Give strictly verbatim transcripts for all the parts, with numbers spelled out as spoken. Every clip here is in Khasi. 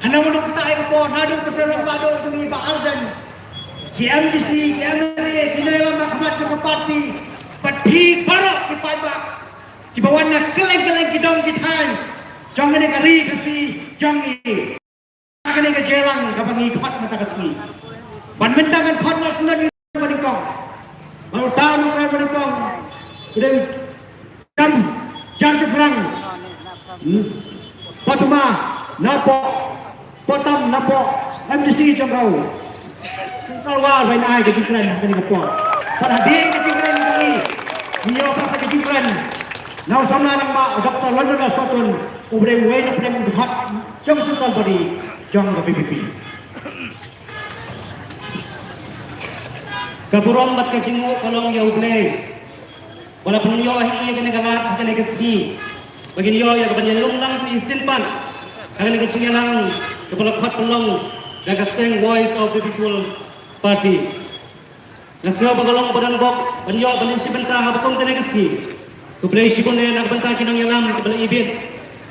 Namar ka por naduh ka seng ba dei jong i Bah Ardent, ki M D C, ki M L A, ki nongïalam ba khmat jong ka party, bad phi baroh ki paidbah kiba wan na kylleng kylleng ki dong ki thaiñ jong kane ka ri Khasi jong ngi. Kane ka jingïalang kaba ngi khot mynta ka sngi. Ban mynta ngan khot noh sngewbha ïa u ba nyngkong. Ba uta u nongrai ba nyngkong. Uda jan jan shaphrang. Hmm. Patuma napoh Patam napoh M D C jong ka. Salwa bai na ai ka jingkren kane ka por. Pat hadien ka jingkren kane. Ngi ïoh ka jingkren. Na u samla nang ba Doctor London Sutton. U briew wei na pdeng u dkhot jong central body jong ka V P P. Ka burom bad ka jingnguh ka long ïa U Blei ba la pynïoh ha ngi ïa kane ka lad ha kane ka sngi ba ngin ïoh ïa ka ban ïalum lang shisien pat ha kane ka jingïalang kaba la khot pynlong da ka seng Voice of the People Party. Nga sngew ba ka long ba don bok ban ïoh ban ïashim bynta ha ba kum kane ka sngi. Khublei shibun eh na ka bynta ki nongïalam kiba la ibit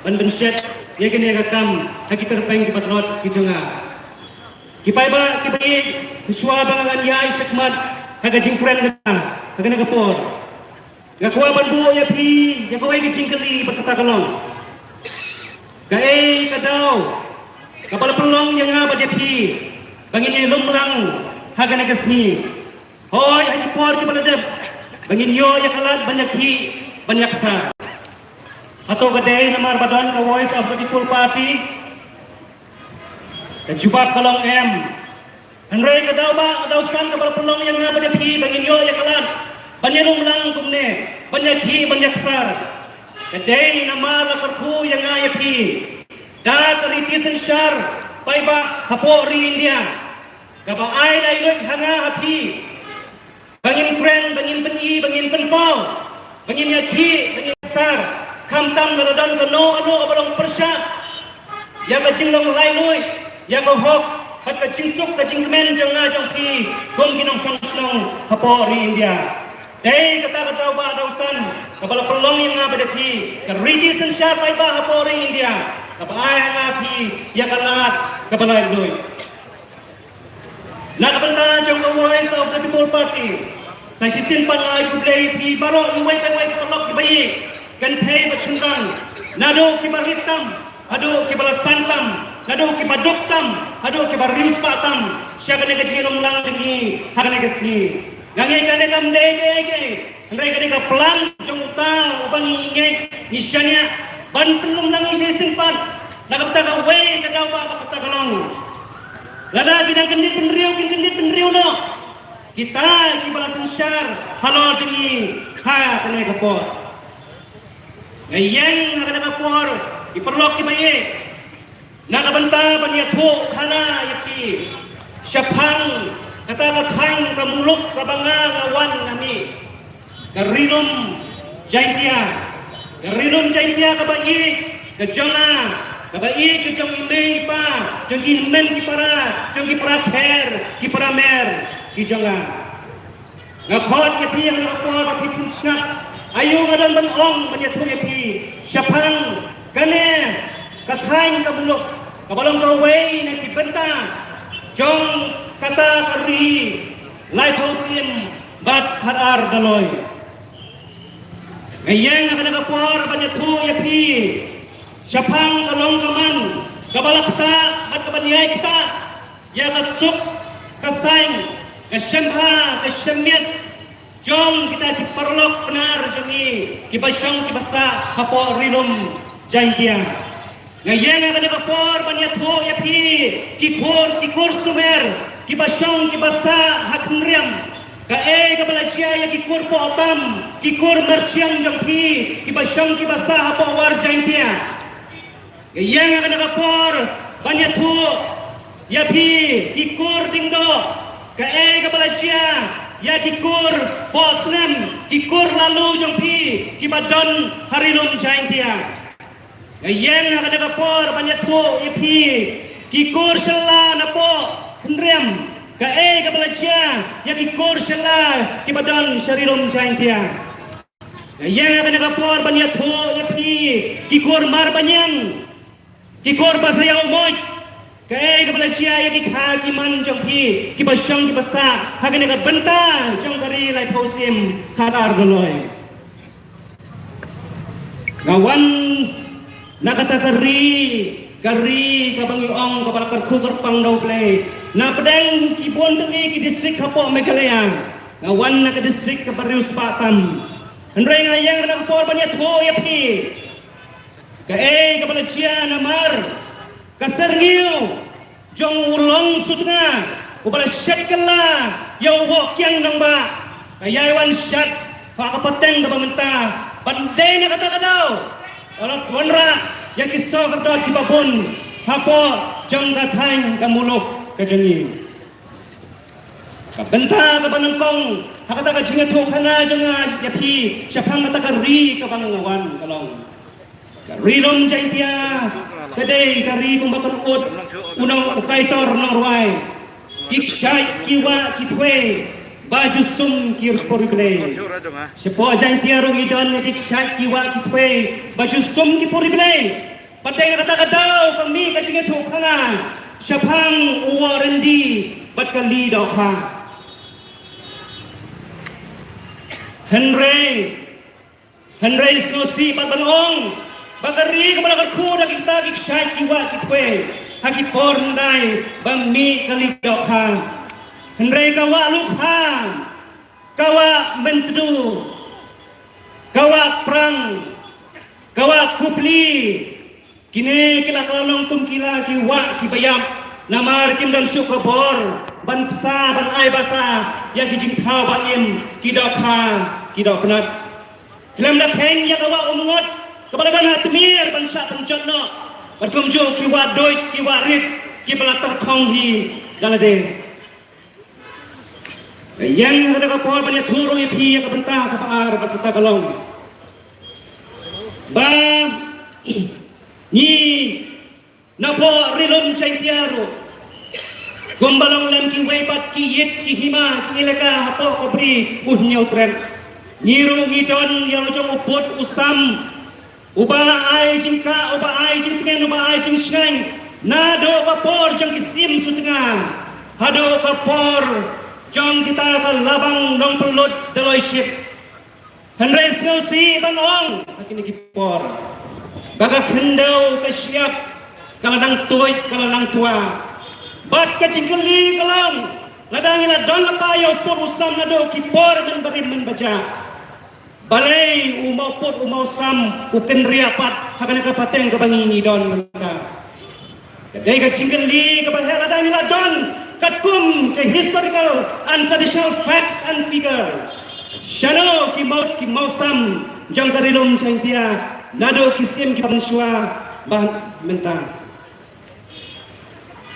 ban pynshet ïa kane ka kam ha ki tyrpeng kiba tlot ki jong nga. Ki paidbah kiba ïeit, shuwa ba ngan ïaid shakhmat ha ka jingkren kata ha kane ka por, nga kwah ban buh ïa phi ïa kawei ka jingkylli bad kata ka long: kaei ka daw kaba la pynlong ïa nga bad ïa phi ba ngin ïalum lang ha kane ka sngi? Hooid, ha ki por kiba la dep ba ngin ïoh ïa ka lad ban ïakhih ban ïaksar. Hato ka dei namar ba don ka Voice of the People Party? Ka jubab ka long em. Hynrei ka daw ba, ka daw san kaba la pynlong ïa nga bad ïa phi ba ngin ïoh ïa ka lad ban ïalum lang kumne, ban ïakhih ban ïaksar, ka dei namar la kyrkhu ïa nga ïa phi da ka riti synshar paidbah hapoh ri India, kaba ai laitluid ha nga ha phi ba ngin kren, ba ngin pyni, ba ngin pynpaw, ba ngin ïakhih, ba ngin ïaksar, khamtam lada don kano kano ba long pyrshah ïa ka jinglong laitluid, ïa ka hok bad ka jingsuk ka jingkmen jong nga jong phi kum ki nongshong shnong hapoh ri India. Dei kata ka daw ba, daw san kaba la pynlong ïa nga bad ïa phi, ka riti synshar paidbah hapoh ri India, kaba ai ha nga ha phi ïa ka lad kaba laitluid. Na ka bynta jong ka Voice of the People Party, sa shisien pat nga ai khublei ïa phi baroh, iwei pa iwei, ki paralok kiba ïeit, kynthei bad shynrang, naduh kiba rit tam haduh kiba la san tam, naduh kiba duk tam haduh kiba riewspah tam, sha kane ka jingïalum lang jong ngi ha kane ka sngi. Nga ngeit kane kam dei kaei kaei, hynrei ka dei ka plan jong uta uba ngi ngeit, ngi shaniah ban pynlong lang ïa shisien pat na ka bynta kawei ka daw ba, ba kata ka long: lada ki dang kyndit bynriew, kin kyndit bynriew noh kita kiba la synshar halor jong ngi ha kane ka por. Nga ïeng ha kane ka por, ki paralok kiba ïeit, na ka bynta ban ïathuh khana ïa phi shaphang kata ka thaiñ ka muluk kaba nga nga wan nga mih, ka Ri Lum Jaintia. Ka Ri Lum Jaintia kaba ïeit ka jong nga, kaba ïeit ka jong i mei i pa, jong ki hynmen ki para, jong ki para kher ki para mer ki jong nga. Nga khot ïa phi ha kane ka por ba phin sngap aïu nga don ban ong ban ïathuh ïa phi shaphang kane ka thaiñ ka muluk kaba long kawei na ki bynta jong kata ka ri laiphew snem bad khatar daloi. Nga ïeng ha kane ka por ban ïathuh ïa phi shaphang ka long ka man kaba la ktah bad kaban ïai ktah ïa ka suk ka saiñ, ka shembha ka shemiat jong kita ki paralok Pnar jong ngi kiba shong kiba sah hapoh Ri Lum Jaintia. Nga ïeng ha kane ka por ban ïathuh ïa phi ki kur, ki kur Sumer kiba shong kiba sah ha Khynriam, kaei kaba la jia ïa ki kur Pohtam, ki kur Marchiang jong phi kiba shong kiba sah hapoh War Jaintia. Nga ïeng ha kane ka por ban ïathuh ïa phi ki kur Diengdoh, kaei kaba la jia ïa ki kur Pohsnem, ki kur Laloo jong phi kiba don ha Ri Lum Jaintia. Nga ïeng ha kane ka por ban ïathuh ïa phi ki kur Shylla napoh Khynriam, kaei kaba la jia ïa ki kur Shylla kiba don sha Ri Lum Jaintia. Nga ïeng ha kane ka por ban ïathuh ïa phi ki kur Marbaniang, ki kur Basaïawmoit, jia ïa ki kha ki man jong phi kiba shong kiba sah ha kane ka bynta jong ka ri laiphew snem khadar doloi. Nga wan na kata ka ri, ka ri kaba ngi ong kaba la kyrkhu kyrpang da U Blei. Na pdeng ki bun tylli ki district hapoh Meghalaya, nga wan na ka district kaba riewspah tam. Hynrei nga ïeng na ka por ban ïathuh ïa phi kaei kaba la jia namar ka syrngiew jong u Long Sutnga uba la shet kylla ïa u Woh Kiang Nangbah, ka ïai wan shet ha ka pateng kaba mynta ban dei na kata ka daw ba la wanrah ïa ki sor kordor kiba bun hapoh jong ka thaiñ ka muluk ka jong ngi. Ka bynta kaba nyngkong ha kata ka jingïathuhkhana jong nga ïa phi shaphang kata ka ri kaba nga wan ka long ka Ri Lum Jaiñtia, ka dei ka ri kumba ka ud u nong u kaitor nongrwai. Ki kshaid ki wah ki thwei ba ju sum ki puri Blei. Shapoh Jaiñtia ruh ngi don ki kshaid ki wah ki thwei ba ju sum ki puri Blei. Bad dei na kata ka daw ka mih ka jingïathuhkhana shaphang u Woh Ryndi bad ka Li Dohkha. Hynrei Hynrei sngewsih bad ban ong ba ka ri kaba la kyrkhu da kita ki kshaid ki wah ki thwei ha ki por hyndai ba mih ka Li Dohkha. Hynrei ka wah Lukha, ka wah Myntdu, ka wah Prang, ka wah Kupli, kine ki la ka long kum ki la ki wah kiba ïap namar kim don shuh ka bor ban bsa ban ai basa ïa ki jingthaw ba im, ki dohkha, ki dohpnat. Khlem da kheiñ ïa ka wah Umngot kaba la don ha tmier ban shah pynjot noh bad kumjuh ki wah Duid, ki wah Rit kiba la tyrkhong hi da lade. Ïa kata ka por ban ïathuh ruh ïa phi ïa ka bynta kaba ar bad kata ka long ba ngi napoh Ri Lum Jaiñtia ruh kumba long lem kiwei pat ki ïit ki hima ki elaka hapoh ka Bri U Hynñiewtrep, ngi ruh ngi don ïa la jong u pud u sam uba ai jingkah, uba ai jingtngen, uba ai jingshngaiñ naduh ka por jong ki Syiem Sutnga haduh ka por jong kita ka Labang Nongpynlut Doloi Shit. Hynrei sngewsih ban ong ha kine ki por ba ka khyndew ka shyiap ka la nang tuid ka la nang twa. Bad ka jingkylli ka long, lada ngi la don lypa ïa u pud u sam naduh ki por mynbarim mynbajah, balei u maw pud u maw sam u kynriah pat ha kane ka pateng kaba ngi ngi don mynta? Ka dei ka jingkylli kaba heh lada ngi la don katkum ka historical and traditional facts and figure. Shano ki maw ki maw sam jong ka Ri Lum Jaiñtia naduh ki syiem kiba mynshuwa bad mynta?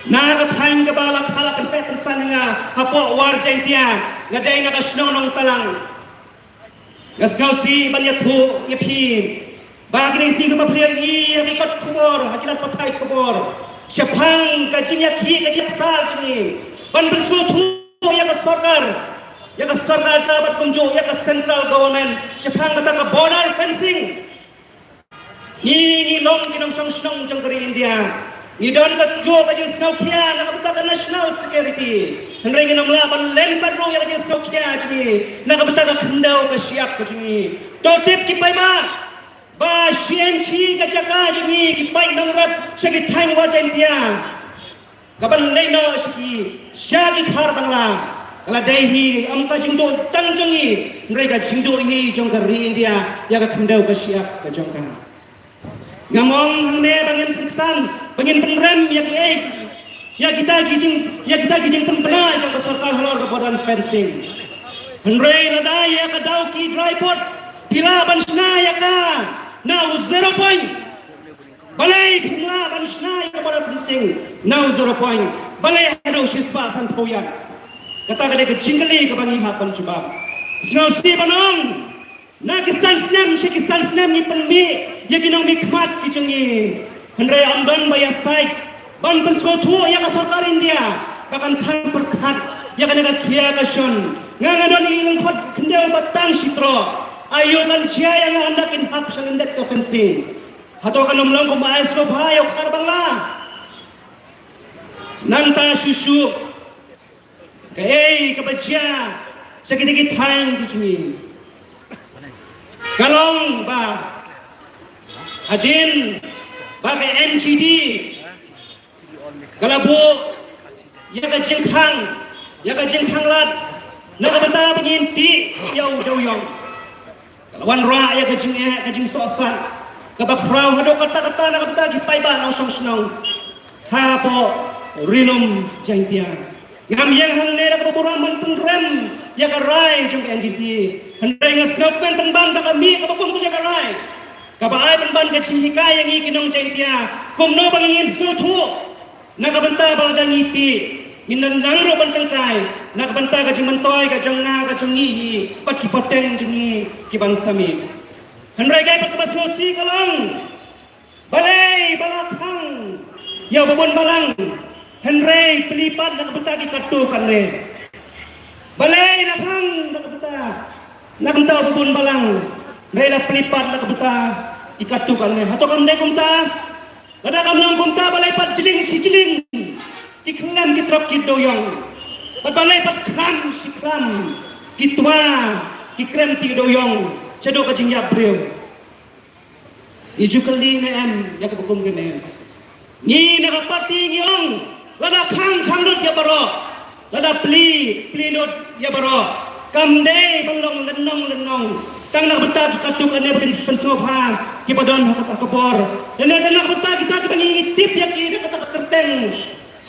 Na ka thaiñ kaba la kha la pynpeh pynsan ïa nga hapoh War Jaiñtia, nga dei na ka shnong Nongtalang. Nga sngewsih ban ïathuh ïa phi ba kine ki sngi kiba phi ïohi ha ki kot khubor, ha ki lad pathai khubor, shaphang ka jingïakhih ka jingïaksah jong ngi ban pynsngewthuh ïa ka sorkar, ïa ka sorkar jylla bad kumjuh ïa ka central government shaphang kata ka border fencing. Ngi, ngi long ki nongshong shnong jong ka ri India. Ngi don kajuh ka jingsngewkhia na ka bynta ka national security. Hynrei ngim lah ban len pat ruh ïa ka jingsngewkhia jong ngi na ka bynta ka khyndew ka shyiap ka jong ngi. To tip ki paidbah ba shi inchi ka jaka jong ngi ki pait nongrep sha ki thaiñ War Jaiñtia. Kaban leit noh sha ki, sha ki khar Bangla. Ka la dei hi ym ka jingduh tang jong ngi, hynrei ka jingduh hi jong ka ri India ïa ka khyndew ka shyiap ka jong ka. Ngam ong hangne ba ngin pynksan, ba ngin pynrem ïa ki, eh, ïa kita ki jing, ïa kita ki jingpynbna jong ka sorkar halor ka border fencing. Hynrei lada ïa ka Dawki Dry Port phi lah ban shna ïa ka na u zero point, balei phim lah ban shna ïa ka border fencing na u zero point? Balei haduh shispah sanphew ïa? Kata ka dei ka jingkylli kaba ngi hap ban jubab. Sngewsih ban ong, na ki san snem sha ki san snem ngi pynmih ïa ki nongmihkhmat ki jong ngi. Hynrei ym don ba ïasaid ban pynsngewthuh ïa ka sorkar India ba kan thang pyrkhat ïa kane ka khia ka shon. Nga nga don i lyngkhot khyndew ba tang shi troh. Aïu kan jia ïa nga ynda kin hap sha lyndet ka fencing? Hato kan ym long kum ai sngewbha ïa u khar Bangla? Nangta shuh shuh, kaei kaba jia sha kita ki thaiñ ki jong ngi ka long ba hadien ba ka N G T ka la buh ïa ka jingkhang, ïa ka jingkhang lad na ka bynta ba ngin tih ïa u dewïong. Ka la wanrah ïa ka jingeh, ka jingsohsat kaba khraw haduh katta katta na ka bynta ki paidbah nongshong shnong hapoh Ri Lum Jaiñtia. Ngam ïeng hangne da kaba burom ban pynrem ïa ka rai jong ka N G T. Hynrei nga sngewkmen pynban da ka mih kaba kum kane ka rai, kaba ai pynban ka jinghikai ïa ngi ki nong Jaiñtia kumno ba ngin sngewthuh na ka bynta ba lada ngi tih, ngin nang ruh ban tyngkai na ka bynta ka jingmyntoi ka jong nga ka jong ngi hi bad ki pateng jong ngi ki ban sa mih. Hynrei kaei pat kaba sngewsih ka long, balei ba la khang ïa u babun balang hynrei plie pat na ka bynta ki katto katne? Balei la khang na ka bynta, na ka bynta u babun balang hynrei la plie pat na ka bynta ki katto katne? Hato kam dei kumta? Lada kam long kumta, balei pat jling shi jling ki khlem ki trok ki dewïong? Bad balei pat khram shi khram ki twa ki krem ti dewïong shaduh ka jingïap briew? Ngi ju kylli ne em ïa kaba kum kane? Ngi na ka party ngi ong, lada khang khang lut ïa baroh, lada plie plie lut ïa baroh. Kam dei ban long lynnong lynnong tang na ka bynta ki katto katne ba kin pynsngewbha kiba don ha kata ka bor, lane tang na ka bynta kita kiba ngi tip ïa ki da kata ka kyrteng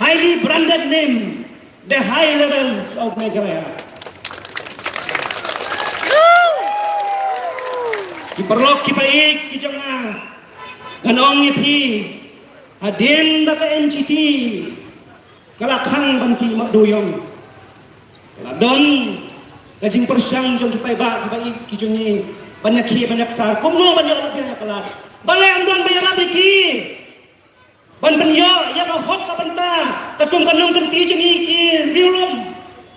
highly branded name, the high levels of Meghalaya. Ki paralok kiba ïeit ki jong nga, ngan ong ïa phi, hadien ba ka N G T ka la khang ban tih mah dewïong, ka la don ka jingpyrshang jong ki paidbah kiba ïeit ki jong ngi ban ïakhih ban ïaksar kumno ban ïoh lad ïa ka lad. Balei ym don ba ïarap ïa ki ban pynïoh ïa ka hok ka bynta katkum ka nongkynti jong ngi ki riewlum,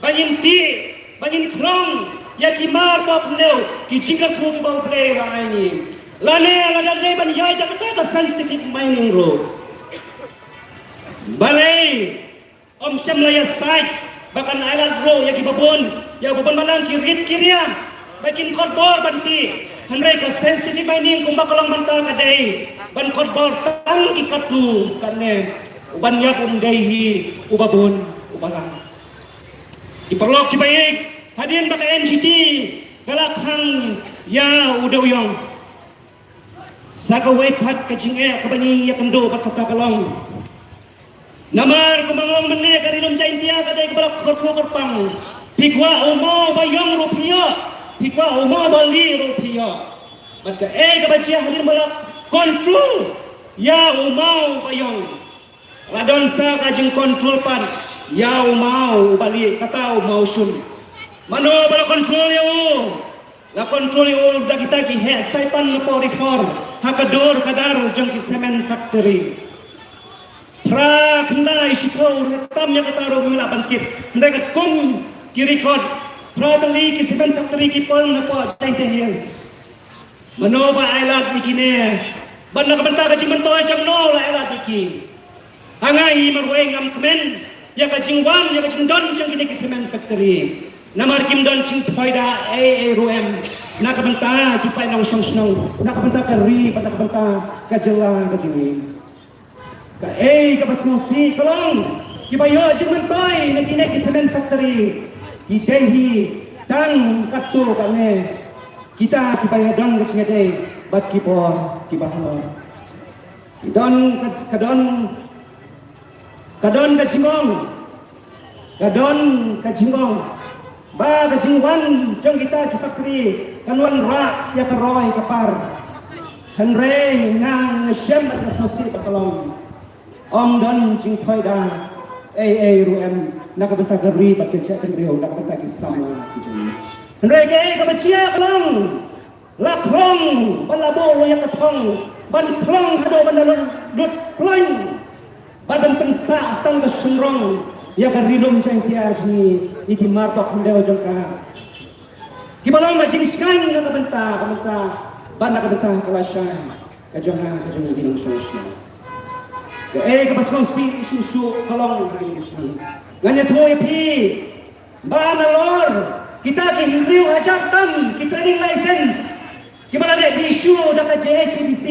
ba ngin tih, ba ngin khlong ïa ki mar ba khyndew, ki jingkyrkhu kiba U Blei u la ai ngi? Lane lada dei ban ïoh da kata ka scientific mining ruh, balei ym shym la ïasaid ba kan ailad ruh ïa kiba bun, ïa u babun balang, ki rit ki ria ba kin kot bor ban tih? Hynrei ka scientific mining kumba ka long mynta ka dei ban kot bor tang ki katto katne, u ban ïap um dei hi u babun u balang. Ki paralok kiba ïeit, hadien ba ka N G T ka la khang ïa u dewïong, sa kawei pat ka jingeh kaba ngi ïakynduh bad kata ka long, namar kumba nga ong mynne, ka Ri Lum Jaiñtia ka dei kaba la kyrkhu kyrpang. Phi kwah u maw ba ïong ruh phi ïoh, phi kwah u maw ba lieh ruh phi ïoh. Bad kaei kaba jia hadien ba la control ïa u maw ba ïong, la don sa ka jingcontrol pat ïa u maw uba lieh, kata u maw shun. Mano ba la control ïa u? La control ïa u da kita ki heh saipan na pori por ha ka dur ka dar jong ki cement factory. Phra khyndai shiphew ruh tam ïa kata ruh ngi lah ban tip. Hynrei katkum ki record, phra tylli ki cement factory ki poi na pdeng Jaintia Hills. Mano ba ailad ïa kine? Bad na ka bynta ka jingmyntoi jong no la ailad ïa ki? Ha nga hi marwei ngam kmen ïa ka jingwan ïa ka jingdon jong kine ki cement factory, namar kim don jingphoida ei ei ruh em na ka bynta ki paid nongshong shnong, na ka bynta ka ri bad na ka bynta ka jylla ka jong ngi. Kaei kaba sngewsih ka long, kiba ïoh jingmyntoi na kine ki cement factory ki dei hi tang katto katne kita kiba ïadon ka jingïadei bad ki bor kiba halor. Ka don ka, ka don ka don ka jingong, ka don ka jingong ba ka jingwan jong kita ki factory kan wanrah ïa ka roi ka par. Hynrei nga nga shem bad nga sngewsih ba ka long, ym don jingphoida ei ei ruh em na ka bynta ka ri bad ka jaitbynriew, na ka bynta ki samla ki jong ngi. Hynrei kaei kaba jia ka long, la khlong ban la buh ïa ka thong, ban khlong haduh ban da lut, lut ploiñ, ban pynsah tang ka shynrong ïa ka Ri Lum Jaiñtia jong ngi, ïa ki mar ba khyndew jong ka. Kiba long ba jingshngaiñ na ka bynta, ka bynta, ban na ka bynta ka lashai ka jong nga, ka jong ngi ki nongshong shnong. Kaei kaba sngewsih shuh shuh ka long kane ka sngi. Ngan ïathuh ïa phi ba nalor kita ki hynriew hajar tam ki trading license kiba la dep issue da ka J H A D C.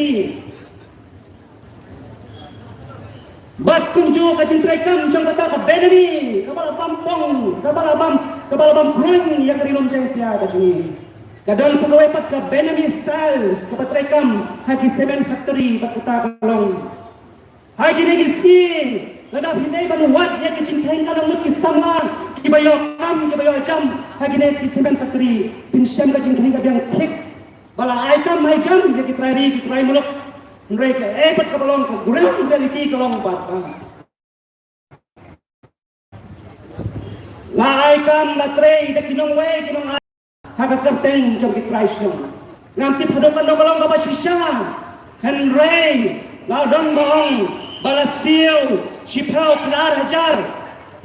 Bad kumjuh ka jingtreikam jong kata ka benami kaba la bam pong, kaba la bam, kaba la bam kruiñ ïa ka Ri Lum Jaiñtia ka jong ngi. Ka don sa kawei pat ka benami styles kaba treikam ha ki cement factory bad kata ka long. Ha kine ki sngi lada phi dei ban wad ïa ki jingkheiñ ka long ngut ki samla kiba ïoh kam kiba ïoh jam ha kine ki cement factory, phin shem ka jingkheiñ ka biang thik. Ba la ai kam ai jam ïa ki trai ri ki trai muluk. Hynrei kaei pat kaba long ka ground reality ka long ba la ai kam la trei da ki nongwei ki nongai ha ka kyrteng jong ki trai shnong. Ngam tip haduh katno ka long kaba shisha. Hynrei la don ba ong ba la siew shiphew khyndai hajar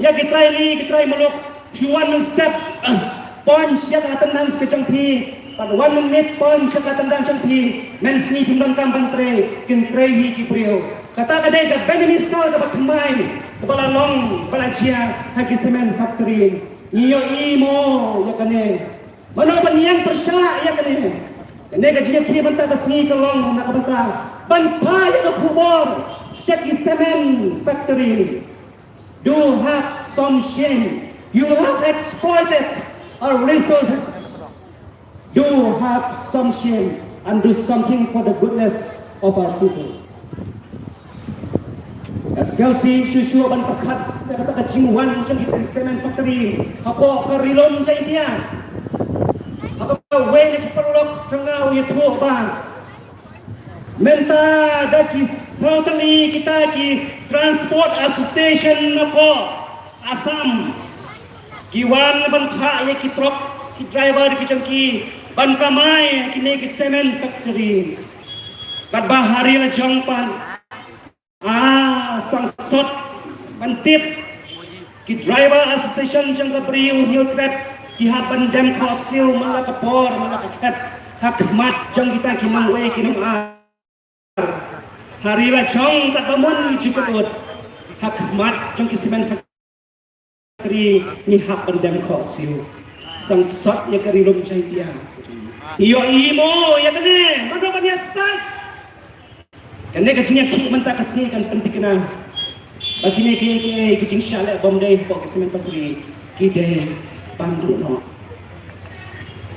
ïa ki trai ri ki trai muluk. Shu wan mynstep point sha ka attendance ka jong phi, bad wan mynmiet point sha ka attendance jong phi, mynsngi phim donkam ban trei, kin trei hi ki briew. Kata ka dei ka benami style kaba thymmai kaba la long ba la jia ha ki cement factory. Ngi ïohi mo ïa kane? Mano ban ïeng pyrshah ïa kane? Kane ka jingïakhih mynta ka sngi ka long na ka bynta ban phah ïa ka khubor sha ki cement factory. Do have some shame. You have exploited our resources. Do have some shame and do something for the goodness of our people. Ka sngewsih shuh shuh ban pyrkhat ïa kata ka jingwan jong ki cement factory hapoh ka Ri Lum Jaiñtia. Ha kawei na ki paralok jong nga u ïathuh ba mynta da ki totally kita ki Transport Association na poh Assam ki wan ban phah ïa ki trok, ki driver ki jong ki ban kamai ha kine ki cement factory. Katba ha ri la jong pat, ah, sangsot ban tip ki driver association jong ka Bri u Hynñiewtrep ki hap ban dem khohsiew man la ka por man la ka khet ha khmat jong kita ki nongwei ki nongai. Ha ri la jong katba mon ngi ju kut ha khmat jong ki cement factory ngi hap ban dem khohsiew. Sangsot ïa ka Ri Lum Jaiñtia. Ïohi mo ïa kane? Mano ban ïasaid? Kane ka jingïakhih mynta ka sngi kan pynthikna ba kine ki, ki, ki jingshah leh bym dei hapoh ki cement factory ki dei ban duh noh.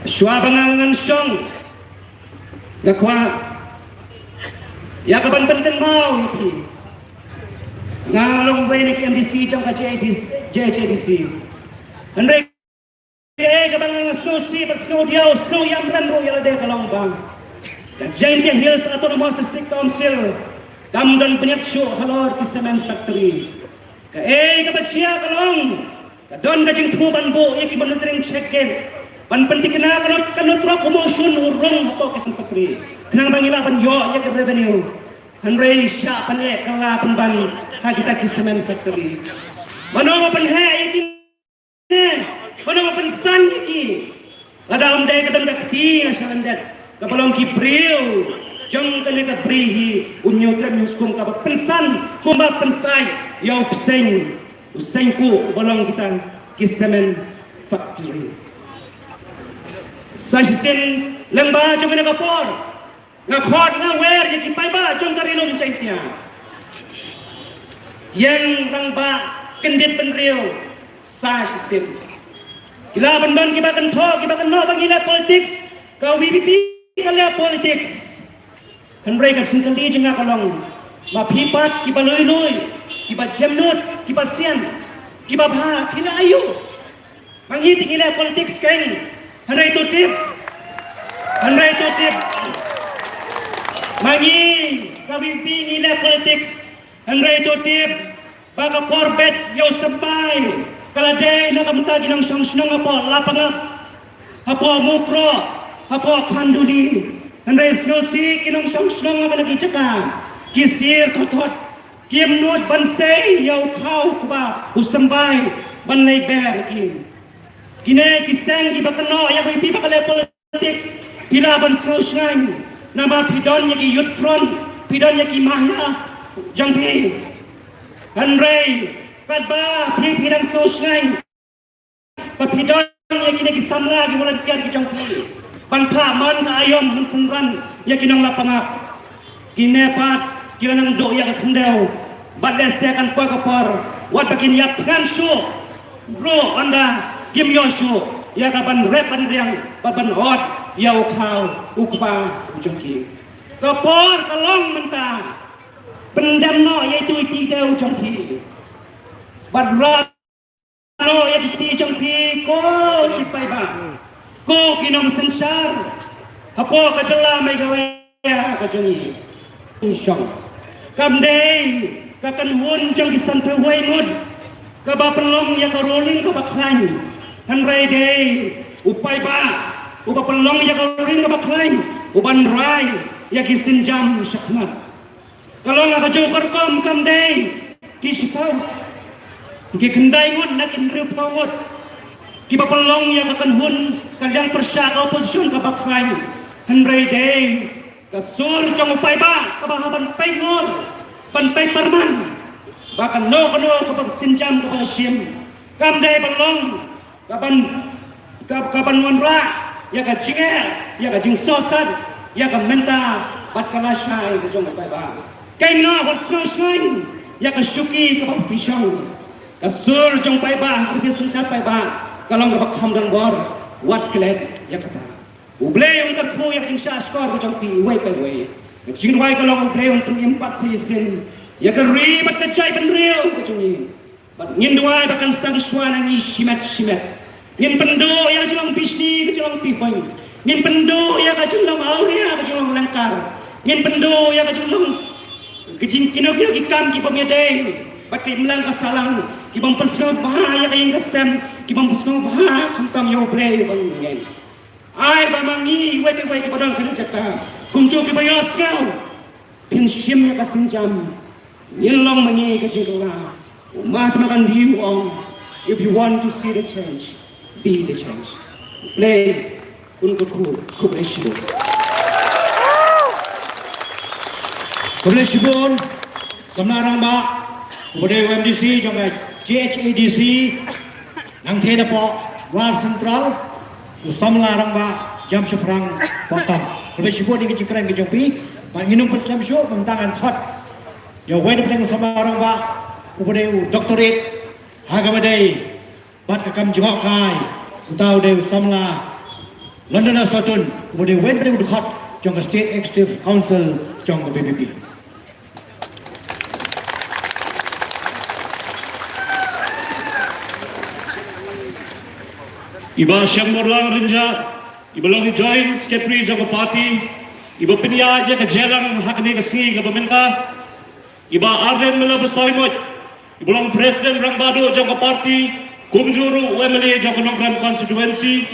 Shuwa ba nga ngan shong nga kwah ïa ka ban pynkynmaw ïa phi. Nga long wei na ki M D C jong ka J H A D C. Hynrei kaei kaba nga sngewsih bad sngewdiaw sngewïamrem ruh ïa lade ka long ba ka Jaintia Hills Autonomous District Council kam don bniat shuh halor ki cement factory. Kaei kaba jia ka long ka don ka jingthmu ban buh ïa ki monitoring check gate ban pynthikna kano kano trok u mawshun u rung hapoh ki cement factory khnang ba ngi lah ban ïoh ïa ki revenue. Hynrei shah pyneh kylla pynban ha kita ki cement factory. Mano ba pynheh ïa ki ne? Mano ba pynsan ïa ki? Lada ym dei ka don ka kti nga sha lyndet kaba long ki briew jong kane ka Bri hi, u Hynñiewtrep Hynñiewskum kaba pynsan kumba pynsan ïa u bseiñ, u seiñ kuh uba long kita ki cement factory. Sa shisien lyngba jong kane ka por nga khot nga wer ïa ki paidbah jong ka Ri Lum Jaiñtia. Ïeng rangbah kyndit bynriew sa shisien. Ki lah ban don kiba kynthoh kiba kynnoh ba ngi leh politics, ka V P P ka leh politics. Hynrei ka jingkylli jong nga ka long ba phi pat kiba lui lui, kiba jemnud, kiba sian, kiba bha, phi leh aïu? Ma ngi te ngi leh politics keiñ. Hynrei to tip. Hynrei to tip. Ma ngi ka V P P ngi leh politics. Hynrei to tip ba ka por bet ïa u symbai ka la dei na ka bynta ki nongshong shnong hapoh Lapangap, hapoh Mukroh, hapoh Khanduli. Hynrei sngewsih ki nongshong shnong ha kine ki jaka ki sir thothot. Kim nud ban sei ïa u khaw kaba u symbai ban leit ber ki. Kine ki seng kiba kynnoh ïa ka V P P ba ka leh politics, phi lah ban sngewshngaiñ namar phi don ïa ki Youth Front, phi don ïa ki Mahila, jong phi. Hynrei katba phi phi dang sngewshngaiñ ba phi don ïa kine ki samla ki volunteer ki jong phi ban phah mon ka aïom mynsynran ïa ki nonglap pangap. Kine pat ki la nang duh ïa ka khyndew bad lehse kan poi ka por wat ba kin ïap thngan shuh ruh ynda kim ïoh shuh ïa ka ban rep ban riang bad ban ot ïa u khaw u kpa u jong ki. Ka por ka long mynta. Pyndem noh ïa itu iti ite u jong phi. Bad rah noh ïa ki kti jong phi ko ki paidbah, ko ki nongsynshar hapoh ka jylla Meghalaya ka jong ngi. Shong kam dei ka kynhun jong ki sanphew wei ngut kaba pynlong ïa ka ruling kaba khlaiñ. Hynrei dei u paidbah uba pynlong ïa ka ruling kaba khlaiñ uban rai ïa ki sienjam shakhmat. Ka long ha kajuh ka rukom kam dei ki shiphew, ki khyndai ngut na ki hynriewphew ngut kiba pynlong ïa ka kynhun ka liang pyrshah ka opposition kaba khlaiñ. Hynrei dei ka sur jong u paidbah kaba hap ban peit ngor ban peit pyrman ba kano kano kaba ka sienjam kaba ka shim kam dei ban long ka ban ka, ka ban wanrah ïa ka jingeh ïa ka jingsohsat ïa ka mynta bad ka lashai ka jong u paidbah. Kaei noh ban sngewshngaiñ ïa ka shuki kaba phi shong. Ka sur jong u paidbah ha ka synshar paidbah ka long kaba kham donbor. Wat klet ïa kata. U Blei un kyrkhu ïa ka jingshah shkor ka jong phi iwei pa iwei. Ka jingduwai ka long U Blei un pynim pat sa shisien ïa ka ri bad ka jaitbynriew ka jong ngi. Bad ngin duwai ba kan sdang shuwa na ngi shimet shimet. Ngin pynduh ïa ka jinglong bishni ka jinglong pihpeng. Ngin pynduh ïa ka jinglong awria ka jinglong lyngkar. Ngin pynduh ïa ka jinglong ka jingkino kino ki kam ki bym ïadei bad ka imlang ka sahlang, ki bym pynsngewbha ïa ka ïing ka sem, ki bym pynsngewbha khamtam ïa U Blei ba ngi ngeit. Ai ba ma ngi iwei pa iwei kiba don kane ka jaka kumjuh kiba ïohsngew phin shim ïa ka sienjam. Ngin long ma ngi ka jingkylla. U Mahatma Gandhi u ong, if you want to see the change, be the change. Blei un kyrkhu. Khublei shibun. Khublei shibun samla rangbah uba dei u M D C jong ka J H A D C. Nangta napoh War Central u samla rangbah Jem Shaphrang Pohtam. Khublei shibun ïa ka jingkren ka jong phi. Bad ngin ym pynslem shuh, mynta ngan khot ïa uwei na pdeng u samla rangbah uba dei u doctorate ha kaba dei bad ka kam jngohkai. Uta u dei u samla London Sutton uba dei uwei na pdeng u dkhot jong ka State Executive Council jong ka V P P. I Bah Shemborlang Rynjah, iba long i Joint Secretary jong ka party, iba pynïaid ïa ka jingïalang ha kane ka sngi kaba mynta. I Bah Ardent Miller Basaiawmoit, iba long President Rangbah Duh jong ka party, kumjuh ruh u M L A jong ka Nongkrem constituency.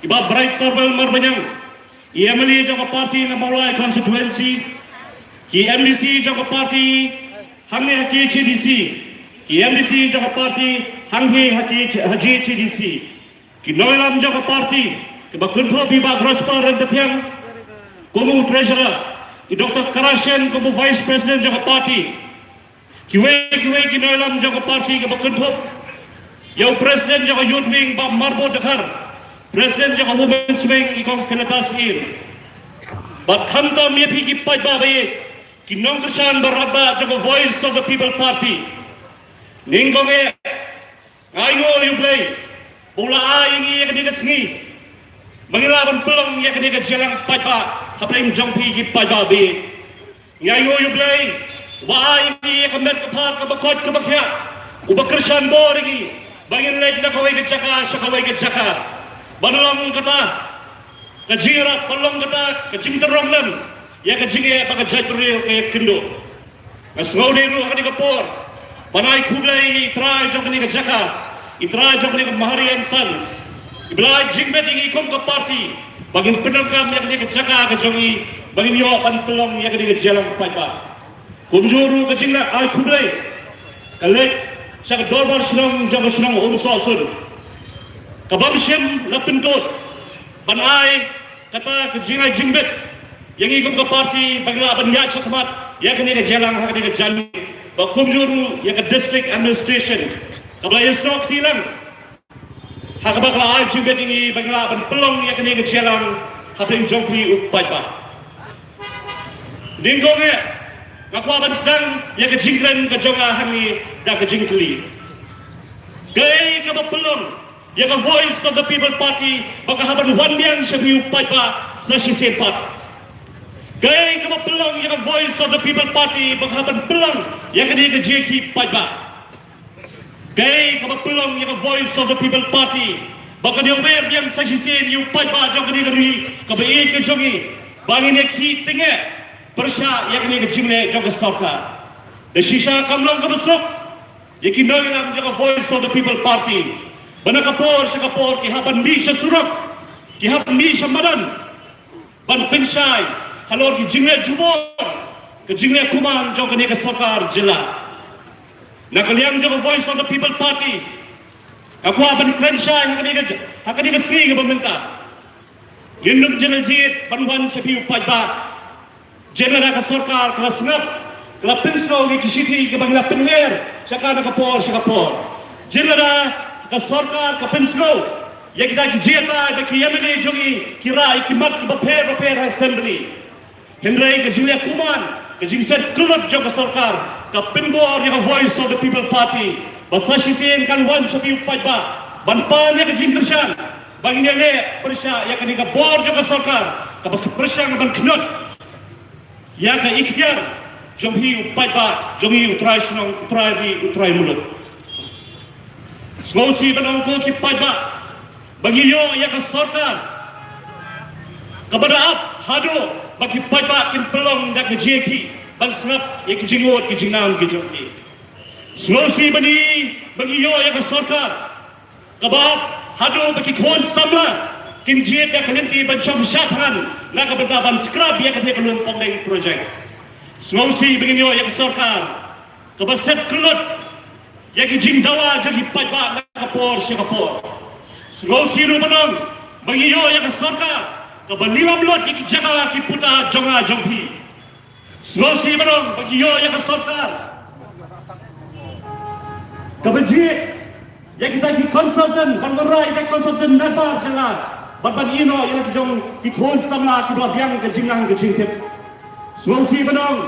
I Bah Brightstarwell Marbaniang, i M L A jong ka party na Mawlai constituency. Ki M D C jong ka party hangne ha K H A D C, ki M D C jong ka party hangne ha K H, ha J H A D C. Ki nongïalam jong ka party kiba kynthup i Bah Grosper Ryntathiang kum u treasurer, i Doctor Karashen kum u vice president jong ka party. Kiwei kiwei ki nongïalam jong ka party kiba kynthup ïa u president jong ka Youth Wing Bah Marbud Dkhar, president jong ka Women's Wing i Kong Philetas Syiem. Bad khamtam ïa phi ki paidbah ba ïeit, ki nongkyrshan baroh bad jong ka Voice of the People Party. Nyngkong eh, nga ainguh ïa U Blei ba u la ai ïa ngi ïa kane ka sngi ba ngin lah ban pynlong ïa kane ka jingïalang paidbah hapdeng jong phi ki paidbah ba ïeit. Nga ainguh ïa U Blei uba ai ïa ngi ïa ka met ka phad kaba koit kaba khiah, uba kyrshan bor ïa ngi ba ngin leit na kawei ka jaka sha kawei ka jaka ban long kata ka jingïarap, ban long kata ka jingtynrong lem ïa ka jingeh ba ka jaitbynriew ka ïakynduh. Nga sngewdei ruh ha kane ka por ban ai khublei ïa i trai jong kane ka jaka, i trai jong kane ka Mahari and Sons, iba la ai jingbit ïa ngi kum ka party ba ngin pyndonkam ïa kane ka jaka ka jong ngi ba ngin ïoh ban pynlong ïa kane ka jingïalang paidbah. Kumjuh ruh ka jingleit ai khublei ka leit sha ka dorbar shnong jong ka shnong Umsohsun, ka bym shym la pyntud ban ai kata ka jingai jingbit ïa ngi kum ka party ba ngi lah ban ïaid shakhmat ïa kane ka jingïalang ha kane ka janmiet, bad kumjuh ruh ïa ka district administration kaba la ïasnoh kti lang, ha kaba ka la ai jingbit ïa ngi ba ngin lah ban pynlong ïa kane ka jingïalang hapdeng jong phi u paidbah. Nyngkong eh, nga kwah ban sdang ïa ka jingkren ka jong nga ha ngi da ka jingkylli: kaei kaba pynlong ïa ka Voice of the People Party ba ka hap ban wan biang sha phi u paidbah sa shisien pat? Kaei kaba pynlong ïa ka Voice of the People Party ba ka hap ban pynlong ïa kane ka jingïakhih paidbah? Kaei kaba pynlong ïa ka Voice of the People Party ba ka dei wer biang sa shisien ïa u paidbah jong kane ka ri kaba ïeit ka jong ngi, ba ngin ïakhih tyngeh pyrshah ïa kane ka jingleh jong ka sorkar? Da shisha kam long kaba suk ïa ki nongïalam jong ka Voice of the People Party ba na ka por sha ka por ki hap ban mih sha surok, ki hap ban mih sha madan, ban pynshai halor ki jingleh jubor, ka jingleh kuman jong kane ka sorkar jylla. Na ka liang jong ka Voice of the People Party, nga kwah ban kren shai ha kane ka, ha kane ka sngi kaba mynta. Ngim dei jin jied ban wan sha phi u paidbah. Jin lada ka sorkar ka la sngap, ka la pynsngew ïa ki shithi kiba ngi la pynher sha ka na ka por sha ka por. Jin lada ka sorkar ka pynsngew ïa kita ki jingïatai ba ki M N A jong ngi ki rah ïa ki mat kiba pher ba pher ha Assembly. Hynrei ka jingleh kuman, ka jingset kyllut jong ka sorkar ka pynbor ïa ka Voice of the People Party ba sa shisien kan wan sha phi u paidbah ban pan ïa ka jingkyrshan ba ngin ïaleh pyrshah ïa kane ka bor jong ka sorkar kaba pyrshang ban kynnoh ïa ka ikhtiar jong phi u paidbah jong ngi, u trai shnong, u trai ri, u trai muluk. Sngewsih ban ong ko ki paidbah ba ngi ïoh ïa ka sorkar kaba da ap haduh ba ki paidbah kin pynlong da ka jingïakhih ban sngap ïa ki jingud ki jingnang ki jong ki. Sngewsih ba ngi, ba ngi ïoh ïa ka sorkar kaba ap haduh ba ki khun samla kin jied ïa ka lynti ban shong shad thngan na ka bynta ban scrap ïa kata ka Lumpongdeng project. Sngewsih ba ngi ïoh ïa ka sorkar kaba set kyllut ïa ki jingdawa jong ki paidbah na ka por sha ka por. Sngewsih ruh ban ong ba ngi ïoh ïa ka sorkar kaba lilam lut ïa ki jaka ki puta jong nga jong phi. Sngewsih ban ong ba ngi ïoh ïa ka sorkar kaba jied ïa kita ki consultant, ban wanrah ïa kita ki consultant nabar jylla bad ban ïeh noh ïa la ki jong ki khun samla kiba la biang ka jingnang ka jingtip. Sngewsih ban ong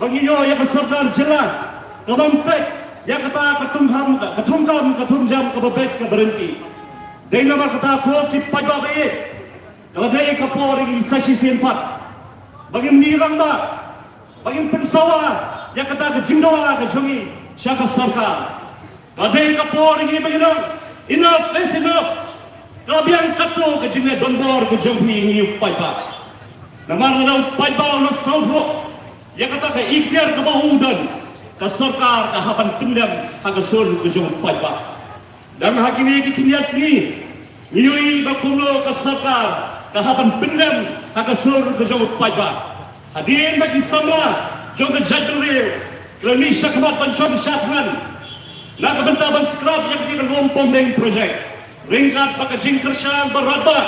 ba ngi ïoh ïa ka sorkar jylla kaba ym peit ïa kata ka thungkam, ka thungkam ka thungjam kaba beit kaba ryntih. Dei namar kata ko ki paidbah ba ïeit, ka la dei ka por ïa ngi sa shisien pat ba ngin mih rangbah, ba ngin pynsawa ïa kata ka jingdawa ka jong ngi sha ka sorkar. Ka dei ka por ïa ngi ba ngin ong enough is enough. Ka la biang katto ka jingleh donbor ka jong phi ïa ngi u paidbah. Namar lada u paidbah u la sngewthuh ïa kata ka ikhtiar kaba u don, ka sorkar ka hap ban pyndem ha ka sur ka jong u paidbah. Dang ha kine ki khyndiat sngi ngi ïohi ba kumno ka sorkar ka hap ban pyndem ha ka sur ka jong u paidbah. Hadien ba ki samla jong ka jaitbynriew ki la mih shakhmat ban shong shad thngan na ka bynta ban scrap ïa kane ka Lumpongdeng project, ryngkat bad ka jingkyrshan ba radbah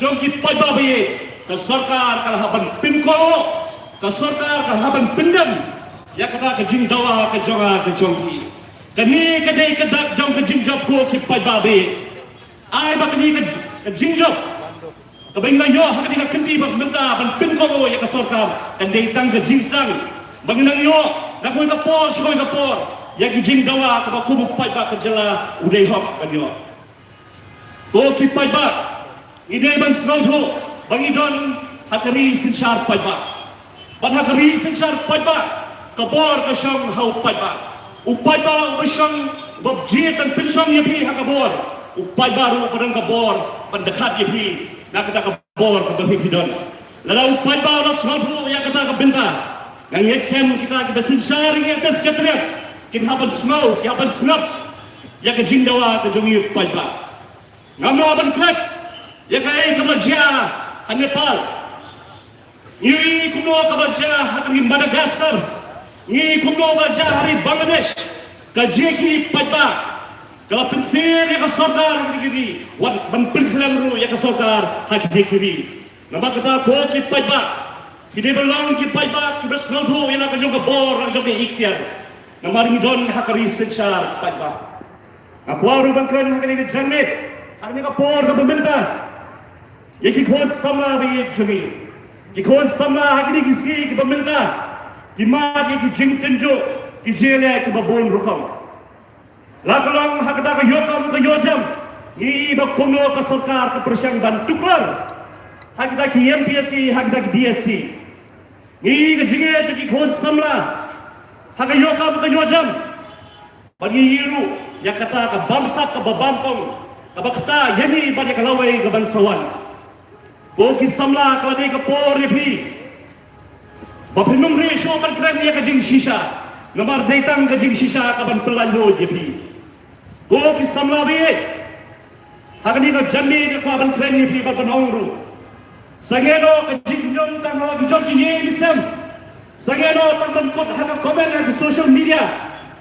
jong ki paidbah ba ïeit, ka sorkar ka la hap ban pynkoh, ka sorkar ka la hap ban pyndem ïa kata ka jingdawa ka jong nga ka jong phi. Kane ka dei ka dak jong ka jingjop ko ki paidbah ba ïeit. Ai ba kane ka, ka jingjop kaba ngi la ïoh ha kane ka kynti ba mynta ban pynkoh ïa ka sorkar kan dei tang ka jingsdang ba ngin nang ïoh na kawei ka por sha kawei ka por ïa ki jingdawa kaba kum u paidbah ka jylla u dei hok ban ïoh. Ko ki paidbah, ngi dei ban sngewthuh ba ngi don ha ka ri synshar paidbah. Bad ha ka ri synshar paidbah, ka bor ka shong ha u paidbah. U paidbah uba shong, uba jied ban pynshong ïa phi ha ka bor, u paidbah ruh uba don ka bor ban dkhat ïa phi na kata ka bor kaba phi phi don. Lada u paidbah u la sngewthuh ïa kata ka bynta, nga ngeit skhem kita kiba synshar ïa ka Secretariat kin hap ban sngew, kin hap ban sngap ïa ka jingdawa ka jong ngi u paidbah. Ngam lah ban klet ïa kaei kaba jia ha Nepal. Ngi kumno kaba jia ha ri Madagascar. Ngi kumno ba jia ha ri Bangladesh. Ka jingïakhih paidbah ka la pynsir ïa ka sorkar ha ki ri, wat ban pynkhlem ruh ïa ka sorkar ha ki ri. Namar kata ko ki paidbah, Ki dei ban long ki paidbah kiba sngewthuh ïa la ka jong ka bor, la ka jong ka iktiar. Namar ngi don ha ka ri synshar paidbah. Nga kwah ruh ban kren ha kane ka janmiet, ha kane ka por kaba mynta, ïa ki khun samla ba ïeit jong ngi. Ki khun samla ha kine ki sngi kiba mynta ki mad ïa ki jingtynjuh, ki jingleh kiba bun rukom. La ka long ha kata ka ïoh kam ka ïoh jam, ngi i ba kumno ka sorkar ka pyrshang ban tuklar ha kita ki M P S C, ha kita ki D S C. Ngi i ka jingeh jong ki khun samla ha ka ïoh kam ka ïoh jam. Bad ngi i ruh ïa kata ka bamsap kaba bamkong kaba kata ïa ngi bad ïa ka lawei kaban sa wan. Ko ki samla, ka la dei ka por ïa phi ba phin ym rieh shuh ban kren ïa ka jingshisha, namar dei tang ka jingshisha kaban pynlaitluid ïa phi. Ko ki samla ba ïeit, ha kane ka janmiet nga kwah ban kren ïa phi bad ban ong ruh, sangeh noh ka jingkynnoh tang ha ki jong ki ïing ki sem. Sangeh noh tang ban kut ha ka comment ha ka social media.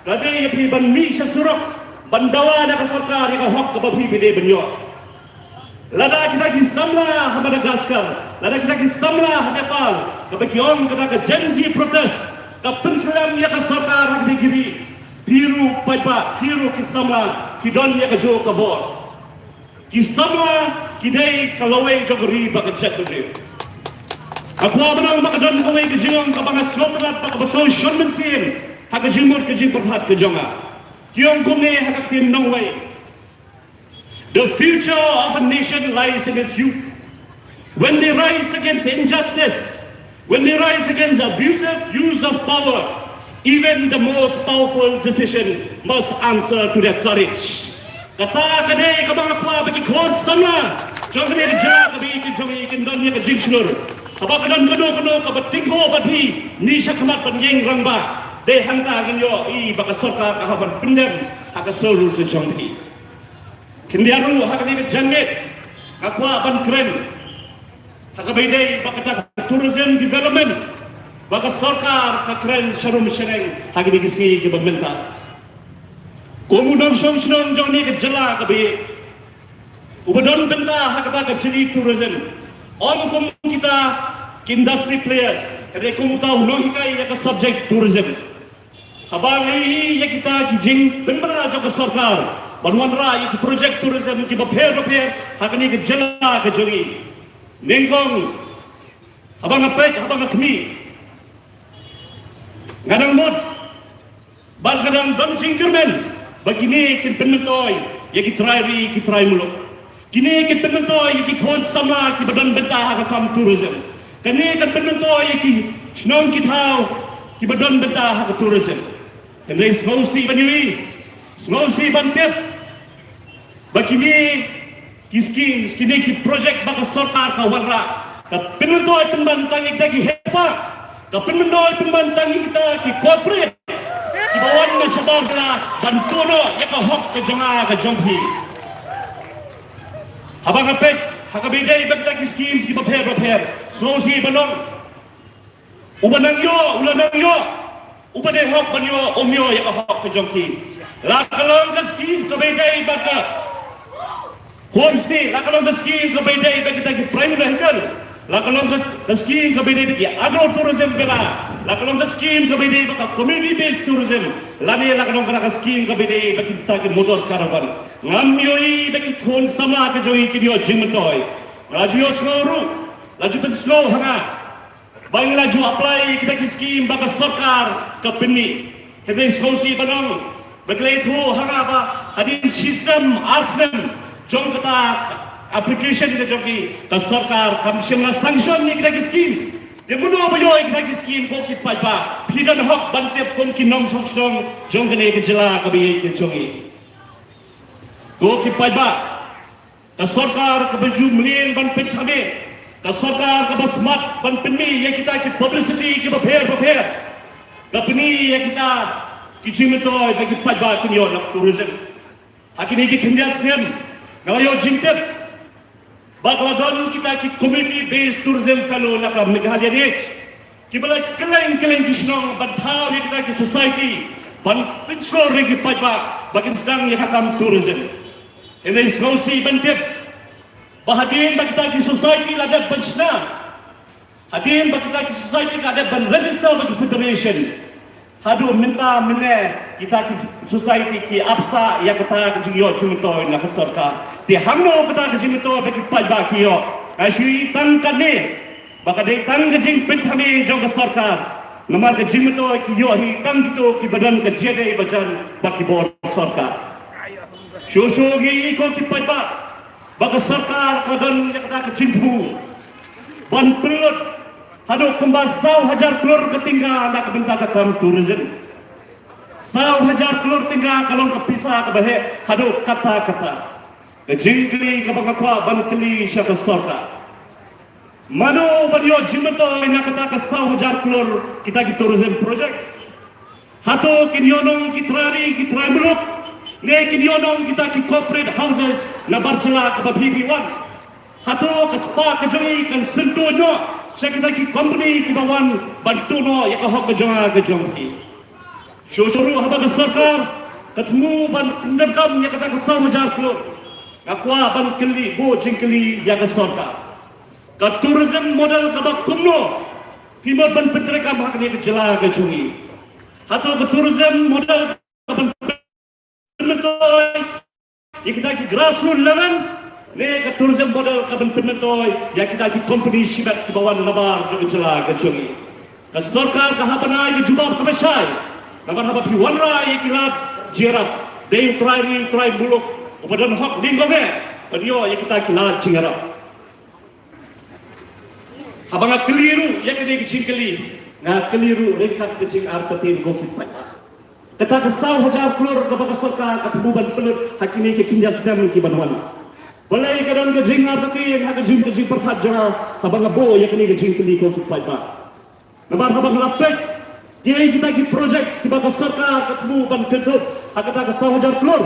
Ka dei ïa phi ban mih sha surok ban dawa da ka sorkar ïa ka hok kaba phi ba dei ban ïoh. Lada kita ki samla ha Madagascar, lada kita ki samla ha Nepal, kaba ki ong kata ka Gen Z protest, ka pynkhlem ïa ka sorkar ha kine ki ri, phi ruh paidbah, phi ruh ki samla ki don ïa kajuh ka bor. Ki samla ki dei ka lawei jong ka ri bad ka jaitbynriew. Nga kwah ban ong ba ka don kawei ka jingong kaba nga sngewtynnat bad kaba sngewshon mynsiem ha ka jingmut ka jingpyrkhat ka jong nga. Ki ong kumne ha ka ktien nongwei: The future of a nation lies in its youth. When they rise against injustice, when they rise against abusive use of power, even the most powerful decision must answer to their courage. Kata ka dei kaba nga kwah ba ki khun samla jong kane ka jylla kaba ïeit ka jong ngi kin don ïa ka jingshlur. Haba ka don kano kano kaba tingkhuh bad phi, mih sha khmat ban ïeng rangbah. Dei hangta ngin ïohi ba ka sorkar ka hap ban pyndem ha ka sur ka jong phi. Khyndiat ruh ha kane ka janmiet nga kwah ban kren ha kaba ïadei bad kata ka tourism development ba ka sorkar ka kren sharum shaneng ha kine ki sngi kiba mynta. Kum u nongshong shnong jong kane ka jylla kaba ïeit uba don bynta ha kata ka jylliew tourism, ym kum kita ki industry players, hynrei kum uta u nonghikai ïa ka subject tourism. Haba ngi ïohi ïa kita ki jingpynbna jong ka sorkar ban wanrah ïa ki project tourism kiba pher bapher ha kane ka jylla ka jong ngi, nyngkong, haba nga peit, haba nga khmih, nga dang mut bad nga dang don jingkyrmen ba kine kin pynmyntoi ïa ki trai ri ki trai muluk. Kine kin pynmyntoi ïa ki khun samla kiba don bynta ha ka kam tourism. Kine kin pynmyntoi ïa ki shnong ki thaw kiba don bynta ha ka tourism. Hynrei sngewsih ban ïohi, sngewsih ban tip ba kine ki schemes, kine ki project ba ka sorkar ka wanrah, ka pynmyntoi pynban tang ïa kita ki hepa, ka pynmyntoi pynban tang ïa kita ki corporate kiba wan na shabar jylla ban tuh noh ïa ka hok ka jong nga ka jong phi. Haba nga peit ha kaba ïadei bad kita ki schemes kiba pher bapher, sngewsih ban ong, uba nang ïoh u la nang ïoh, uba dei hok ban ïoh um ïoh ïa ka hok ka jong ki. La ka long ka scheme kaba ïadei bad ka homestay, la ka long ka scheme kaba ïadei bad kita ki private vehicle, la ka long ka, ka scheme kaba ïadei bad ki agro tourism villa, la ka long ka scheme kaba ïadei bad ka community based tourism, lane la ka long ka, ka scheme kaba ïadei bad kita ki motor caravan. Ngam ïohi ba ki khun samla ka jong ngi kin ïoh jingmyntoi. Nga la ju ïohsngew ruh, la ju pynsngew ha nga ba ngi la ju apply kita ki scheme ba ka sorkar ka pynmih. Hynrei sngewsih ban ong ba ki la ïathuh ha nga ba hadien shi snem ar snem jong kata application ka jong ki, ka sorkar kam shym la sanction ïa kita ki scheme. Te mano ba ïoh ïa kita ki scheme? Ko ki paidbah, phi don hok ban tip kum ki nongshong shnong jong kane ka jylla kaba ïeit ka jong ngi. Ko ki paidbah, ka sorkar kaba ju mlien ban pynthame, ka sorkar kaba smat ban pynmih ïa kita ki publicity kiba pher bapher, ka pyni ïa kita ki jingmyntoi ba ki paidbah kin ïoh na tourism. Ha kine ki khyndiat snem nga la ïoh jingtip ba ka la don kita ki community based tourism fellow na ka Meghalaya Next kiba la kylleng kylleng ki shnong ban thaw ïa kita ki society ban pynshlur ïa ki paidbah ba kin sdang ïa ka kam tourism. Hynrei sngewsih ban tip ba hadien ba kita ki society la dep ban shna, Hadien ba kita ki society ka dep ban register bad ki federation, haduh mynta mynne kita ki society ki ap sah ïa kata ka jingïoh jingmyntoi na ka sorkar. Te hangno kata ka jingmyntoi ba ki paidbah ki ïoh? Ka shu tang kane ba ka dei tang ka jingpynthame jong ka sorkar. Namar ka jingmyntoi ki ïoh hi tang kito kiba don ka jingïadei bajan bad ki bor sorkar. Shuh shuh ngi ïohi ko ki paidbah ba ka sorkar ka don ïa kata ka jingthmu ban pynlut haduh kumba saw hajar klur ka tyngka na ka bynta ka kam tourism. Saw hajar klur tyngka ka long ka pisa kaba heh haduh katta katta. Ka jingkylli kaba nga kwah ban kylli sha ka sorkar, mano ban ïoh jingmyntoi na kata ka saw hajar klur kita ki tourism projects? Hato kin ïoh nong ki trai ri ki trai muluk, ne kin ïoh nong kita ki corporate houses na bar jylla kaba phi phi wan? Hato ka spah ka jong i kan syntu noh sha kita ki company kiba wan ban tuh noh ïa ka hok ka jong nga ka jong phi? Shuh shuh ruh haba ka sorkar ka thmu ban pyndonkam ïa kata ka saw hajar klur, nga kwah ban kylli, buh jingkylli ïa ka sorkar. Ka tourism model kaba kumno phi mut ban pyntreikam ha kane ka jylla ka jong i? Hato ka tourism model ka ban pynmyntoi ïa kita ki grassroots level, ne ka tourism model ka ban pynmyntoi ïa kita ki company shimet kiba wan nabar jong ka jylla ka jong i? Ka sorkar ka hap ban ai ka jubab kaba shai. Namar haba phi wanrah ïa ki lad jingïarap, dei u trai ri u trai muluk uba don hok lyngba ban ïoh ïa kita ki lad jingïarap. Haba nga kylli ruh ïa kane ka jingkylli, nga kylli ruh ryngkat ka jingartatien ko ki paidbah. Kata ka saw hajar klur kaba ka sorkar ka thmu ban pynlut ha kine ki kynja stem kiban wan, balei ka don ka jingartatien ha ka jing ka jingpyrkhat jong nga haba nga buh ïa kane ka jingkylli ko ki paidbah? Namar haba nga la peit kiei kita ki projects kiba ka sorkar ka thmu ban kynthup ha kata ka saw hajar klur,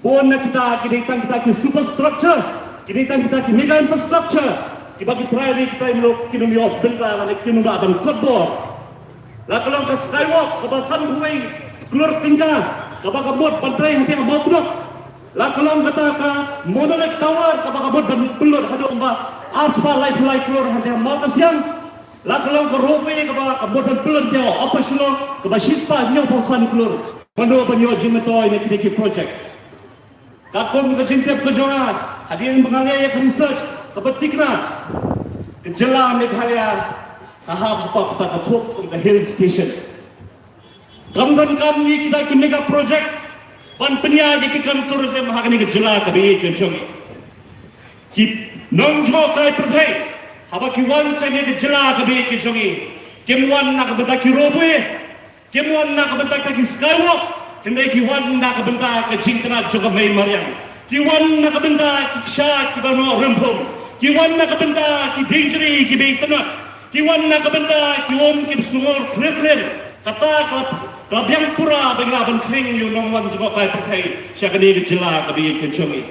bun na kita ki dei tang kita ki superstructure, ki dei tang kita ki mega infrastructure kiba ki trai ri ki trai muluk kin ym ïoh bynta lane kin ym lah ban kot bor. La ka long ka skywalk kaba sanphew wei klur tyngka kaba ka mut ban trei hangtei ha Mawkdok. La ka long kata ka Monolith Tower kaba ka mut ban pynlut haduh kumba arspah laiphew lai klur hangtei ha Mawkasiang. La ka long ka ropeway kaba ka mut ban pynlut hangtei ha Upper Shillong kaba shispah hynñiewphew san klur. Mano ban ïoh jingmyntoi na kine ki project? Katkum ka jingtip ka jong nga, hadien ba nga leh ïa ka research kaba thikna, ka jylla Meghalaya ka hap hapoh kata ka thup kum ka hill station. Kam donkam ngi kita ki mega project ban pynïaid ïa ki kam tourism ha kane ka jylla kaba ïeit ka jong ngi. Ki nongjngohkai pyrthei haba ki wan sha kane ka jylla kaba ïeit ka jong ngi, kim wan na ka bynta ki ropeway, kim wan na ka bynta kita ki skywalk, hynrei ki wan na ka bynta ka jingtynnad jong ka mei mariang. Ki wan na ka bynta ki kshaid kiba noh rymphum. Ki wan na ka bynta ki dieng jri kiba ïeit tynnad. Ki wan na ka bynta ki um kiba sngur khlieh khlieh. Kata ka la, ka la biang pura ba ngi lah ban khring ïa u nongwan jngohkai pyrthei sha kane ka jylla kaba ïeit ka jong ngi.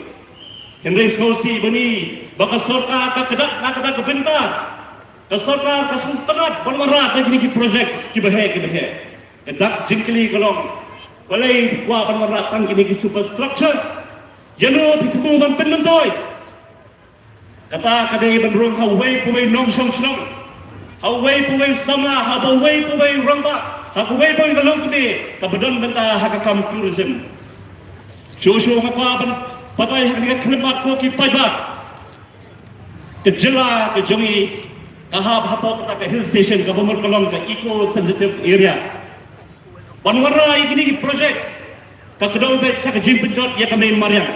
Hynrei sngewsih bani ba ka sorkar ka kdap na kata ka bynta. Ka sorkar ka sngewtynnat ban wanrah tang kine ki project kiba heh kiba heh. Ka dak jingkylli ka long, balei phi kwah ban wanrah tang kine ki superstructure? Ïano phi thmu ban pynmyntoi? Kata ka dei ban rung ha uwei pa uwei nongshong shnong, ha uwei pa uwei samla, ha uwei pa uwei rangbah, ha uwei pa uwei ka longkmie kaba don bynta ha ka kam tourism. Shuh shuh nga kwah ban batai ha kane ka khyllipmat ko ki paidbah. Ka jylla ka jong ngi ka hap hapoh kata ka hill station kaba mut ka long ka eco sensitive area. Ban wanrah ïa kine ki projects ka kdew beit sha ka jingpynjot ïa ka mei mariang.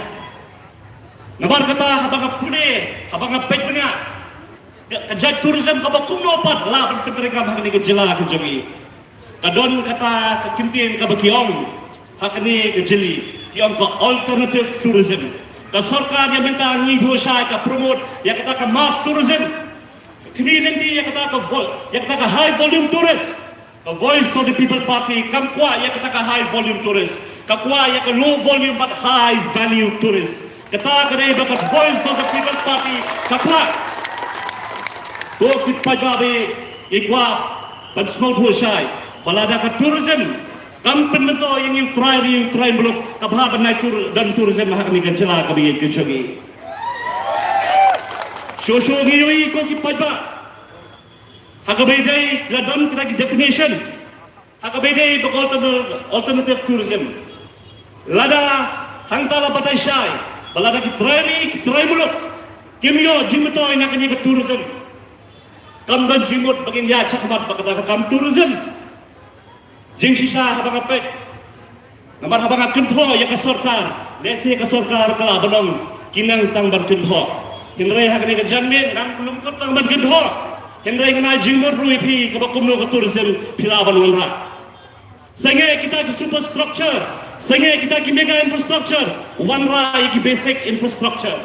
Namar kata haba nga pule, haba nga peit bniah ka, ka jait tourism kaba kumno pat lah ban pyntreikam ha kane ka jylla ka jong ngi. Ka don kata ka kyntien kaba ki ong ha kane ka jylla, ki ong ka alternative tourism. Ka sorkar ïa mynta ngi duh shai ka promote ïa kata ka mass tourism. Kine lynti ïa kata ka vol-, ïa kata ka high volume tourist. Ka Voice of the People Party kam kwah ïa kata ka high volume tourist. Ka kwah ïa ka low volume but high value tourist. Kata ka dei ba ka Voice of the People Party ka kwah. Ko ki paidbah, ngi kwah ban sngewthuh shai ba lada ka tourism kam pynmyntoi ïa ngi u trai ri u trai muluk, ka bha ban ai tur-, don tourism ha kane ka jylla kaba ïeit ka jong ngi. Shuh shuh ngi ïohi ko ki paidbah. Ha kaba ïadei la don kita ki definition ha kaba ïadei bad alternative, alternative tourism. Lada hangta la batai shai ba lada ki trai ri ki trai muluk kim ïoh jingmyntoi na kane ka tourism, kam don jingmut ba ngin ïaid shakhmat bad kata ka kam tourism. Jingshisha haba nga peit, namar haba nga kynthoh ïa ka sorkar, lehse ka sorkar ka lah ban ong ki nang tang ban kynthoh. Hynrei ha kane ka janmiet ngam kyllum kut tang ban kynthoh. Hynrei nga ai jingmut ruh ïa phi kaba kumno ka tourism phi lah ban wanrah. Sangeh kita ki superstructure, sangeh kita ki mega infrastructure, wanrah ïa ki basic infrastructure.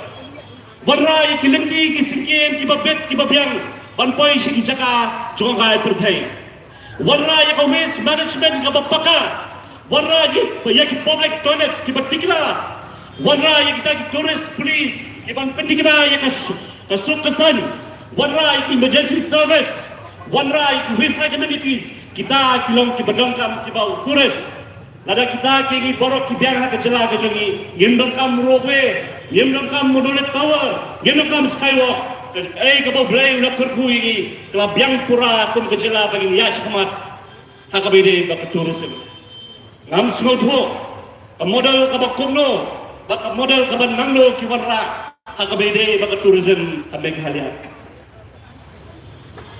Wanrah ïa ki lynti ki syngkien kiba bit kiba biang ban poi sha ki jaka jngohkai pyrthei. Wanrah ïa ka waste management kaba paka. Wanrah ïa ki, ïa ki public toilets kiba thikna. Wanrah ïa kita ki tourist police kiban pynthikna ïa ka su-, ka suk ka saiñ. Wanrah ïa ki emergency service. Wanrah ïa ki wayside amenities. Kita ki long kiba donkam kiba u tourist. Lada kita ki ngi baroh ki biang ha ka jylla ka jong ngi, ngim donkam roadway, ngim donkam monolith tower, ngim donkam skywalk. Kaei kaba U Blei u la kyrkhu ïa ngi ka la biang pura kum ka jylla ba ngin ïaid shakhmat ha kaba ïadei bad ka tourism. Ngam sngewthuh ka model kaba kumno bad ka model kaba nangno ki wanrah ha kaba ïadei bad ka tourism ha Meghalaya.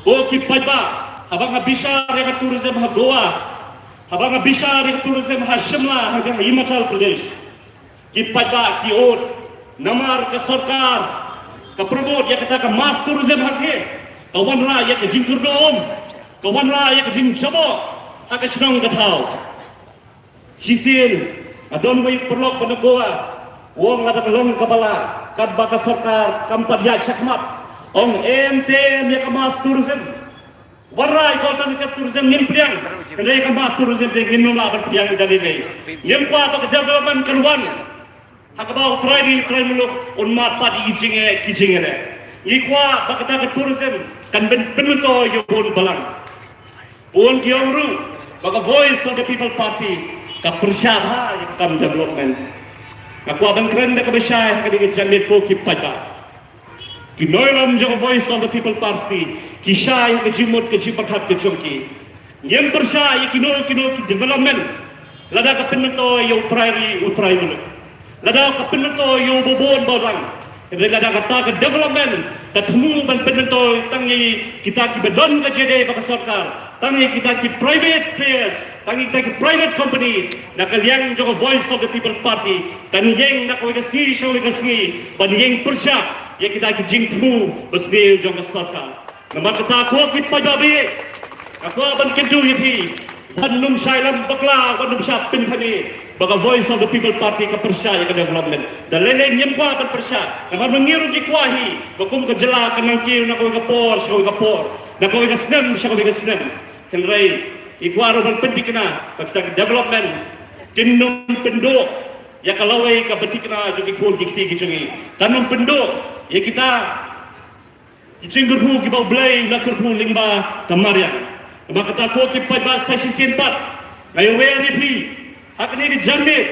Ko ki paidbah, haba nga bishar ïa ka tourism ha Goa, haba nga bishar ïa ka tourism ha Shimla, ha Himachal Pradesh, ki paidbah ki ong namar ka sorkar ka promote ïa kata ka mass tourism hangne, ka wanrah ïa ka jingkyrduh um, ka wanrah ïa ka jingjaboh ha ka shnong ka thaw. Shisien, nga don wei paralok ba na Goa, u ong lada ka long kaba lah, katba ka sorkar kam pat ïaid shakhmat, ong em te em ïa ka mass tourism. Wanrah ïa ka alternative tourism ngin pdiang, hynrei ka mass tourism te ngim lah ban pdiang ïa da lei lei. Ngim kwah ba ka development kan wan ha kaba u trai ri u trai muluk un mad pat ïa ki jingeh ki jingeh. Ngi kwah ba kata ka tourism kan pyn-, pynmyntoi ïa u bun balang. Bun ki ong ruh ba ka Voice of the People Party ka pyrshah bha ïa ka kam development. Nga kwah ban kren da kaba shai ha kane ka janmiet ko ki paidbah. Ki nongïalam jong ka Voice of the People Party ki shai ha ka jingmut ka jingpyrkhat ka jong ki. Ngim pyrshah ïa kino kino ki development lada ka pynmyntoi ïa u trai ri u trai muluk. Lada ka pynmyntoi ïa u ba bun ba rang. Hynrei lada kata ka development ka thmu ban pynmyntoi tang ïa kita kiba don ka jingïadei bad ka sorkar, tang ïa kita ki private players, tang ïa kita ki private companies, na ka liang jong ka Voice of the People Party kan ïeng na kawei ka sngi sha kawei ka sngi ban ïeng pyrshah ïa kita ki jingthmu basniew jong ka sorkar. Namar kata ko ki paidbah, nga kwah ban kyntu ïa phi, wat nym shah lam bakla, wat nym shah pynthame ba ka Voice of the People Party ka pyrshah ïa ka development. Da lei lei ngim kwah ban pyrshah. Namar ma ngi ruh ngi kwah hi ba kum ka jylla kan nang kiew na kawei ka por sha kawei ka por, na kawei ka snem sha kawei ka snem. Hynrei ngi kwah ruh ban pynthikna ba kita ki development kin nym pynduh ïa ka lawei kaba thikna jong ki khun ki kti ki jong ngi. Kan nym pynduh ïa kita ki jingkyrkhu kiba U Blei u la kyrkhu lyngba ka mariang. Namar kata ko ki paidbah, sa shisien pat nga ïawer ïa phi ha kane ka janmiet,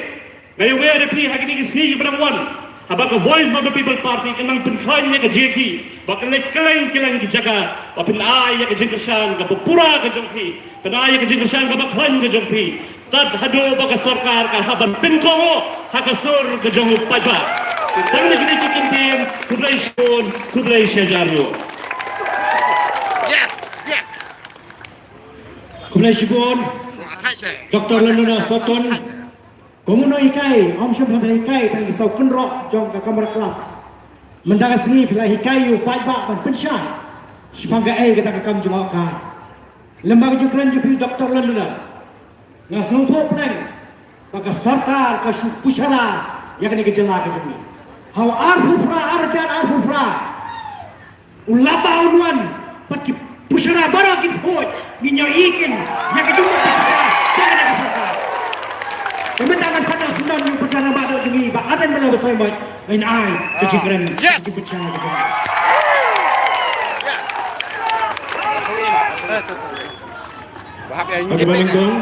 nga ïawer ïa phi ha kine ki sngi kiba dang wan, haba ka Voice of the People Party ka nang pynkhlaiñ ïa ka jingïakhih, ba kan leit kylleng kylleng ki jaka, ba phin ai ïa ka jingkyrshan kaba pura ka jong phi, phin ai ïa ka jingkyrshan kaba khlaiñ ka jong phi. Tad haduh ba ka sorkar ka hap ban pynkohnguh ha ka sur ka jong u paidbah. Tang na kine ki kyntien, khublei shibun, khublei shihajar nguh. Yes, yes. Khublei shibun, Doctor Londona Sohtun. Kumno hikai, ym shym hikai tang ki saw kynroh jong ka kamra klas. Mynta ka sngi phi la hikai ïa u paidbah ban pynshai shaphang kaei kata ka kam jngohkai. Lem bad ka jingkren jong phi Doctor Londona, nga sngewthuh pleng ba ka sorkar ka shu pushara ïa kane ka jylla ka jong ngi. Ha u arphew phra, ar hajar arphew phra, u laba un wan bad ki pushara baroh ki khuid, ngin ïohi kin ïa ka jingmut ka sorkar, ïa kane ka sorkar. Te mynta ngan pat da sngewdon ïa u paidbah ba don jong ngi, Bah Ardent Miller Basaiawmoit, ngin ai ka jingkren, ka jingpushara ka jong ngi. Ba hap ïa ngi. Bad ba nyngkong,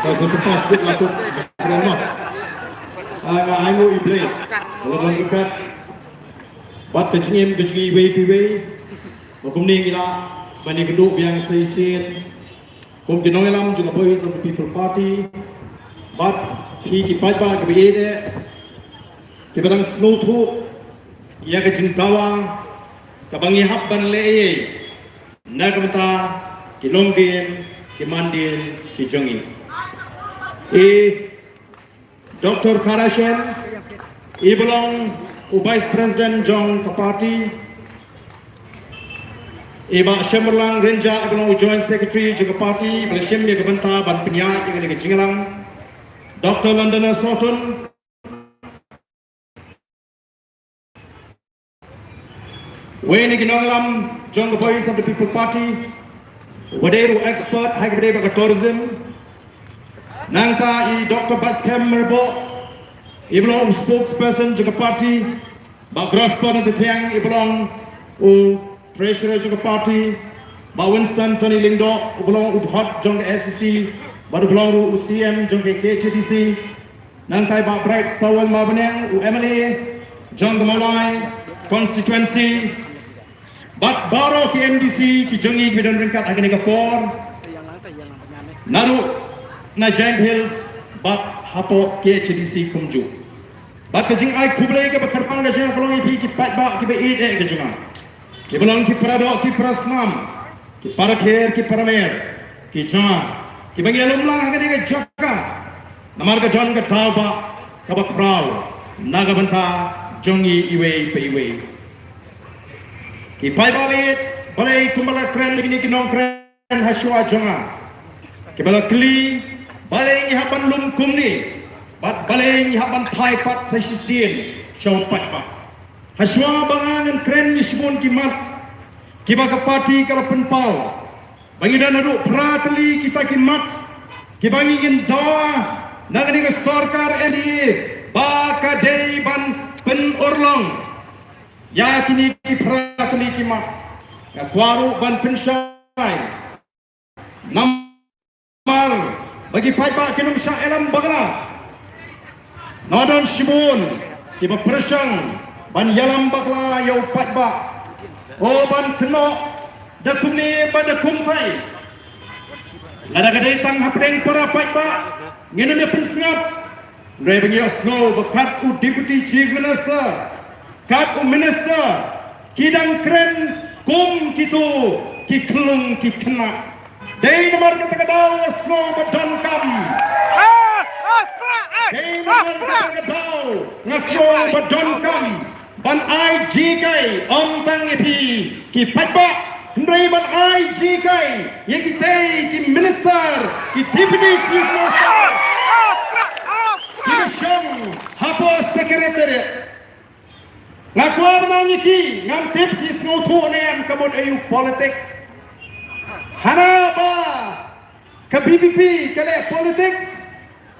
ka sngewthuh suk la kut kren noh. Nga ai nguh ïa U Blei, la ban ryngkat bad ka jingim ka jong ngi iwei pa iwei. Kumne ngi lah ban ïakynduh biang sa shisien kum ki nongïalam jong ka Voice of the People Party bad phi ki paidbah kiba ïeit, kiba dang sngewthuh ïa ka jingdawa kaba ngi hap ban leh ei ei na ka bynta ki longdien ki mandien ki jong ngi. I Doctor Tarashen, i ba long u Vice President jong ka party, i Bah Shemurlang Rynjah, i ba long u Joint Secretary jong ka party, ba la shim ïa ka bynta ban pynïaid ïa kane ka jingïalang, Doctor Londona Sohtun, wei na ki nongïalam jong ka Voice of the People Party, uba dei ruh expert ha kaba ïadei bad ka tourism. Nangta i Doctor Batskhem Myrboh, i ba long u spokesperson jong ka party, Bah Grosbor Nongthiang, i ba long u treasurer jong ka party, Bah Winston Tony Lyngdoh, u ba long u dkhot jong ka S E C bad u ba long ruh u C M jong ka K H A D C. Nangta i Bah Brightstarwell Marbaniang, u M L A jong ka Mawlai constituency, bad baroh ki M D C ki jong ngi kiba don ryngkat ha kane ka por, naduh na Jaintia Hills bad hapoh K H A D C kumjuh. Bad ka jingai khublei kaba kyrpang ka jong nga ka long ïa phi ki paidbah kiba ïeit eh ka jong nga, kiba long ki paradoh ki parasnam, ki parakher ki paramer ki jong nga, kiba ngi ïalum lang ha kane ka jaka namar ka don ka daw ba kaba khraw na ka bynta jong ngi iwei pa iwei. Ki paidbah, balei kumba la kren ïa kine ki nongkren ha shuwa jong nga, kiba la kylli balei ngi hap ban lum kumne bad balei ngi hap ban phai pat sa shisien sha u paidbah. Ha shuwa ba nga ngan kren ïa shibun ki mat kiba ka party ka la pynpaw, ba ngi don haduh phra tylli kita ki mat kiba ngi ngin dawa na kane ka sorkar N D A ba ka dei ban pynurlong ïa kine ki phra tylli ki mat. Nga kwah ruh ban pynshai namar ba ki paidbah kin ym shah ïalam bakla. Nga don shibun kiba pyrshang ban ïalam bakla ïa u paidbah, o ban kynnoh da kumne bad da kumtai. Lada ka dei tang hapdeng para paidbah ngin ym ïa pynsngap. Hynrei ba ngi ïohsngew ba kat u Deputy Chief Minister, kat u Minister, ki dang kren kum kito ki khyllung ki khynnah. Dei namar kata ka daw nga sngew ba donkam. Dei namar kata ka daw nga sngew ba donkam ban ai jinghikai, ym tang ïa phi ki paidbah, hynrei ban ai jinghikai ïa kitei ki minister, ki deputy chief minister, kiba shong hapoh secretariat. Nga kwah ban ong ïa ki, ngam tip ki sngewthuh ne em ka mut aïu politics. Hana ba ka V P P ka leh politics,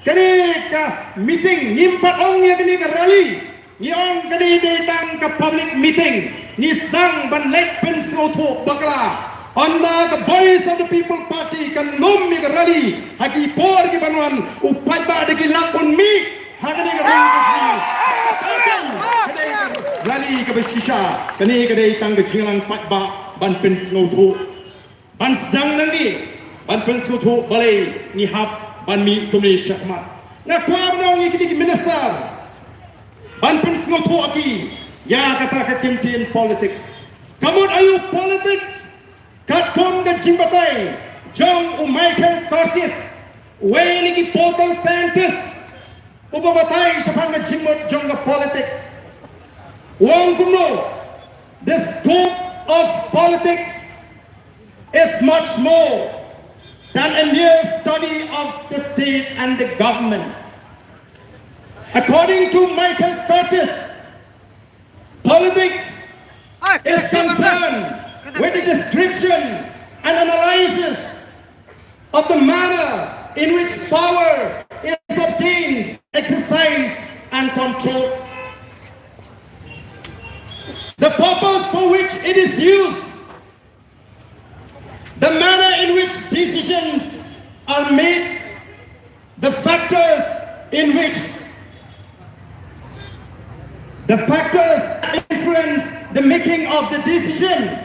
kane ka meeting, ngim pat ong ïa kane ka rally, ngi ong kane dei tang ka public meeting. Ngi sdang ban leit pynsngewthuh bakla. Ynda ka Voice of the People Party kan lum ïa ka rally ha ki por ki ban wan, u paidbah da ki lak ban mih ha kane ka rally. Kane ka rally kaba shisha, kane ka dei tang ka jingïalang paidbah ban pynsngewthuh, ban sdang nangne ban pynsngewthuh balei ngi hap ban mih kumne shakhmat. Nga kwah ban ong ïa kine ki minister ban pynsngewthuh ïa ki ïa kata ka kyntien politics. Ka mut aïu politics? Katkum ka jingbatai jong u Michael Curtis, uwei na ki political scientist uba batai shaphang ka jingmut jong ka politics, u ong kumno: the scope of politics is much more than a mere study of the state and the government. According to Michael Curtis, politics is concerned with the description and analysis of the manner in which power is obtained, exercised, and controlled, the purpose for which it is used, the manner in which decisions are made, the factors in which the factors influence the making of the decision,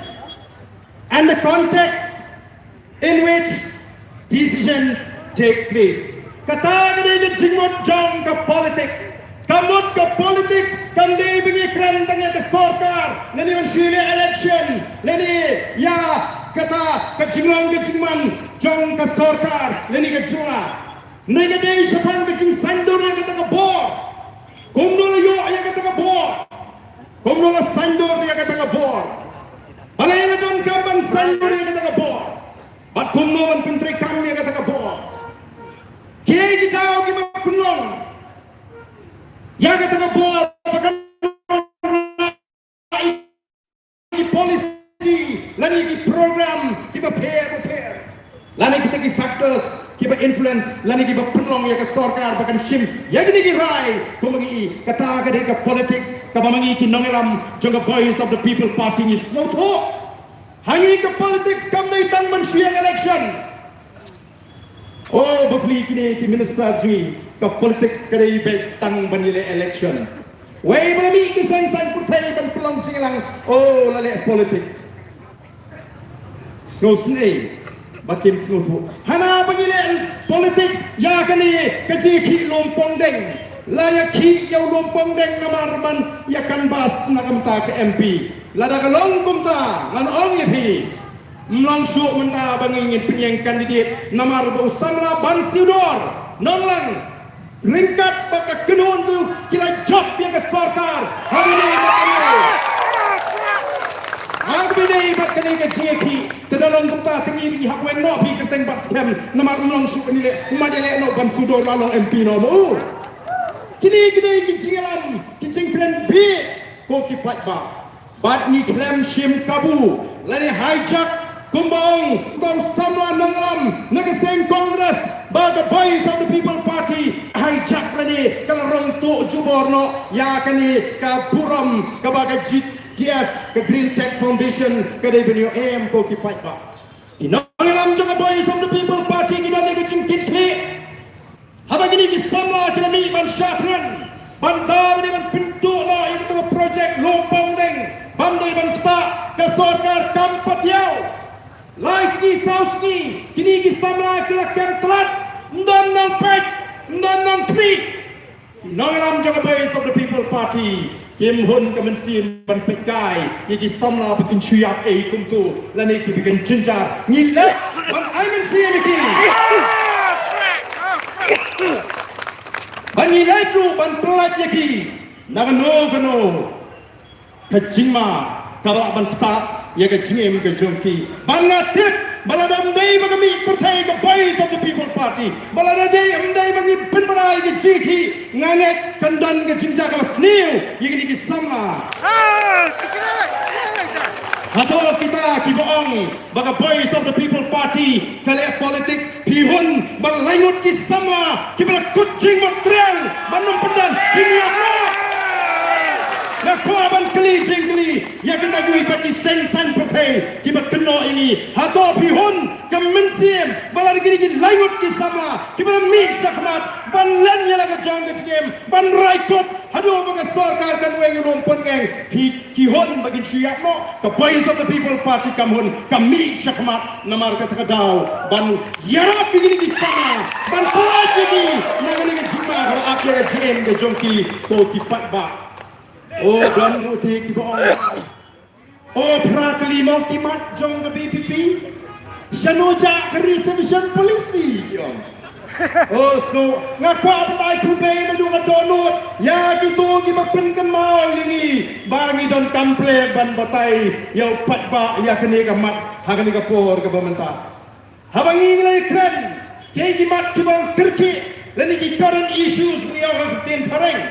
and the context in which decisions take place. Kata ka dei ka jingmut jong ka politics. Ka mut ka politics kam dei ba ngi kren tang ïa ka sorkar lane ban shu ïaleh election lane ïa kata ka jinglong ka jingman jong ka sorkar lane ka jylla. Ngi ka dei shaphang ka jingsaiñdur ïa kata ka bor. Kumno la ïoh ïa kata ka bor? Kumno la saiñdur ïa kata ka bor? Balei la donkam ban saiñdur ïa kata ka bor? Bad kumno ban pyntreikam ïa kata ka bor? Kiei ki daw kiba pynlong ïa kata ka bor ba kan ki policy lane ki program kiba pher ba pher, lane kita ki factors kiba influence lane kiba pynlong ïa ka sorkar ba kan shim ïa kine ki rai. Kumba ngi i, kata ka dei ka politics kaba ma ngi ki nongïalam jong ka Voice of the People Party ngi sngewthuh. Ha ngi ka politics kam dei tang ban shu ïeng election. Oh, bapli kine ki minister jong ngi, ka politics ka dei beit tang ban ïaleh election. Wei ba la mih ki seng saiñ pyrthei ban pynlong jingïalang, oh, la leh politics. Sngewsih ba kim sngewthuh. Hana ba ngi leh politics ïa kane ka jingïakhih lum pongdeng. La ïakhih ïa u lum pongdeng namar ban ïa canvass na ka bynta ka M P. Lada ka long kumta ngan ong ïa phi. Ym long shuh mynta ba ngi ngin pynïeng candidate namar ba u samla Bansiewdor Nonglang ryngkat bad ka kynhun tu ki la jop ïa ka sorkar. Ha kane ka kane. Ha kane ka kane ka jingïakhih. Te da long kumta te ngi ngi hap weng noh phi kyrteng bad skhem namar ym long shuh kane leh. Kumba ïaleh noh Bansiewdor la long M P noh mo. Kine kine ki jingïalam ki jingkren bieit ko ki paidbah. Bad ngi khlem shim kabu lane hijack kumba ong u samla nongïalam na ka seng Congress ba ka Voice of the People Party hijack lane ka la rong tuh jubor noh ïa kane ka burom kaba ka G T F, ka Green Tech Foundation ka dei ban ïoh em ko ki paidbah. Ki nongïalam jong ka Voice of the People Party ki don ïa ka jingkitkhlieh. Haba kine ki samla ki la mih ban shah thngan ban da ban pynduh noh ïa kito ki project lum pongdeng ban dei ban ktah, ka sorkar kam pat ïaw. Lai sngi saw sngi kine ki samla ki la kem tlot, ym don nongpeit, ym don nongkhmih. Nongïalam jong ka Voice of the People Party kim hun ka mynsiem ban peit kai ïa ki samla ba kin shu ïap ei kumto lane ki ba kin jynjar. Ngi leit ban ai mynsiem ïa ki. Ba ngi leit ruh ban pyllait ïa ki na kano kano ka jingma kaba lah ban ktah ïa ka jingim ka jong ki. Bad nga tip ba lada ym dei ba ka mih pyrthei ka Voice of the People Party, ba lada dei ym dei ba ngi pynbna ïa ka jingïakhih, nga ngeit kan don ka jingjia kaba sniew ïa kine ki samla. Hato kita kiba ong ba ka Voice of the People Party ka leh politics, phi hun ba lai ngut ki samla kiba la kut jingmut triang ban ym pyndan, phin ïoh noh. Nga kwah ban kylli jingkylli ïa kita kiwei pat ki seng saiñ pyrthei kiba kynnoh ïa ngi. Hato phi hun ka mynsiem ba la kine ki lai ngut ki samla kiba la mih shakhmat ban len ïa la ka jong ka jingim ban rai kut haduh ba ka sorkar kan weng ïa u nongpynïeng, phi ki hun ba kin shu ïap noh? Ka Voice of the People Party kam hun, ka mih shakhmat namar kata ka daw ban ïarap ïa kine ki samla, ban pyllait ïa ki na kane ka jingma kaba ap ïa ka jingim ka jong ki ko ki paidbah. O don ruh te kiba ong, o phra tylli mo ki mat jong ka V P P. Shano jah ka reservation policy ki ong. O sngew, nga kwah ban ai khublei naduh ka dohnud ïa kito kiba pynkynmaw ïa ngi ba ngi donkam pyrshah ban batai ïa u paidbah ïa kane ka mat ha kane ka por kaba mynta. Haba ngi la ïakren, kiei ki mat kiba kyrkieh lane ki current issues ba ngi ïoh ha ka ktien phareng.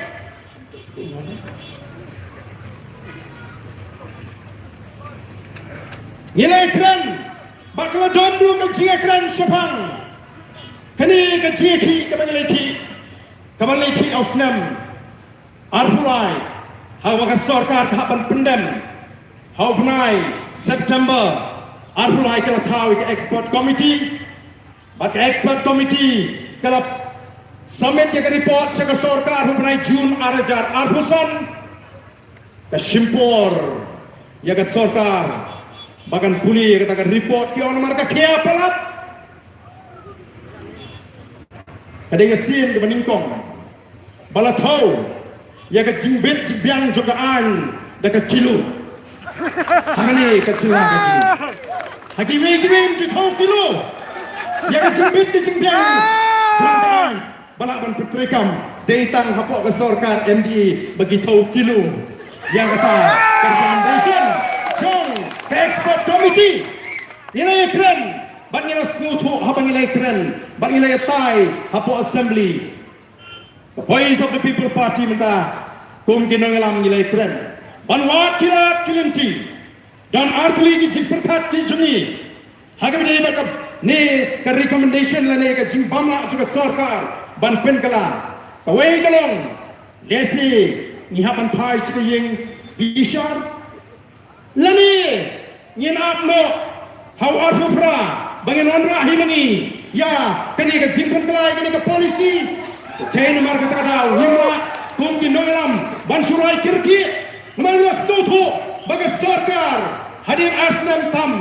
Ngi la ïakren bad ka la don ruh ka jingïakren shaphang kane ka jingïakhih kaba ngi la ïakhih, kaba ngi la ïakhih ha u snem arphew lai, haba ka sorkar ka hap ban pyndem ha u bnai September arphew lai, ka la thaw ïa ka expert committee. Bad ka expert committee ka la submit ïa ka report sha ka sorkar ha u bnai June ar hajar arphew san. Ka shim por ïa ka sorkar ba kan pule ïa kata ka report, ki ong namar ka khia palat. Ka dei ka sien kaba nyngkong ba la thew ïa ka jingbit jingbiang jong ka aiñ da ka kilo. Hangne ka jylla ka jong ngi, ha kiwei kiwei ki thew kilo ïa ka jingbit ka jingbiang jong ka aiñ ba lah ban pyntreikam. Dei tang hapoh ka sorkar M D A ba ki thew kilo ïa kata ka recommendation jong ka expert committee. Ngi la ïakren bad ngi la sngewthuh haba ngi la ïakren bad ngi la ïatai hapoh assembly. Ka Voice of the People Party mynta kum ki nongïalam ngi la ïakren ban wad ki lad ki lynti. Don artylli ki jingpyrkhat ki jong ngi ha kaba ïadei bad kane ka recommendation lane ka jingbam lah jong ka sorkar ban pynkylla. Kawei ka long, lehse ngi hap ban phai sha ka ïing bishar, lane ngin ap noh ha u arphew phra ba ngin wanrah hi ma ngi ïa kane ka jingpynkylla ïa kane ka policy. Te namar kata ka daw ngim lah kum ki nongïalam ban shu rai kyrkieh. Namar ngi la sngewthuh ba ka sorkar hadien ar snem tam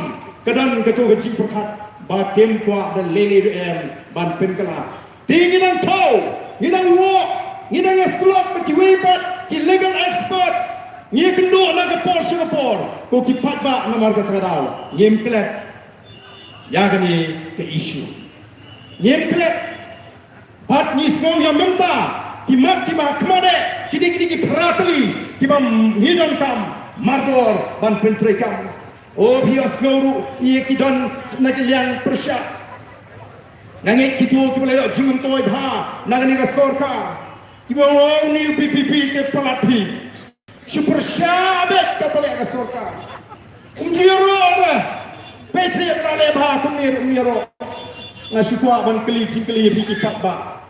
ka don kato ka jingpyrkhat ba kim kwah da lei lei ruh em ban pynkylla. Te ngi dang thew, ngi dang wad, ngi dang ïasyllok bad kiwei pat ki legal expert. Ngi ïakynduh na ka por sha ka por, ko ki paidbah, namar kata ka daw ngim klet ïa kane ka issue. Ngim klet. Bad ngi sngew ïa mynta ki mat kiba ha khmat eh, ki dei, ki dei ki phra tylli kiba ngi donkam mardor ban pyntreikam. O, phi ïohsngew ruh ïa ki don na ki liang pyrshah. Nga ngeit kito kiba la ïoh jingmyntoi bha na kane ka sorkar kiba ong, une u V P P te palat phi. Shu pyrshah beit ka, palat ka sorkar. Um ju ïaroh re. Phi sngewthuh leh bha kumne ruh um ïaroh. Nga shu kwah ban kylli jingkylli ïa phi ki paidbah.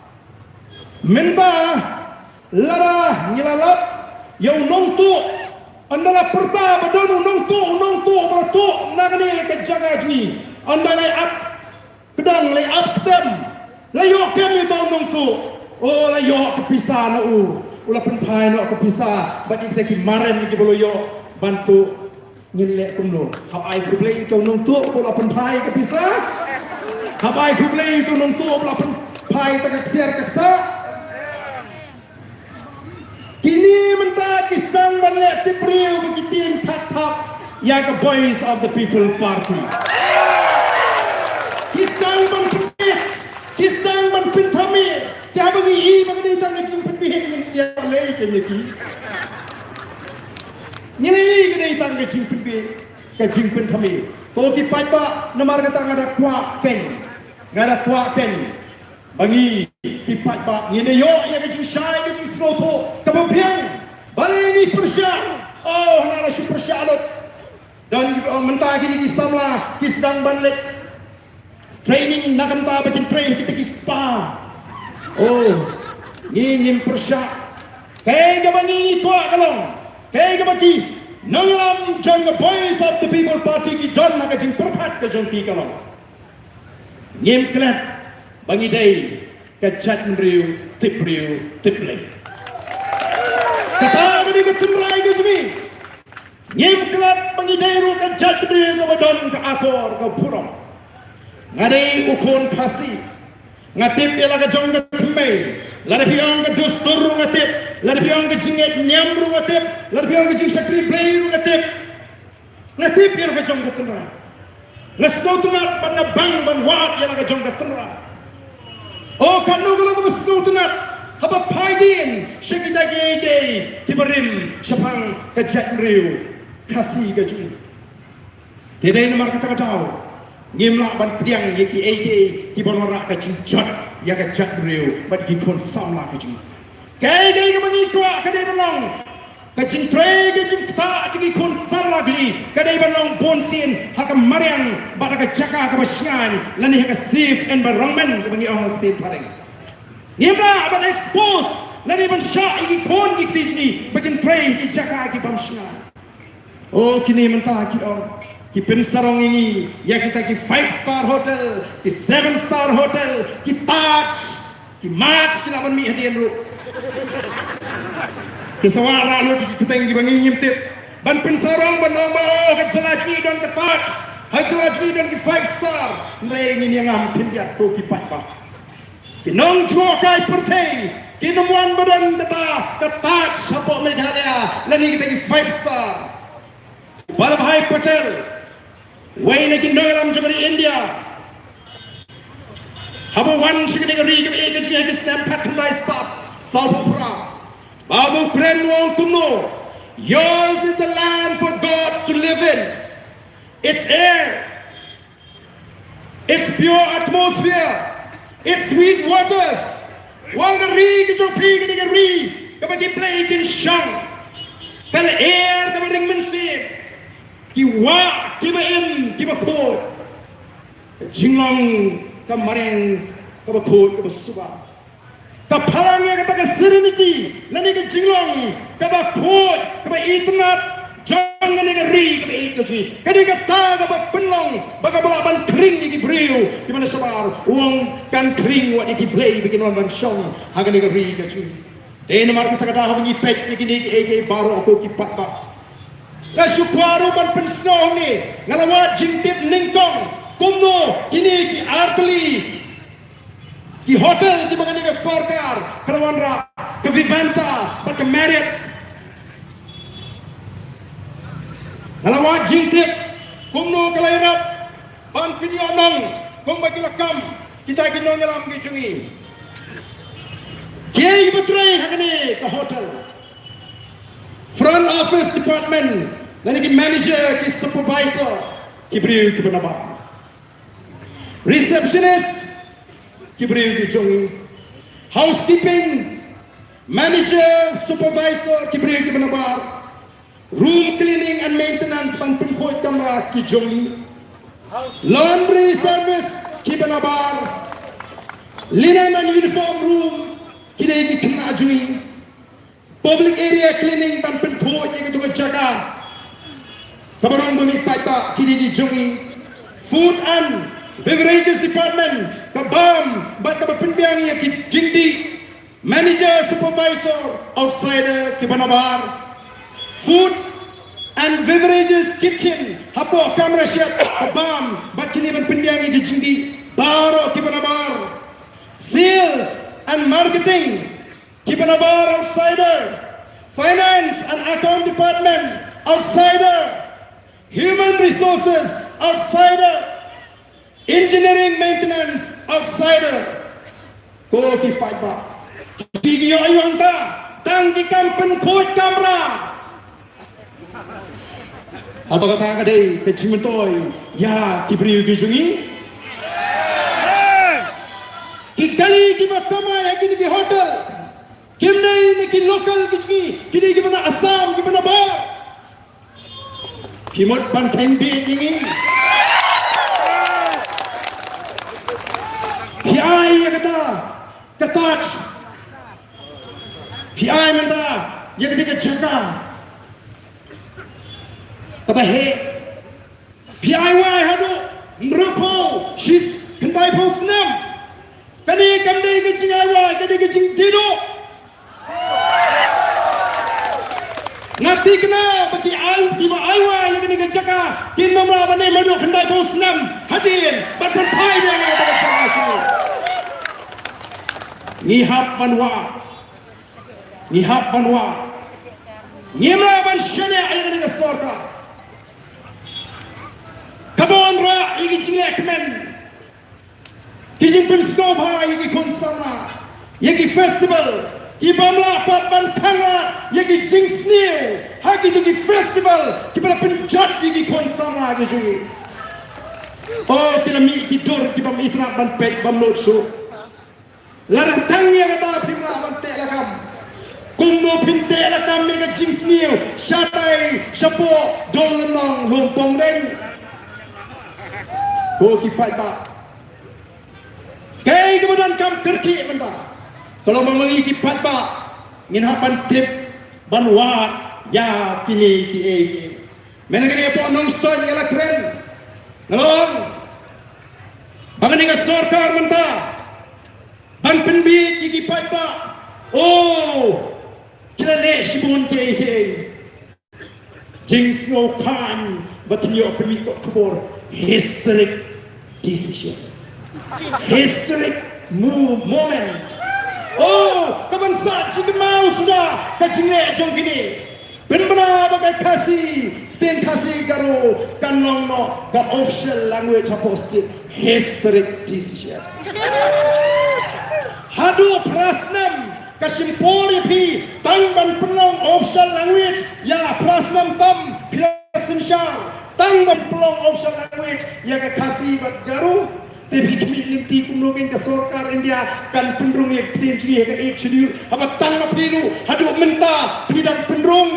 Mynta lada ngi la lap ïa u nongtuh, ynda la pyrta ba don u nongtuh, u nongtuh ba la tuh na kane ka jaka jong ngi, ynda la ap kdang, la ap ktem, la ïoh kem ïa uta u nongtuh. O, la ïoh ka pisa na u, u la pynphai noh ka pisa bad ïa kita ki marem kiba la ïoh ban tuh. Ngin leh kumno? Hap ai khublei ïa uta u nongtuh ba u la pynphai ka pisa? Hap ai khublei ïa uta u nongtuh ba u la pynphai ta ka ksiar ka ksah? Kine mynta ki sdang ban leh tip briew ba ki tieng thap thap ïa ka Voice of the People Party. Ki sdang ban pynbit, ki sdang ban pynthame. Te haba ngi i ba ka dei tang ka jingpynbit, ngi ïa lei ka ïa ki. Ngi la i ka dei tang ka jingpynbit, ka jingpynthame. Ko ki paidbah, namar kata nga da kwah keiñ, nga da kwah keiñ ba ngi ki paidbah ngin da ïoh ïa ka jingshai, ka jingsngewthuh kaba biang. Balei ngi pyrshah? Oh, hana la shu pyrshah lut. Don kiba ong mynta kine ki samla ki sdang ban leit training na ka bynta ba kin trei ha kita ki spa. Oh, ngi ngim pyrshah. Kaei kaba ngi kwah ka long, kaei kaba ki nongïalam jong ka Voice of the People Party ki don ha ka jingpyrkhat ka jong ki ka long, ngim klet ba ngi dei ka jaitbynriew tip briew tip Blei. Kata ka dei ka tynrai ka jong ngi. Ngim klet ba ngi dei ruh ka jaitbynriew kaba don ka akor ka burom. Nga dei u khun Khasi. Nga tip ïa la ka jong ka thymmei. Lada phi ong ka dustur ruh nga tip. Lada phi ong ka jingngeit niam ruh nga tip. Lada phi ong ka jingshakri Blei ruh nga tip. Nga tip ïa la ka jong ka tynrai. Nga sngewtynnat bad nga bang ban wad ïa la ka jong ka tynrai. O, katno ka long kaba sngewtynnat haba phai dien sha kita kiei kiei kiba rim shaphang ka jaitbynriew Khasi ka jong ngi. Te dei namar kata ka daw ngim lah ban pdiang ïa kiei kiei kiban wanrah ka jingjot ïa ka jaitbynriew bad ki khun samla ka jong ngi. Kaei kaei kaba ngi kwah ka dei ban long ka jingtrei, ka jingktah jong ki khun samla ka jong ngi ka dei ban long bunsien ha ka mariang bad ha ka jaka kaba shngaiñ lane ha ka safe environment kaba ngi ong ha ka ktien phareng. Ngim lah ban expose lane ban shah ïa ki khun ki kti jong ngi ba kin trei ha ki jaka ki bym shngaiñ. O, kine mynta ki ong ki pynsarong ïa ngi ïa kita ki five star hotel, ki seven star hotel, ki Taj, ki Marriott, ki lah ban mih hadien ruh. Ki sa wad rah lut ki kyrteng kiba ngi ngim tip. Ban pynsarong ban ong ba, oh, ha jylla jong ngi don ka Taj, ha jylla jong ngi don ki five star. Hynrei ngin ïa ngam khyndiat, ko ki paidbah. Ki nongjngohkai pyrthei kin ym wan ba don kata ka Taj hapoh Meghalaya lane kita ki five star. Vallabhbhai Patel, uwei na ki nongïalam jong ka ri India, haba u wan sha kane ka ri kaba ïeit ka jong ngi ha ki snem khatkhyndai spah sawphew phra, ba u kren, u ong kumno: "Yours is the land for gods to live in. Its air, its pure atmosphere, its sweet waters." U ong, ka ri ka jong phi ka dei ka ri kaba ki blei kin shong, ka lyer kaba ring mynsiem, ki wah kiba im kiba khuid, ka jinglong ka mariang kaba khuid kaba suba. Ka phalang ïa kata ka serenity lane ka jinglong kaba khuid kaba itynnad jong kane ka ri kaba ïeit ka jong ngi. Ka dei kata kaba pynlong ba kaba lah ban khring ïa ki briew kiba na shabar. U ong kan khring wat ïa ki blei ba kin wan ban shong ha kane ka ri ka jong ngi. Dei namar kata ka daw haba ngi peit ïa kine kiei kiei baroh, ko ki paidbah, nga shu kwah ruh ban pynsngew hangne, nga la wad jingtip nyngkong kumno kine ki artylli ki hotel kiba kane ka sorkar ka la wanrah, ka Vivanta bad ka Marriott. Nga la wad jingtip kumno ka la ïarap ban pynïoh nong kumba ki la kam kita ki nongïalam ki jong ngi. Kiei kiba trei ha kane ka hotel? Front office department, lane ki manager, ki supervisor, ki briew kiba nabar. Receptionist, ki briew ki jong ngi. Housekeeping, manager, supervisor, ki briew kiba nabar. Room cleaning and maintenance, ban pynkhuid kamra, ki jong ngi. Laundry service, kiba nabar. Linen and uniform room, ki dei ki khynnah jong ngi. Public area cleaning, ban pynkhuid ïa katu ka jaka kaba rong ba mih paidbah, ki dei ki jong ngi. Food and beverages department, ka bam bad kaba pynbiang ïa ki jingdih. Manager, supervisor, outsider, kiba nabar. Food and beverages kitchen, hapoh kamra shet, ka bam bad kine ban pynbiang ïa ki jingdih, baroh kiba nabar. Sales and marketing, kiba nabar, outsider. Finance and account department, outsider. Human resources, outsider. Engineering maintenance, outsider. Ko ki paidbah, ki ïoh ïa kata tang ki kam pynkhuid kamra. Hato kata ka dei ka jingmyntoi ïa ki briew ki jong ngi? Ki kali kiba kamai ha kine ki hotel kim dei na ki local ki jong ngi, ki dei kiba na Assam, kiba nabar. Phi mut ban kheiñ beit ïa ngi? Phi ai ïa kata ka Taj, phi ai mynta ïa kata ka jaka kaba heh. Phi ai wai haduh hynriewphew, shi, khyndaiphew snem. Kane kam dei ka jingai wai, ka dei ka jingdie duh. Nga thikna ba ki ai, kiba ai wai ïa kane ka jaka kin ym lah ban im haduh khyndaiphew snem hadien ban pynphai ïa kane ka jaka sha ngi. Ngi hap ban wad, ngi hap ban wad. Ngim lah ban shaniah ïa kane ka sorkar kaba wanrah ïa ki jingleh kmen, ki jingpynsngewbha ïa ki khun samla, ïa ki festival, ki bym lah pat ban khanglad ïa ki jingsniew ha kito ki festival kiba la pynjot ïa ki khun samla ki jong ngi. Oh, ki la mih ki dur ki bym itynnad ban peit bym nud shuh. Lada tang ïa kata phim lah ban teh lakam, kumno phin teh lakam ïa ka jingsniew shatai shapoh Dong Lynnong Lumpong Deng? Ko ki paidbah, kaei kaba donkam kyrkieh mynta? Ka long ba ma ngi ki paidbah ngin hap ban tip ban wad ïa kine kiei kiei. Mynta kane hapoh Nongstoiñ nga la kren, nga la ong ba kane ka sorkar mynta ban pynbieit ïa ki paidbah, oh, ki la leh shibun kiei kiei. Jingsngewkhlaiñ ba phin ïoh pynmih kot khubor, historic decision. Historic mo-, moment. Oh, ka ban sah jingkynmaw suda ka jingleh jong kine. Pynbna ba ka Khasi, ktien Khasi Garo, kan long noh ka official language hapoh state. Historic decision. Haduh phra snem, ka shim por ïa phi, tang ban pynlong official language ïa phra snem tam, phi la synshar, tang ban pynlong official language ïa ka Khasi bad Garo. Te phi khmih lynti kumno kein ka sorkar India kan pynrung ïa ka ktien jong ngi ha ka Eighth Schedule, haba tang ma phi ruh haduh mynta phi dang pynrung.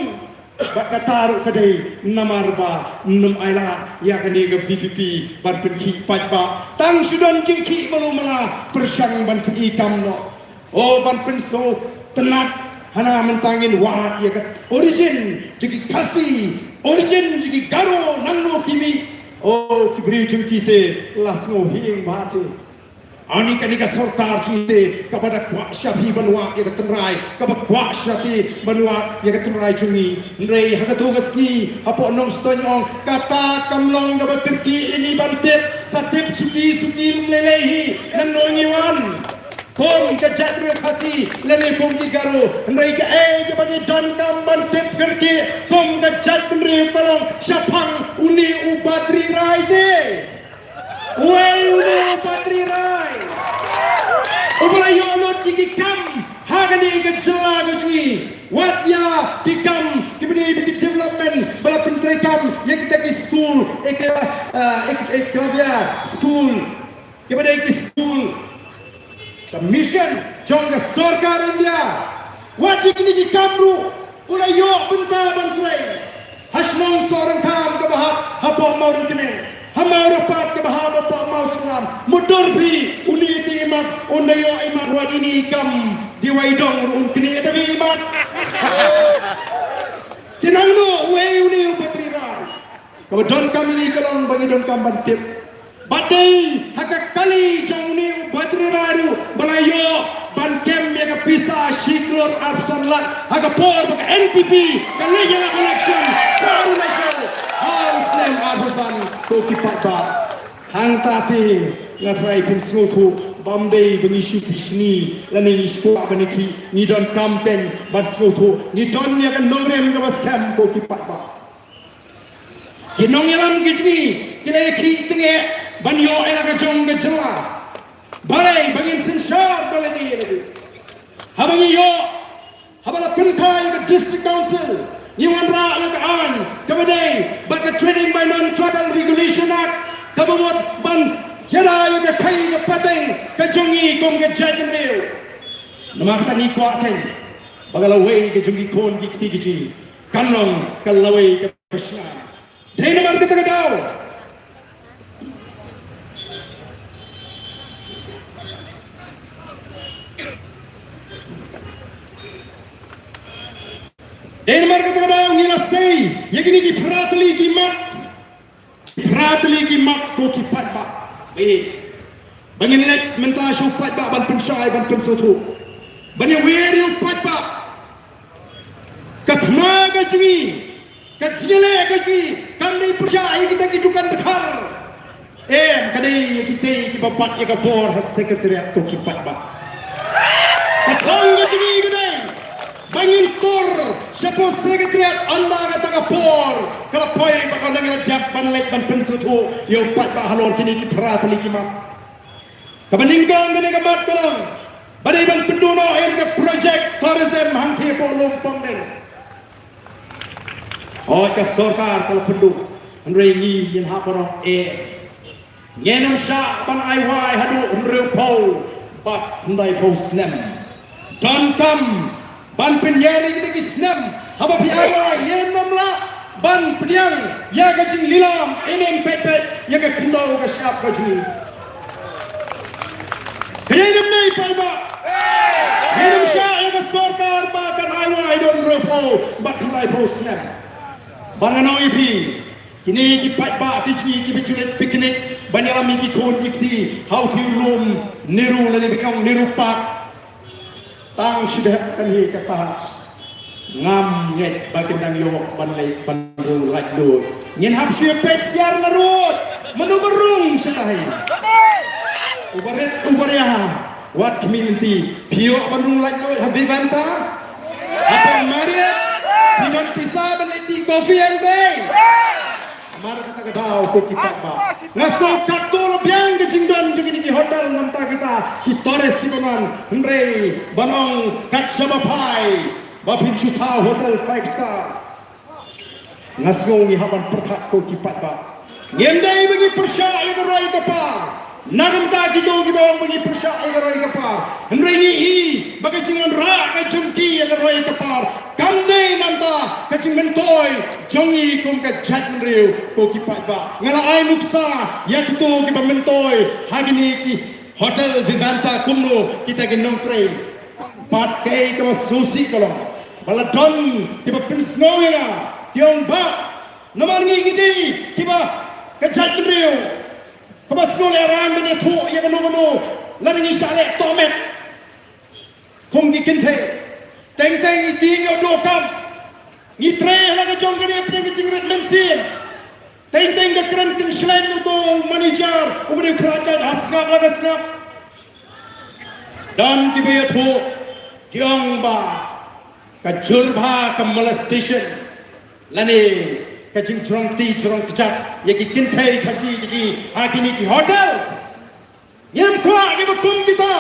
Bad kata ruh ka dei namar ba ym ai lad ïa kane ka V P P ban pynkhih paidbah. Tang shu don jingkhih malu mala pyrshang ban pyni kam noh. Oh, ban pynsngewtynnat, hana mynta ngin wad ïa ka origin jong ki Khasi, origin jong ki Garo, nangno ki mih. Oh, ki briew jong ki te la sngew hiing bha te. Ani kane ka sorkar jong ngi te kaba da kwah sha phi ban wad ïa ka tynrai, kaba kwah sha phi ban wad ïa ka tynrai jong ngi. Hynrei ha kato ka sngi hapoh Nongstoiñ ong kata kam long kaba kyrkieh ïa ngi ban tip, sa tip suki suki lum lei lei hi, nangno ngi wan. Kum ka jaitbynriew Khasi lane kum ki Garo, hynrei kaei kaba ngi donkam ban tip kyrkieh kum ka jaitbynriew ka long shaphang une u Badri Rai te. Uei une u Badri Rai uba la ïoh lut ïa ki kam ha kane ka jylla ka jong ngi? Wat ïa ki kam kiba dei ba ki development, ba la pyntreikam ïa kita ki skul, Eklavya, eh, Ek-, Eklavya skul, kiba dei ki skul ka mission jong ka sorkar India. Wat ïa kine ki kam ruh u la ïoh bynta ban trei. Ha shnong Sohryngkham kaba hap hapoh Mawryngkneng, ha Mawryngkneng kaba hap hapoh Mawsynram. Mutdur phi une te i mat, un da ïoh i mat, wat ine i kam Dewai Dong ruh un knieh da phi i mat. Te nangno, uei une u Badri Rai? Kaba donkam ïa ngi ka long ba ngi donkam ban tip. Bad dei ha ka kali jong une u Badri Rai ruh ba la ïoh ban kem ïa ka pisa shi klur arphew san lak ha ka por ba ka N P P ka leit ïalap election ka Arunachal ha u snem arphew san. Ko ki paidbah, hangta te nga tharai phin sngewthuh ba ym dei ba ngi shu pishni lane ngi shu kwah ban ïakhih, ngi donkam teng ban sngewthuh, ngi don ïa ka nongrim kaba skhem ko ki paidbah. Ki nongïalam ki jong ngi ki la ïakhih tyngeh ban ïoh ïa la ka jong ka jylla. Balei ba ngin synshar balei ïa lade? Haba ngi ïoh, haba la pynkha ïa ka District Council, ngi wanrah ïa ka aiñ kaba dei bad ka Trading by Non-Tribal Regulation Act, kaba mut ban ïada ïa ka khaii ka pateng ka jong ngi kum ka jaitbynriew. Namar kata ngi kwah kein ba ka lawei ka jong ki khun ki kti ki jong ngi kan long ka lawei ka Dei namar kata ka daw. Dei namar kata ka daw ngi la sei ïa kine ki phra tylli ki mat. Phra tylli ki mat ko ki paidbah. Ba ngin leit mynta sha u paidbah ban pynshai ban pynsngewthuh. Ban ïawer ïa u paidbah. Ka thma ka jong ngi, ka jingïaleh ka jong ngi kam dei pyrshah ïa kita ki dukan dkhar. Em, ka dei ïa kita kiba bat ïa ka bor ha secretariat ko ki paidbah. Ka thong ka jong ngi ka dei ba ngin tur shapoh secretariat ynda kata ka por ka la poi ba ka dang ïa dep ban leit ban pynsngewthuh ïa u paidbah halor kine ki phra tylli ki mat. Kaba nyngkong kane ka mat ka long ba dei ban pynduh noh ïa ka project tourism hangtei hapoh Lum Pongdeng. Hooid, ka sorkar ka la pynduh, hynrei ngi ngin hap ban ong eh, ngin ym shah ban ai wai haduh hynriewphew bad hyndaiphew snem. Donkam ban pynïar ïa kita ki snem, haba phi ai wai ngin ym lah ban pdiang ïa ka jinglilom, ngin ym peit peit ïa ka khyndew ka shyiap ka jong ngi. Ka dei ne ym dei paidbah? Ngin ym shah ïa ka sorkar ba kan ai wai haduh hynriewphew bad hyndaiphew snem. Bad ngan ong ïa phi, kine ki paidbah ki jong ngi kiba ju leit picnic ban ïalam ïa ki khun ki kti ha u thiew lum Nehru lane ba ki ong Nehru Park. Tang shu dep kan hi ka Taj. Ngam ngeit ba kin dang ïoh ban leit ban rung laitluid. Ngin hap shu peit syiar na rud. Mano ba rung shatai? U barit u baria. Wat khmih lynti. Phi ïoh ban rung laitluid ha Vivanta? Hapoh Marriott? Phi don pisa ban leit tea coffee hangtei? Namar kata ka daw ko ki paidbah, nga sngew katto la biang ka jingdon jong kine ki hotel namar kita ki tourist kiba wan, hynrei ban ong kat shaba phai ba phin shu thaw hotel five star. Nga sngew ngi hap ban pyrkhat ko ki paidbah. Ngim dei ba ngi pyrshah ïa ka roi ka par. Na ka bynta kito kiba ong ba ngi pyrshah ïa ka roi ka par, hynrei ngi i ba ka jingwanrah ka jong ki ïa ka roi ka par kam dei na ka bynta ka jingmyntoi jong ngi kum ka jaitbynriew ko ki paidbah. Nga la ai nuksa ïa kito kiba myntoi ha kine ki hotel Vivanta kumno kita ki nongtrei. Bad kaei kaba sngewsih ka long ba la don kiba pynsngew ïa nga, ki ong ba namar ngi ngi dei kiba ka jaitbynriew kaba sngewlehrain ban ïathuh ïa kano kano lada ngi shah leh tohmet. Kum ki kynthei, teng teng ngi tieng ïa u dohkam, ngi trei ha la ka jong ka ri hapdeng ka jingrit mynsiem. Teng teng ka kren kynshlei uto u manager uba dei u khlajait, hap sngap la ka sngap. Don kiba ïathuh, ki ong ba ka jur bha ka molestation lane ka jingjrong kti jrong kjat ïa ki kynthei Khasi Khasi ha kine ki hotel. Ngim kwah kiba kum kita.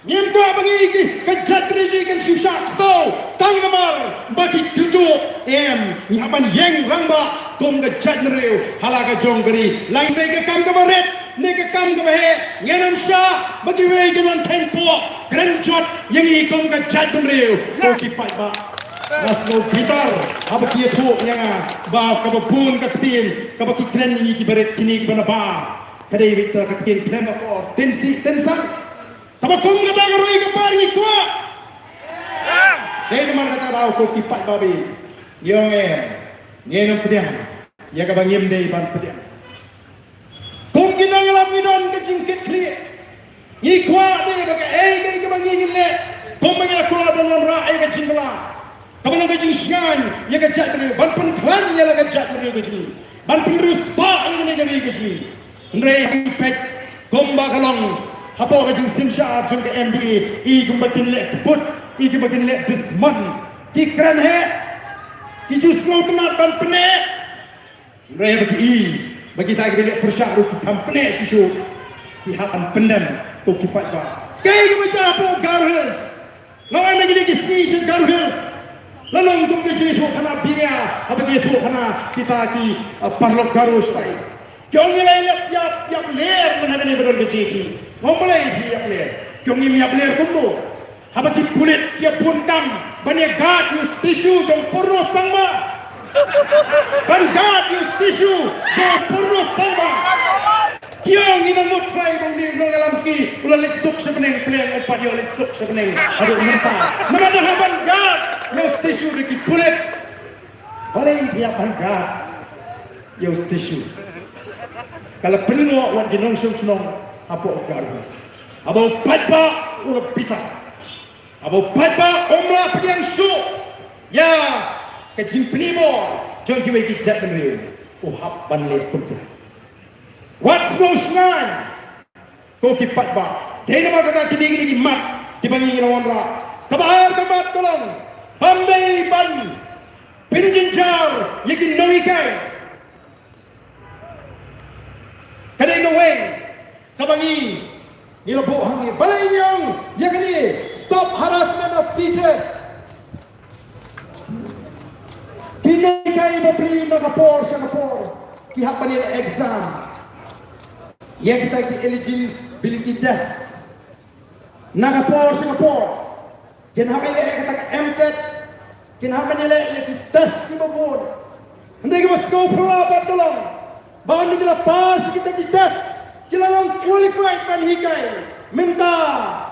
Ngim kwah ba ngi ki ka jaitbynriew kan shu shah ksew tang namar ba ki kynduh. Em, ngi hap ban ïeng rangbah kum ka jaitbynriew ha la ka jong ka ri. Lada ka kam kaba rit ne ka kam kaba heh, ngin ym shah ba kiwei kin wan theng poh kren jot ïa ngi kum ka jaitbynriew. Ko ki paidbah, nga sngew bitar haba ki ïathuh ïa nga ba kaba bun ka ktien kaba ki kren ïa ngi kiba rit kine kiba na bar. Ka dei beit ka ktien khlem akor, tynsih tynsang. Kaba kum kata ka roi ka par ngi kwah. Dei namar kata daw ko ki paidbah, ngi ong em, ngin ym pdiang ïa kaba ngim dei ban pdiang. Kum ki nongïalam ngi don ka jingkitkhlieh. Ngi kwah dei ba kaei kaei kaba ngi ngin leh, kumba ngi la kular ban wanrah ïa ka jingkylla, kaba long ka jingshngaiñ ïa ka jaitbynriew, ban pynkhlaiñ ïa la ka jaitbynriew ka jong ngi, ban pynriewspah ïa kane ka ri ka jong ngi. Hynrei ha ngi peit kumba ka long hapoh ka jingsynshar jong ka M D A, i kumba kin leh kput, i kumba kin leh dusmon. Ki kren heh, ki ju sngewtynnat ban pyneh. Hynrei ba ki i ba kita kiba leh pyrshah ruh ki kham pyneh shisha, ki hap ban pyndem. Ko ki paidbah, kaei kaba jia hapoh Garo Hills? Nga wan na kine ki sngi sha Garo Hills. La long kum ka jingïathuhkhana biria haba ki ïathuhkhana kita ki, uh, paralok Garo shatai. Ki ong ngi la ïap ïap ïap ler mynta kane ba don ka jingïakhih. Nga ong balei phi ïap ler? Ki ong ngim ïap ler kumno? Haba ki pulit ki ïa bun kam ban ïa guard ïa u statue jong Purno Sangma. Ban guard ïa u statue jong Purno Sangma. Ki ong ngi nang mut trai ba une u nongïalam jong ngi u la leit suk sha bneng, pyrshah u pat ïoh leit suk sha bneng haduh mynta. Namar da hap ban guard ïa u statue da ki pulit. Balei phi ïap ban guard ïa u statue? Ka la pynlong wat ki nongshong shnong hapoh Garo Hills. Haba u paidbah u la bitar, haba u paidbah um lah pdiang shuh ïa ka jingpynbor jong kiwei ki jaitbynriew, u hap ban leh kumta. Wat sngew shngaiñ. Ko ki paidbah, dei namar kata kine kine ki mat kiba ngi ngi la wanrah. Kaba ar ka mat ka long, kam dei ban pynjynjar ïa ki nonghikai. Ka dei kawei kaba ngi ngi la buh hangne. Balei ngi ong ïa kane, stop harassment of teachers? Ki nonghikai bapli na ka por sha ka por ki hap ban ïaleh exam ïa kita ki eligibility test na ka por sha ka por. Kin hap ban ïaleh ïa kita ka MTET, kin hap ban ïaleh ïa ki test kiba bun. Hynrei kaba sngewphylla pat ka long ba ynda ki la pass ïa kita ki test ki la long qualified ban hikai. Mynta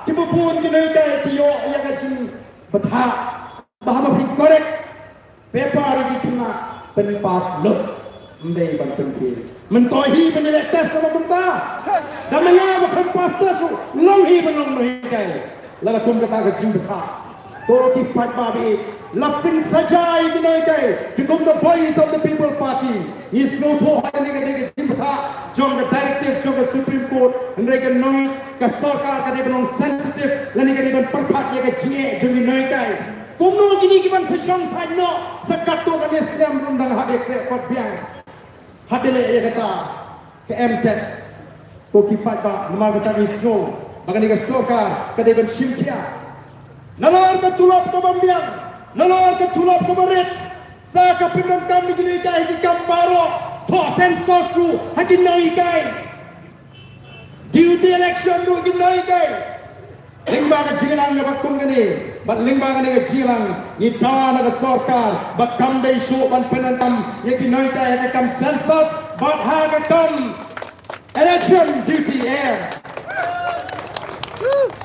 kiba bun ki nonghikai ki ïoh ïa ka jingbthah ba haba phi correct paper ïa ki khynnah pynpass lut, ym dei ban pynfail. Myntoi hi ban ïaleh test ha mynta. Da ma nga ba khlem pass test ruh long hi ban long nonghikai. Lada kum kata ka jingbthah. Ko ki paidbah, la pynsaja ïa ki nonghikai ki kum the Voice of the People Party. Ngi sngewthuh ha kane ka dei ka jingbatai jong ka directive jong ka Supreme Court, hynrei ka nong ka sorkar ka dei ban long sensitive lane ka dei ban pyrkhat ïa ka jingeh jong ki nonghikai. Kumno kine ki ban sa shong thait noh sa katto katne snem, rung dang hap ïa khleh kot biang. Haba leh ïa kata ka M TET, ko ki paidbah, namar kata ngi sngew ba kane ka sorkar ka dei ban shim khia. Nalor ka tulop kaba biang, nalor ka tulop kaba rit, sa ka pyndonkam ïa ki nonghikai ha ki kam baroh, thoh census ruh ha ki nonghikai. Duty election ruh ha ki nonghikai. Lyngba ka jingïalang kaba kum kane bad lyngba kane ka jingïalang, ngi dawa na ka sorkar ba kam dei shuh ban pyndonkam ïa ki nonghikai ha ka kam census bad ha ka kam election duty, eh.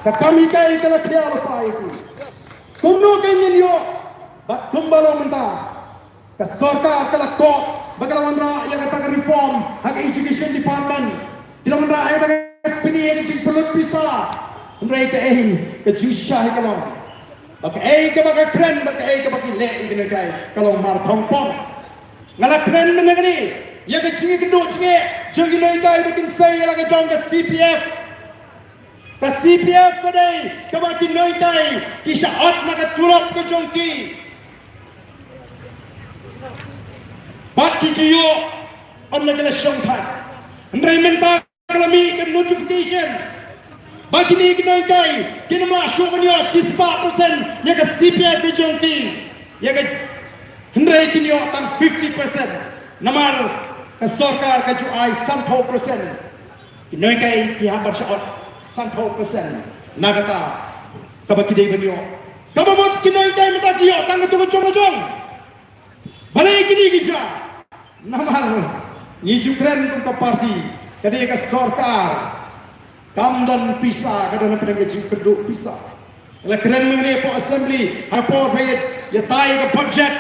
Ka kam hikai ka la khia lypa ïa ki. Kumno ka ngin ïoh bad kumba long mynta? Ka sorkar ka la koh ba ka la wanrah ïa kata ka reform ha ka education department. Ki la wanrah ïa kata ka pyni ïa ka jingpynlut pisa. Hynrei kaei ka jingshisha hi ka long ba kaei kaba ka kren bad kaei kaba ki leh ïa ki nonghikai ka long mar thongpong. Nga la kren mynne kane ïa ka jingïakynduh jingeh jong ki nonghikai ba kin sei ïa la ka jong ka C P F. Ka C P F ka dei kaba ki nonghikai ki shah ot na ka tulop ka jong ki. Bad ki ju ïoh ynda ki la shong thait. Hynrei mynta ka la mih ka notification ba kine ki nonghikai kin ym lah shuh ban ïoh shispah percent ïa ka C P F ka jong ki. Ïa ka, hynrei kin ïoh tang fifty percent. Namar ka sorkar ka ju ai sanphew percent. Ki nonghikai ki hap ban shah ot sanphew percent na kata kaba ki dei ban ïoh. Kaba mut ki nonghikai mynta ki ïoh tang katu ka jong ka jong. Balei kine ki jia? Namar ngi ju kren kum ka party, ka dei ka sorkar kam don pisa, ka don hapdeng ka jingkyrduh pisa. La kren mynne hapoh assembly, ha por ba ïa, ïatai ka budget,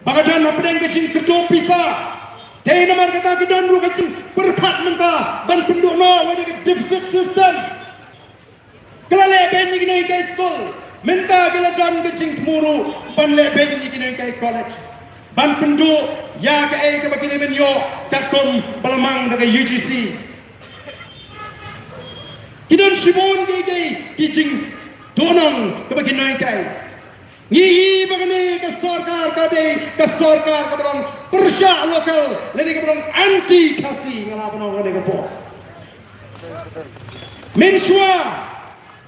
ba ka don hapdeng ka jingkyrduh pisa. Te namar kata ki don ruh ka jingpyrkhat mynta ban pynduh noh ïa ka deficit system. Ki la leh beit ïa ki nonghikai skul, mynta ki la don ka jingthmu ruh ban leh beit ïa ki nonghikai college, ban pynduh ïa kaei kaba ki dei ban ïoh katkum ba la mang da ka U G C. Ki don shibun ki, ki, ki jingduhnong kaba ki nonghikai. Ngi i ba kane ka sorkar ka dei ka sorkar kaba long pyrshah local lane kaba long anti Khasi, nga la ban ong ha kane ka por. Mynshuwa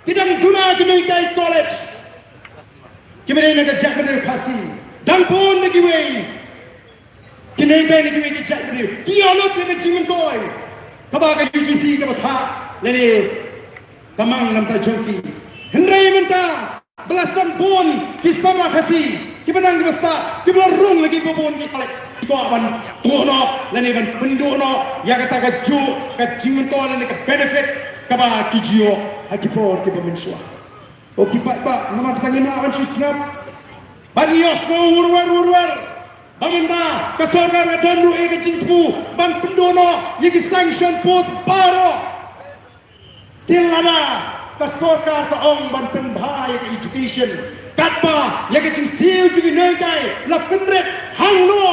ki dang duna ki nonghikai college kiba dei na ka jaitbynriew Khasi, dang bun na kiwei ki nonghikai na kiwei ki jaitbynriew ki ïoh lut ïa ka jingmyntoi kaba ka U G C kaba thah lane ka mang na ka bynta jong ki. Hynrei mynta ba la sdang bun ki samla Khasi kiba nang kiba stad, kiba la rung la ki ba bun ki college, ki kwah ban tuh noh lane ban pynduh noh ïa kata ka juh ka jingmyntoi lane ka benefit kaba ki ju ïoh ha ki por kiba mynshuwa. Ko ki paidbah, namar kata ngim lah ban shu sngap, ban ïohsngew wurwer wurwer ba mynta ka sorkar ka don ruh ïa ka jingthmu ban pynduh noh ïa ki sanction post baroh. Te lada ka sorkar ka ong ban pynbha ïa ka education, katba ïa ka jingsiew jong ki nonghikai la pynrit, hangno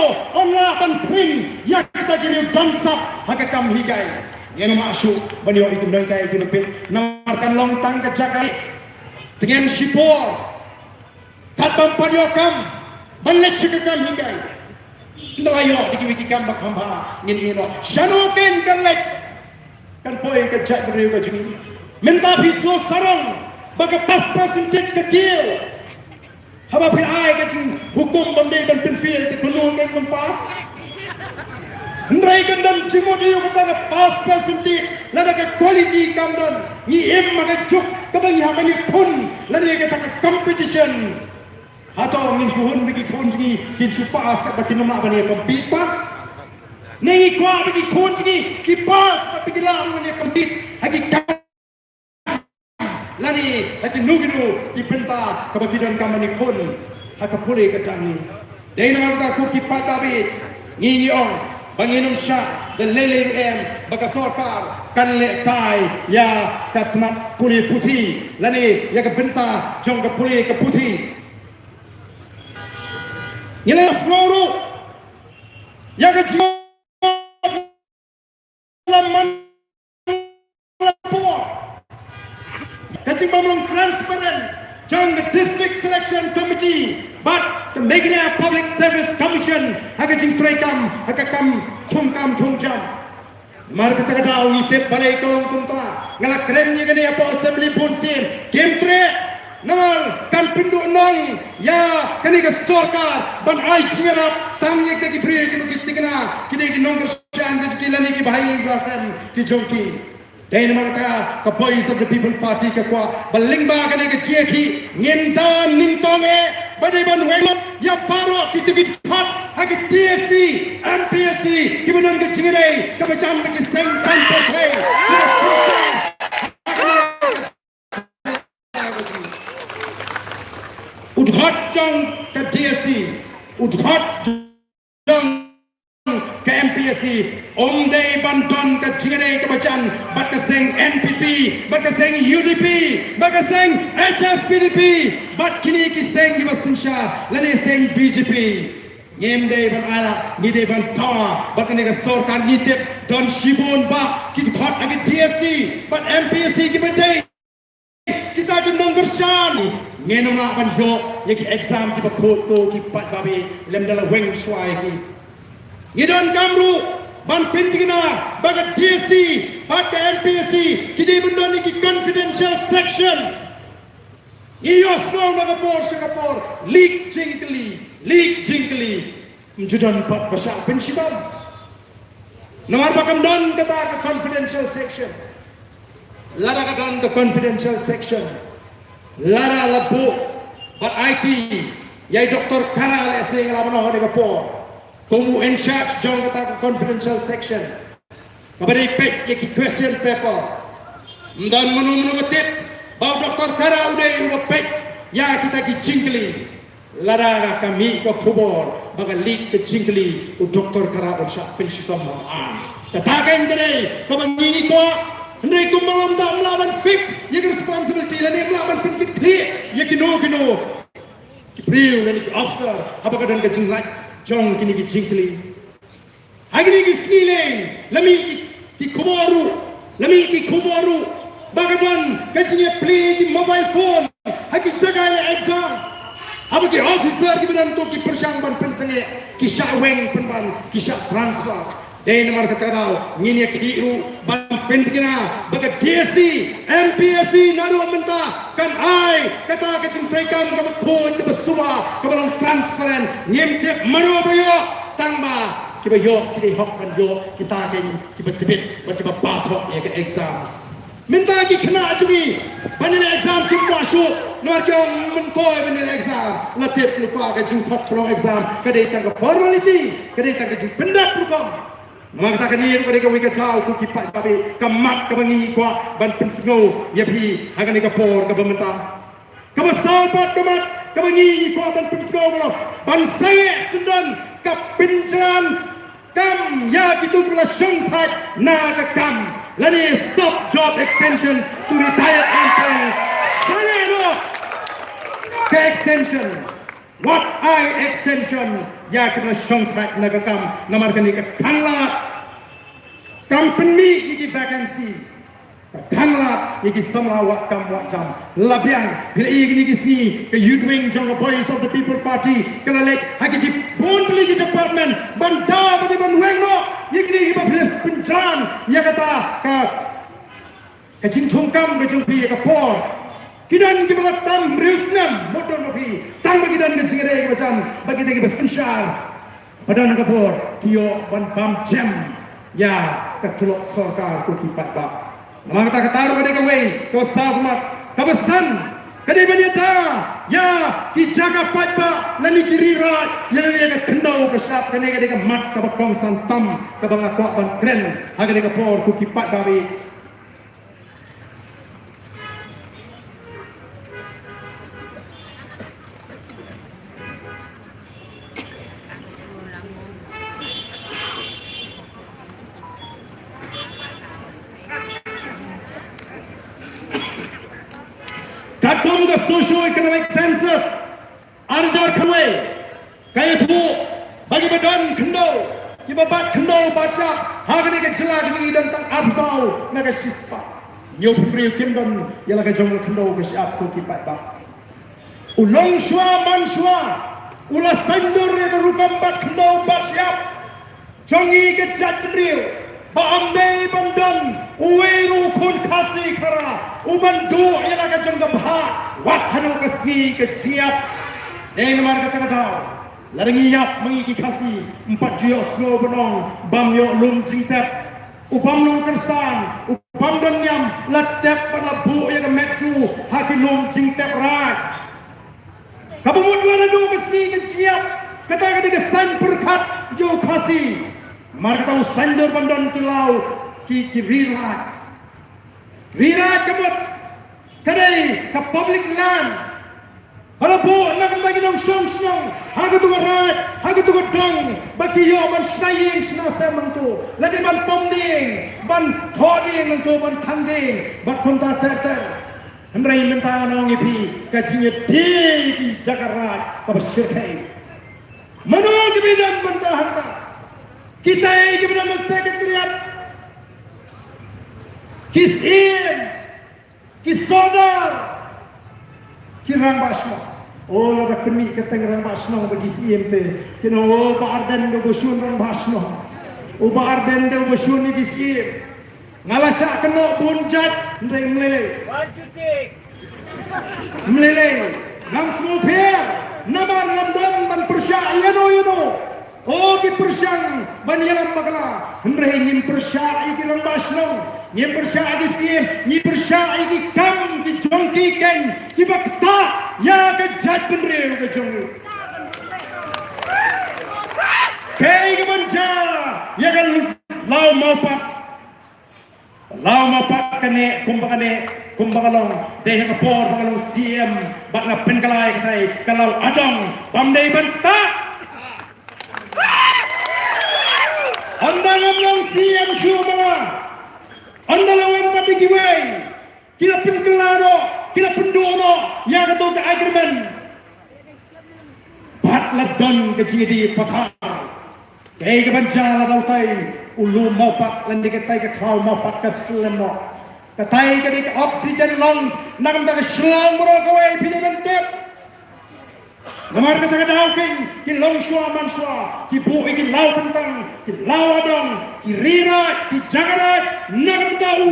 yn lah ban pynrit ïa kita ki riew donsap ha ka kam hikai? Ngim lah shuh ban ïoh ïa ki nonghikai kiba peit namar kan long tang ka jaka. Te ngin shipor kat ban pat ïoh kam ban leit sha ka kam hikai. Ynda la ïoh da kiwei ki kam ba kham bha ngin ïeh noh. Shano kein kan leit? Kan poi ka jaitbynriew ka jong ngi. Mynta phi sngew sarong ba ka pass percentage ka kiew. Haba phi ai ka jinghukum ban dei ban pynfail, te kumno kein ban pass? Hynrei kan don jingmut aïu kata ka pass percentage lada ka quality kam don? Ngi im ha ka juk kaba ngi hap ban ïakhun lane kata ka competition. Hato ngin shu hun ba ki khun jong ngi kin shu pass katba kin ym lah ban ïa compete pat? Ne ngi kwah ba ki khun jong ngi ki pass katba ki lah ruh ban ïa compete ha ki kam lane ha kino kino ki bynta kaba ki donkam ban ïakhun ha ka pule ka jong ngi. Dei namar kata ko ki paidbah, ngi ngi ong ba ngin ym shah da lei lei ruh em ba ka sorkar kan leh kai ïa ka tnat pule puthi lane ïa ka bynta jong ka pule ka puthi. Ngi la sngew ruh ïa ka jingmut la man la por. Ka jingbym long transparent jong ka District Selection Committee bad ka Meghalaya Public Service Commission ha ka jingtrei kam, ha ka kam thung kam thung jam. Namar kata ka daw ngi tip balei ka long kumta. Nga la kren ïa kane hapoh Assembly bun sien. Kim treh. Namar kan pynduh nong ïa kane ka sorkar ban ai jingïarap tang ïa kita ki briew, ki, ki thikna, ki dei ki nongkyrshan, ki, ki lane ki bahaïing bahasem ki jong ki. Dei namar kata ka Voice of the People Party ka kwah ba lyngba kane ka jingïakhih ngin da nyngkong eh ba dei ban weng ïa baroh kito ki dkhot ha ka D S C, M P S C, kiba don ka jingïadei kaba jan bad ki seng saiñ pyrthei. U dkhot jong ka D S C, u dkhot jong ka M P S C, ym dei ban don ka jingïadei kaba jan bad ka seng N P P, bad ka seng U D P, bad ka seng H S P D P, bad kine ki seng kiba synshar lane seng B J P. Ngim dei ban ailad, ngi dei ban thaw bad kane ka sorkar. Ngi tip don shibun bah ki dkhot ha ka D S C bad M P S C kiba dei kita ki nongkyrshan. Ngin ym lah ban ïoh ïa ki exam kiba khuid ko ki paidbah, lymda la weng shuwa ïa ki. Ngi donkam ruh ban pynthikna ba ka D S C bad ka M P S C ki dei ban don ïa ki confidential section. Ngi ïohsngew na ka por sha ka por, leak jingkylli, leak jingkylli. Ym ju don pat ba shah pynshitom. Namar ba kam don kata ka confidential section. Lada ka don ka confidential section, lada la buh bad aiti ïa i Doktor Kara, lehse nga la ban ong ha kane ka por, kum u in charge jong kata ka confidential section, kaba dei peit ïa ki question paper. Ym don mano mano ba tip ba u Doktor Kara u dei uba peit ïa kita ki jingkylli. Lada ka mih ka khubor ba ka leak ka jingkylli, u Doktor Kara un shah pynshitom ha ka aiñ. Kata kein ka dei kaba ngi ngi kwah. Hynrei kumba lam da ym lah ban fix ïa ka responsibility lane ym lah ban pynkitkhlieh ïa kino kino ki briew lane ki officer haba ka don ka jinglait jong kine ki jingkylli. Ha kine ki sngi lei la mih ki, ki khubor ruh, la mih ki khubor ruh ba ka don ka jingïaplie ki mobile phone ha ki jaka leh exam. Haba ki officer kiba don to ki pyrshang ban pynsangeh, ki shah weng pynban, ki shah transfer. Dei namar kata ka daw ngin ïakhih ruh ban pynthikna ba ka D S C, M P S C naduh mynta kan ai kata ka jingtreikam kaba khuid, kaba suba, kaba long transparent. Ngim tip mano ba ïoh, tang ba kiba ïoh ki dei hok ban ïoh kita kein kiba tbit bad kiba pass hok ïa ka exam. Mynta ki khynnah jong ngi ban ïaleh exam kim kwah shuh, namar ki ong myntoi ban ïaleh exam. La tip lypa, ka jingkhot pynlong exam ka dei tang ka formality, ka dei tang ka jingpyndap rukom. Namar kata kane ruh ka dei kawei ka daw ko ki paidbah, ka mat kaba ngi kwah ban pynsngew ïa phi ha kane ka por kaba mynta. Kaba saw pat ka mat kaba ngi ngi kwah ban pynsngew ka long ban sangeh syndon ka pynjlan kam ïa kito kiba la shongthait na ka kam, lane stop job extensions to retired employees. Sangeh noh ka extension. Wat ai extension ïa kiba la shongthait na ka kam, namar kane ka khanglad kam pynmih ïa ki vacancy. Ka khanglad ïa ki samla wad kam wad jam. La biang, phi la ïohi kine ki sngi ka Youth Wing jong ka Voice of the People Party ka la leit ha ki jingpynbeit ki department ban daw ban weng noh ïa kine kiba phi la pynjlan ïa kata ka, ka jingthung kam ka jong phi ïa ka por. Ki don kiba la tam hynriew snem, mut don ma phi, tang ba ki don ka jingïadei kaba jan bad kita kiba synshar. Ba don ka por ki ïoh ban bam jem ïa ka tulop sorkar ko ki paidbah. Namar kata, kata ruh ka dei kawei kaba saw ka mat. Kaba san ka dei ban ïada ïa ki jaka paidbah lane ki ri raid ïa lane ïa ka khyndew ka shyiap. Kane ka dei ka mat kaba kongsan tam kaba nga kwah ban kren ha kane ka por ko ki paidbah. Socio-economic census ar hajar khatwei ka ïathuh ba kiba don khyndew, kiba bat khyndew bat shyiap ha kane ka jylla ka jong ngi don tang arphew saw na ka shispah. Hynñiewphew hynriew kim don ïa la ka jong ka khyndew ka shyiap, ko ki paidbah. U longshuwa manshuwa u la saiñdur ïa ka rukom bat khyndew bat shyiap jong ngi ka jaitbynriew, ba ym dei ban don uwei ruh u khun Khasi Khara u ban duh ïa la ka jong ka bhah wat haduh ka sngi ka jingïap. Dei namar kata ka daw, lada ngi ïap ma ngi ki Khasi, ym pat ju ïohsngew ban ong bam ïoh lum jingtep. U bym long Khristan, u bym don niam, la tep bad la buh ïa ka met jong u ha ki lum jingtep raid. Kaba mut la naduh ka sngi ka jingïap, kata ka dei ka saiñ pyrkhat jong u Khasi. Namar kata u saiñdur ban don ki law, ki, ki ri raid. Ri raid ka mut ka dei ka public land. Ka la buh na ka bynta ki nongshong shnong ha katu ka raid, ha katu ka dong, ba ki ïoh ban shna ïing shna sem hangto, lane ban pom dieng, ban thoh dieng hangto, ban thang dieng bad kumta ter ter. Hynrei mynta ngan ong ïa phi, ka jingïadei ki jaka raid kaba shyrkhei. Mano kiba ïadon mynta hangta? Kitai kiba don ha Secretariat, ki syiem, ki sordar, ki rangbah shnong. O, lada pynmih kyrteng rangbah shnong bad ki syiem te, kin ong, o, Bah Ardent dei uba shun rangbah shnong, o, Bah Ardent dei uba shun ïa ki syiem. Nga la shah kynnoh bun jait, hynrei ym lei lei. Ym lei lei. Ngam sngewpher, namar ngam don ban pyrshah ïano ïano. O ki pyrshang ban ïalam bakla, hynrei ngim pyrshah ïa ki rangbah shnong, ngim pyrshah ïa ki syiem, ngi pyrshah ïa ki kam ki jong ki keiñ kiba ktah ïa ka jaitbynriew ka jong ngi. Kaei kaban jia ïa ka law Mawpat? Law Mawpat kane, kumba kane, kumba ka long, dei ha ka por ba nga long C M bad nga pynkylla ïa katai ka law adong, bym dei ban ktah. Ynda ngam long C M shuh ma nga, ynda la wan pat ïa kiwei, ki la pynkylla noh, ki la pynduh noh ïa kato ka agreement. Bad la don ka jingïadei pathar. Kaei kaban jia lada utai u lum Mawpat lane katai ka khlaw Mawpat ka slem noh? Katai ka dei ka oxygen lungs na ka bynta ka Shillong baroh kawei, phi dei ban tip. Namar kata ka daw keiñ ki longshuwa manshuwa ki buh ïa ki law kyntang, ki law adong, ki ri raid, ki jaka raid na ka bynta u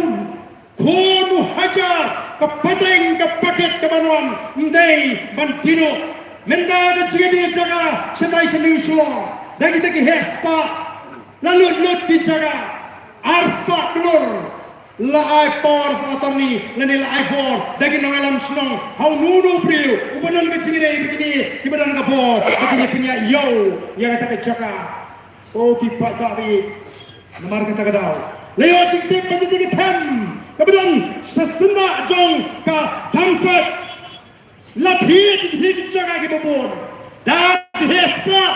khun u hajar, ka pateng ka paket kaban wan, ym dei ban tip noh. Mynta ka jingïadei jaka shatai sha New Shillong da kita ki heh spah, la lut lut ki jaka, ar spah klur. La ai power of attorney lane la ai bor da ki nongïalam shnong ha uno uno u briew uba don ka jingïadei bad kine kiba don ka bor ba kin ïa pynïaid ïa u ïa kata ka jaka. O ki paidbah, namar kata ka daw la ïoh jingtip ba kata ka them kaba don sha shyndai jong ka Dam Sait. La thied, thied jaka kiba bun da ki heh spah.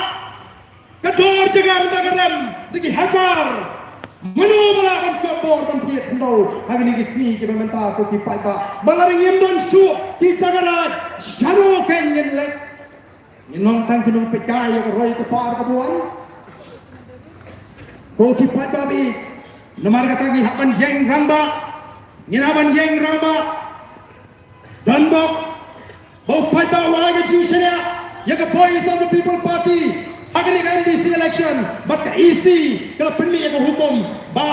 Ka dor jaka mynta ka rem da ki hajar. Mano ba lah ban kob bor ban thied khyndew ha kine ki sngi kiba mynta, ko ki paidbah? Ba lada ngim don shuh ki jaka raid, shano kein ngin leit? Ngin long tang ki nongpeitkai ïa ka roi ka par kaba wan. Ko ki paidbah, namar kata ngi hap ban ïeng rangbah. Ngin hap ban ïeng rangbah. Don bok ba u paidbah u ai ka jingshaniah ïa ka Voice of the People Party ha kane ka M D C election, bad ka E C ka la pynmih ïa ka hukum ba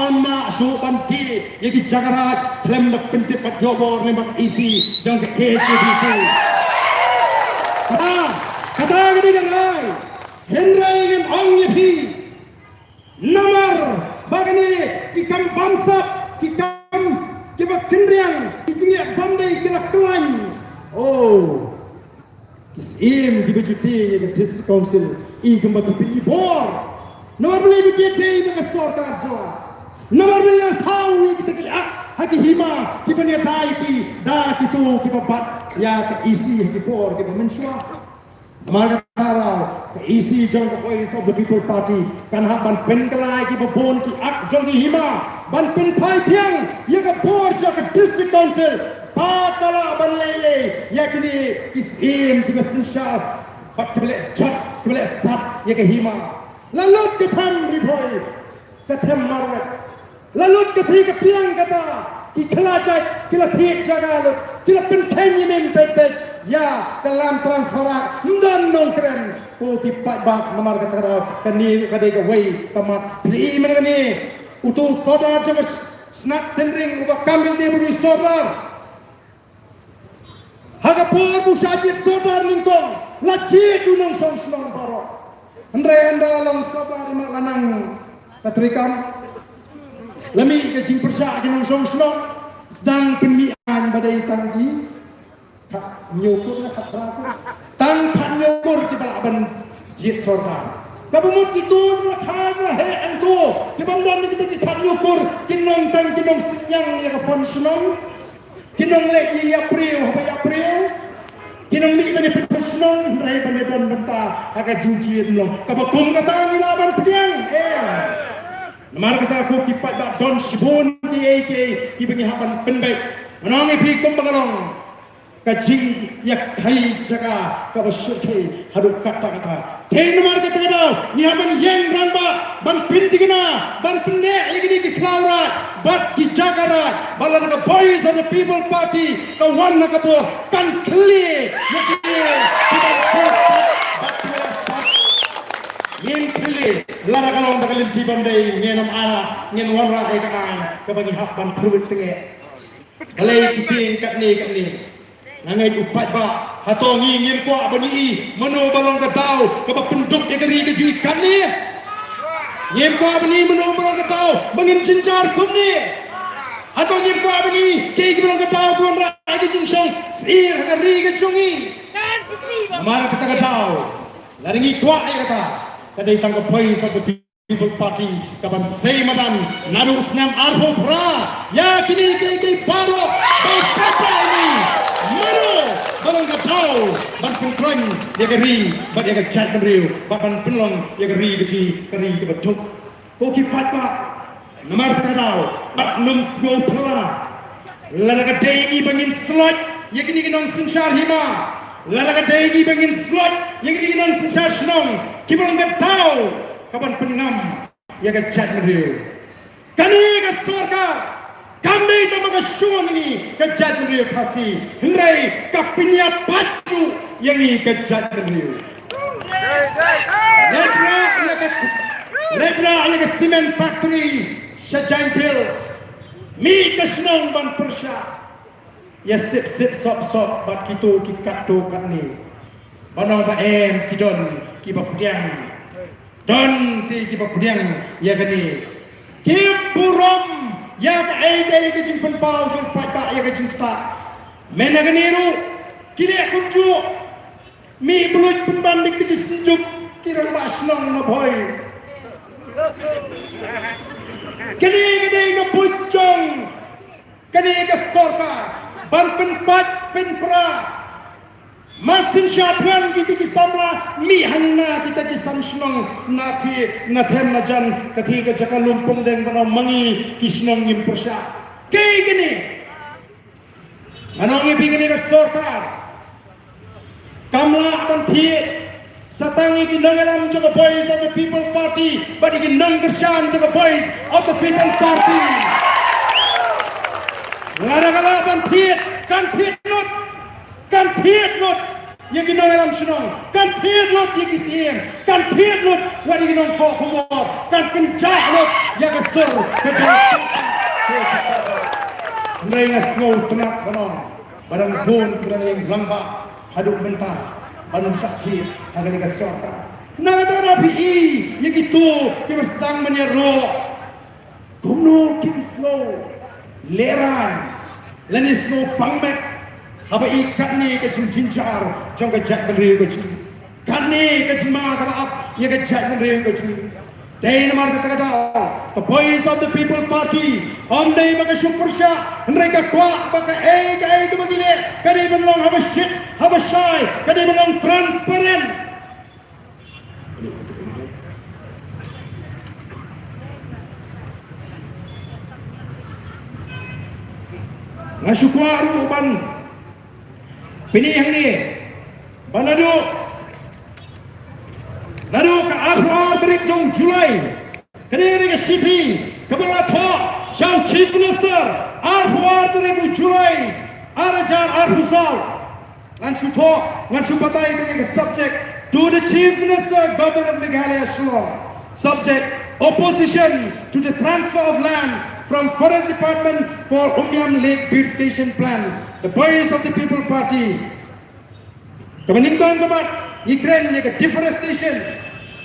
ym lah shuh ban thied ïa ki jaka raid khlem da pyntip bad ïoh bor lyngba ka E C jong ka K H A D C. Kata, kata ka dei ka rai. Hynrei ngan ong ïa phi, namar ba kine ki kam bamsap, ki kam kiba kynriang, ki jingeh bym dei ki la khlaiñ. Oh, ki syiem kiba ju tieng ïa ka District Council, i kumba ki pynïaid bor. Namar balei ba ki dei na ka sorkar jylla? Namar balei la thaw ïa kita ki ak ha ki hima kiban ïada ïa ki da kito kiba bat ïa ka E C ha ki por kiba mynshuwa? Namar kata ka daw, ka E C jong ka Voice of the People Party kan hap ban pynkylla ïa kiba bun ki Act jong ki hima, ban pynphai biang ïa ka bor sha ka District Council, ba ka lah ban leh ïa kine ki syiem kiba synshar bad kiba leh jot, kiba leh sat ïa ka hima. La lut ka them Ri Bhoi, ka them Marwet. La lut ka thei ka pliang kata, ki khlajait ki la thied jaka lut, ki la pynkheiñ ïa mim peit peit ïa ka Lamtrang Sohra, ym don nongkren. Ko ki paidbah, namar kata ka daw kane ka dei kawei ka mat. Phi i mynne kane uto u sordar jong ka Shnat Tynring uba kam ïa kane bad u sordar. Ha ka por ba u shah jied sordar nyngkong, la jied u nongshong shnong baroh. Hynrei ynda la long sordar, i mat la nang ka treikam, la mih ka jingpyrshah ki nongshong shnong, sdang pynmih aiñ ba dei tang ki khathynñiew kur ne khatphra kur. Tang khathynñiew kur kiba lah ban jied sordar. Kaba mut kito ba la kha ba la heh hangto, kiba ym don na kita ki khathynñiew kur, ki nong tang ki nongsynñiang ïa ka fund shnong. Ki nongleh ïing ïa briew haba ïa briew. Ki nongmih ban ïa pynpoi shnong, hynrei ban ïa don bynta ha ka jingjied shnong. Kaba kum kata ngi lah ban pdiang, eh. Namar kata ko ki paidbah, don shibun kiei kiei kiba ngi hap ban pynbeit. Ngan ong ïa phi kumba ka long ka jingïakhih jaka kaba sngewkhih haduh katta katta. Te namar kata ka daw ngi hap ban ïeng rangbah, ban pynthikna, ban pynneh ïa kine ki khlaw raid bad ki jaka raid, bad lada ka Voice of the People Party ka wan na ka bor, kan khlieh ïa kine kiba khlieh bad kiba sat. Ngin khlieh, lada ka long da ka lynti bym dei, ngin ym ailad, ngin wanrah ïa ka aiñ kaba ngi hap ban pyrshah tyngeh. Balei ki tieng katne katne? Nga ngeit u paidbah, hato ngi ngim kwah ban ïohi mano ba long ka daw kaba pynduk ïa ka ri ka jong ngi katne? Ngim kwah ban ïohi mano ba long ka daw ba ngin jynjar kumne? Hato ngim kwah ban ïohi kaei kaba long ka daw kaba wanrah ïa ka jingshong syier ha ka ri ka jong ngi? Namar kata ka daw, lada ngi kwah ïa kata, ka dei tang ka Voice of the People Party kaban sei madan naduh u snem arphew phra ïa kine kiei kiei baroh ba paidbah ngi. Mano ba long ka daw ban pynkhlaiñ ïa ka ri bad ïa ka jaitbynriew bad ban pynlong ïa ka ri ka jong ngi ka ri kaba duk? Ko ki paidbah, namar kata ka daw, bad nym sngewphylla. Lada ka dei ngi ba ngin slot ïa kine ki nongsynshar hima, lada ka dei ngi ba ngin slot ïa kine ki nongsynshar shnong, kiba long ka daw kaban pynngam ïa ka jaitbynriew. Kane ka sorkar kam dei tang ba ka shong ïa ngi ka jaitbynriew Khasi, hynrei ka pynïaid pat ruh ïa ngi ka jaitbynriew. Leit rah ïa ka, leit rah ïa ka cement factory sha Jaintia Hills. Mih ka shnong ban pyrshah ïa sip sip sop sop bad kito ki katto katne. Ba nang ba em ki don kiba pdiang. Don te kiba pdiang ïa kane. Kim burom ïa kaei kaei ka jingpynpaw jong paidbah ïa ka jingstad. Mynta kane ruh ki leh kumjuh. Mih bluit pynban da ki synjuk ki rangbah shnong na Bhoi. Kane ka dei ka buit jong kane ka sorkar ban pynpait pynpra. Mar shisha pran kita ki samla mih hangna kita ki san shnong na ki na them na jan ka thie ka jaka lum pung deng ba na mangi ki shnong ngim pyrshah. Kaei kane? Ngan ong ïa phi, kane ka sorkar kam lah ban thied sa tang ïa ki nongïalam jong ka Voice of the People Party bad ïa ki nongkyrshan jong ka Voice of the People Party. Lada ka lah ban thied, kan thied lut, kan thied lut ïa ki nongïalam shnong, kan thied lut ïa ki siem, kan thied lut wat ïa ki nongthoh khubor, kan kynjah lut ïa ka sur ka jong. Hynrei nga sngewtynnat ban ong ba dang bun ki rangbah haduh mynta ban ym shah thied ha kane ka sorkar. Nangta da phi i ïa kito kiba sdang ban ïaroh. Kumno kin sngew lehraiñ lane sngew pangmet haba i katne ka jingjynjar jong ka jaitbynriew ka jong ngi, katne ka jingma kaba ap ïa ka jaitbynriew ka jong ngi. Dei namar kata ka daw ka Voice of the People Party ym dei ba ka shu pyrshah, hynrei ka kwah ba kaei kaei kaba ngi leh ka dei ban long haba shit haba shai, ka dei ban long transparent. Nga shu kwah ruh ban pyni hangne ba naduh, naduh ka arphew ar tarik jong July, kane ka dei ka shithi kaba la thoh sha u Chief Minister, arphew ar tarik u July, ar hajar arphew saw. Ngan shu thoh, ngan shu batai kane ka subject: To the Chief Minister, Governor of Meghalaya, Shillong. Subject: Opposition to the transfer of land from Forest Department for Umiam Lake Beautification Plan. The Voice of the People Party. Kaba nyngkong, kaba ngi kren ïa ka deforestation.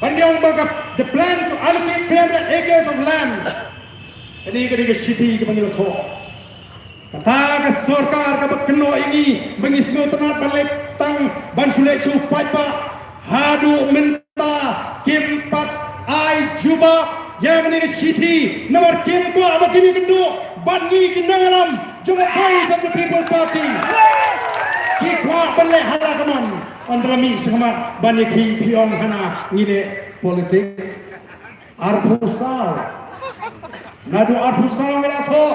Ban ong ba ka, the plan to allocate three hundred acres of land. Kane ka dei ka shithi kaba ngi la thoh. Kata ka sorkar kaba kynnoh ïa ngi ba ngi sngewtynnat ban leit tang ban shu leit shu paidbah, haduh mynta kim pat ai jubab ïa kane ka shithi, namar kim kwah ba kine ki kynduh bad ngi ki nongïalam jong ka Voice of the People Party. Ki kwah ban leh hala ka mon, ynda la mih sha khmat ban ïa ki phi ong hana ngi leh politics. Arphew saw. Naduh arphew saw ngi la thoh.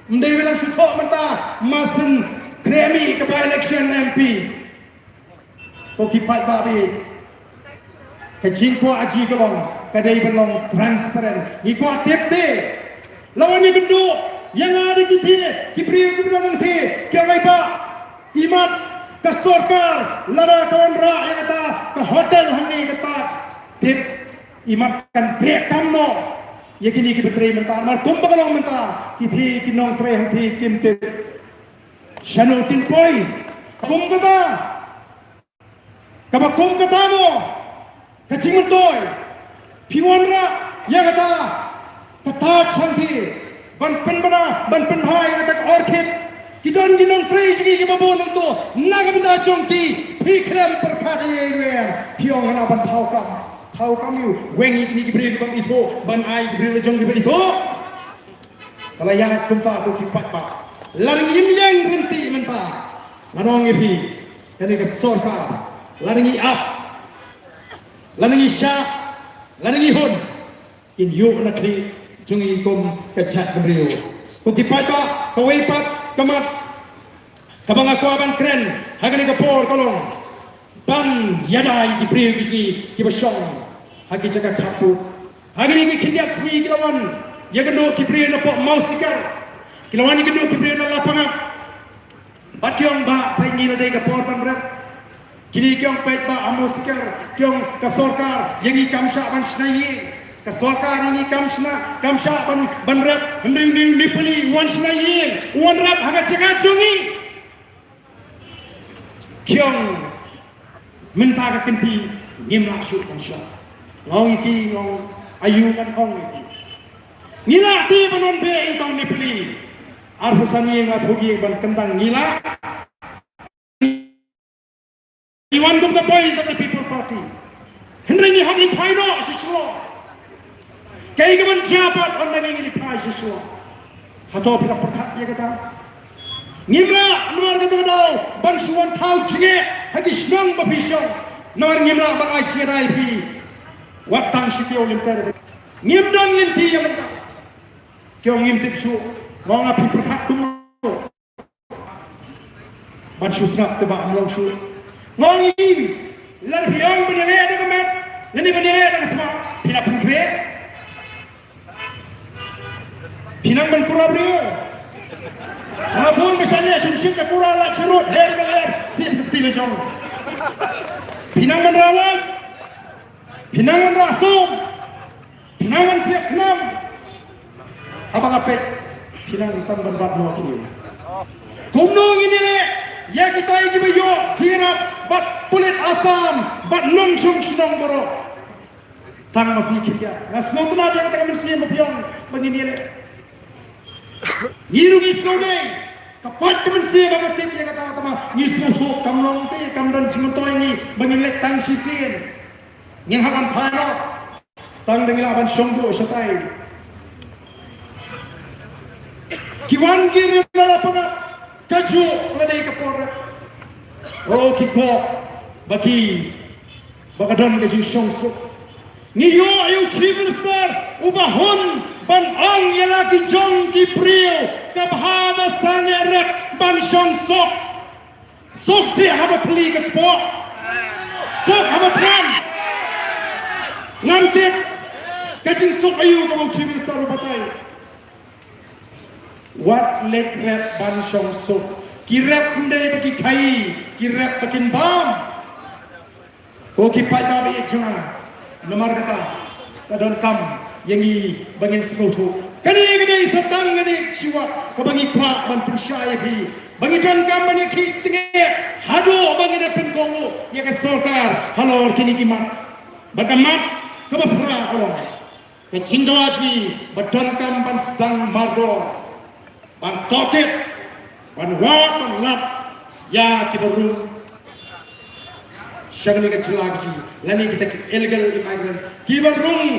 Ym dei ba la shu thoh mynta, mar syn khreh mih ka by-election M P. Ko ki paidbah, ka jingkwah jong ngi ka long, ka dei ban long transparent. Ngi kwah tip te. La wan ïakynduh ïa nga da ki te, ki briew kiba don hangte, ki ong, "Ai bah, imat ka sorkar lada ka wanrah ïa kata ka hotel hangne ka Taj, tip imat kan beh kam noh ïa kine kiba trei mynta." Namar kumba ka long mynta, ki te ki nongtrei hangte kim tip shano kin poi. Kum kata, kaba kum kata mo ka jingmyntoi, phi wanrah ïa kata ka Taj hangte ban pynbna, ban pynbha ïa kata ka orchid. Ki don ki nongtrei jong ngi kiba bun hangto, na ka bynta jong ki phi khlem pyrkhat ïa i ruh. Phi ong hana ban thaw kam, thaw kam ïa u, weng ïa kine ki briew kiba ithuh, ban ai ki briew la jong kiba ithuh. Ka la ïaid kumta ko ki paidbah. Lada ngim ïeng ryntih mynta, ngan ong ïa phi, kane ka sorkar, lada ngi ap, lada ngi shah, lada ngi hun, kin ïuh na khlieh jong ngi kum ka jaitbynriew. Ko ki paidbah, kawei pat ka mat kaba nga kwah ban kren ha kane ka por ka long ban ïada ïa ki briew ki, kiba shong ha ki jaka khappud. Ha kine ki khyndiat sngi ki la wan ïakynduh ki briew na poh Mawsikar, ki la wan ïakynduh ki briew na Lapangap. Bad ki ong, "Bah, peit ngi la dei ka por ban rep." Kine ki ong, "Peit bah, ha Mawsikar, ki ong ka sorkar ïa ngi kam shah ban shna ïing. Ka sorkar ïa ngi kam shna, kam shah ban, ban rep. Hynrei une u Nepali u wan shna ïing, u wan rep ha ka jaka jong ngi." Ki ong, "Mynta ka kynti ngim lah shuh ban shah." Nga ong ïa ki, nga ong, "Aïu ngan ong ïa ki? Ngi lah te ban wan beh ïa uta u Nepali? Arphew san ïing, arphew ïing ban kyndang, ngi lah? Ngi wan kum ka Voice of the People Party, hynrei ngi hap leit phai noh sha Shillong. Kaei kaban jia pat ynda ngi leit phai sha Shillong? Hato phi la pyrkhat ïa kata? Ngim lah namar kata ka daw ban shu wan thaw jingeh ha ki shnong ba phi shong, namar ngim lah ban ai jingïada ïa phi. Wat tang shi taïew lynter, ngim don lynti ïa mynta." Ki ong, "Ngim tip shuh." Nga ong, "Phi pyrkhat kumno ban shu sngap te ba ym long shuh?" Nga ong, "Ï, lada phi ong ban ïaleh da ka met lane ban ïaleh da ka thma, phi la pynkhreh? Phi nang ban kura briew? Nga bun ba shah leh shim shit ka kura, la sharud, her ka leh sip ka kti la jong. Phi nang ban rawat? Phi nang ban rah sum? Phi nang ban siat khnam? Haba nga peit, phi nang tam ban bat noh kine. Kumno ngin ïaleh ïa kita kiba ïoh jingïarap bad pulit Assam bad nongshong shnong baroh? Tang ma phi khyndiat. Nga sngewtynnat ïa kata ka mynsiem ba phi ong ba ngin ïaleh. Ngi ruh ngi sngewdei. Ka pait ka mynsiem ba tip ïa kata, kata ma ngi sngewthuh kam long te, kam don jingmyntoi ngi ba ngin leit tang shisien. Ngin hap ban phai noh. Tang da ngi lah ban shong buh shatai. Ki wan ki rim na Lapangap, kajuh la dei ka por. O ki kok ba ki, ba ka don ka jingshong suk. Ngi ïoh ïa u Chief Minister uba hun ban ong ïa la ki jong ki briew Ka bha ba sangeh rep ban shong suk. Suk sih haba thli ka kpoh. Suk haba thram. Ngam tip ka jingsuk aïu kaba u Chief Minister u batai. Wat leit rep ban shong suk. Ki rep ym dei ba ki khaïi, ki rep ba kin bam. Ko ki paidbah ba ïeit jong nga, namar kata ka donkam ïa ngi ba ngin sngewthuh. Kane ka dei sa tang kane shi wat kaba ngi kwah ban pynshai ïa phi, ba ngi donkam ban ïa khih tngeh haduh ba ngin da pynkohnguh ïa ka sorkar halor kine ki mat. Bad ka mat kaba phra ka long, ka jingdawa jong ngi ba donkam ban sdang mardor, ban tohkit, ban wad, ban lap ïa kiba rung sha kane ka jylla ka jong ngi, lane kita ki illegal immigrants kiba rung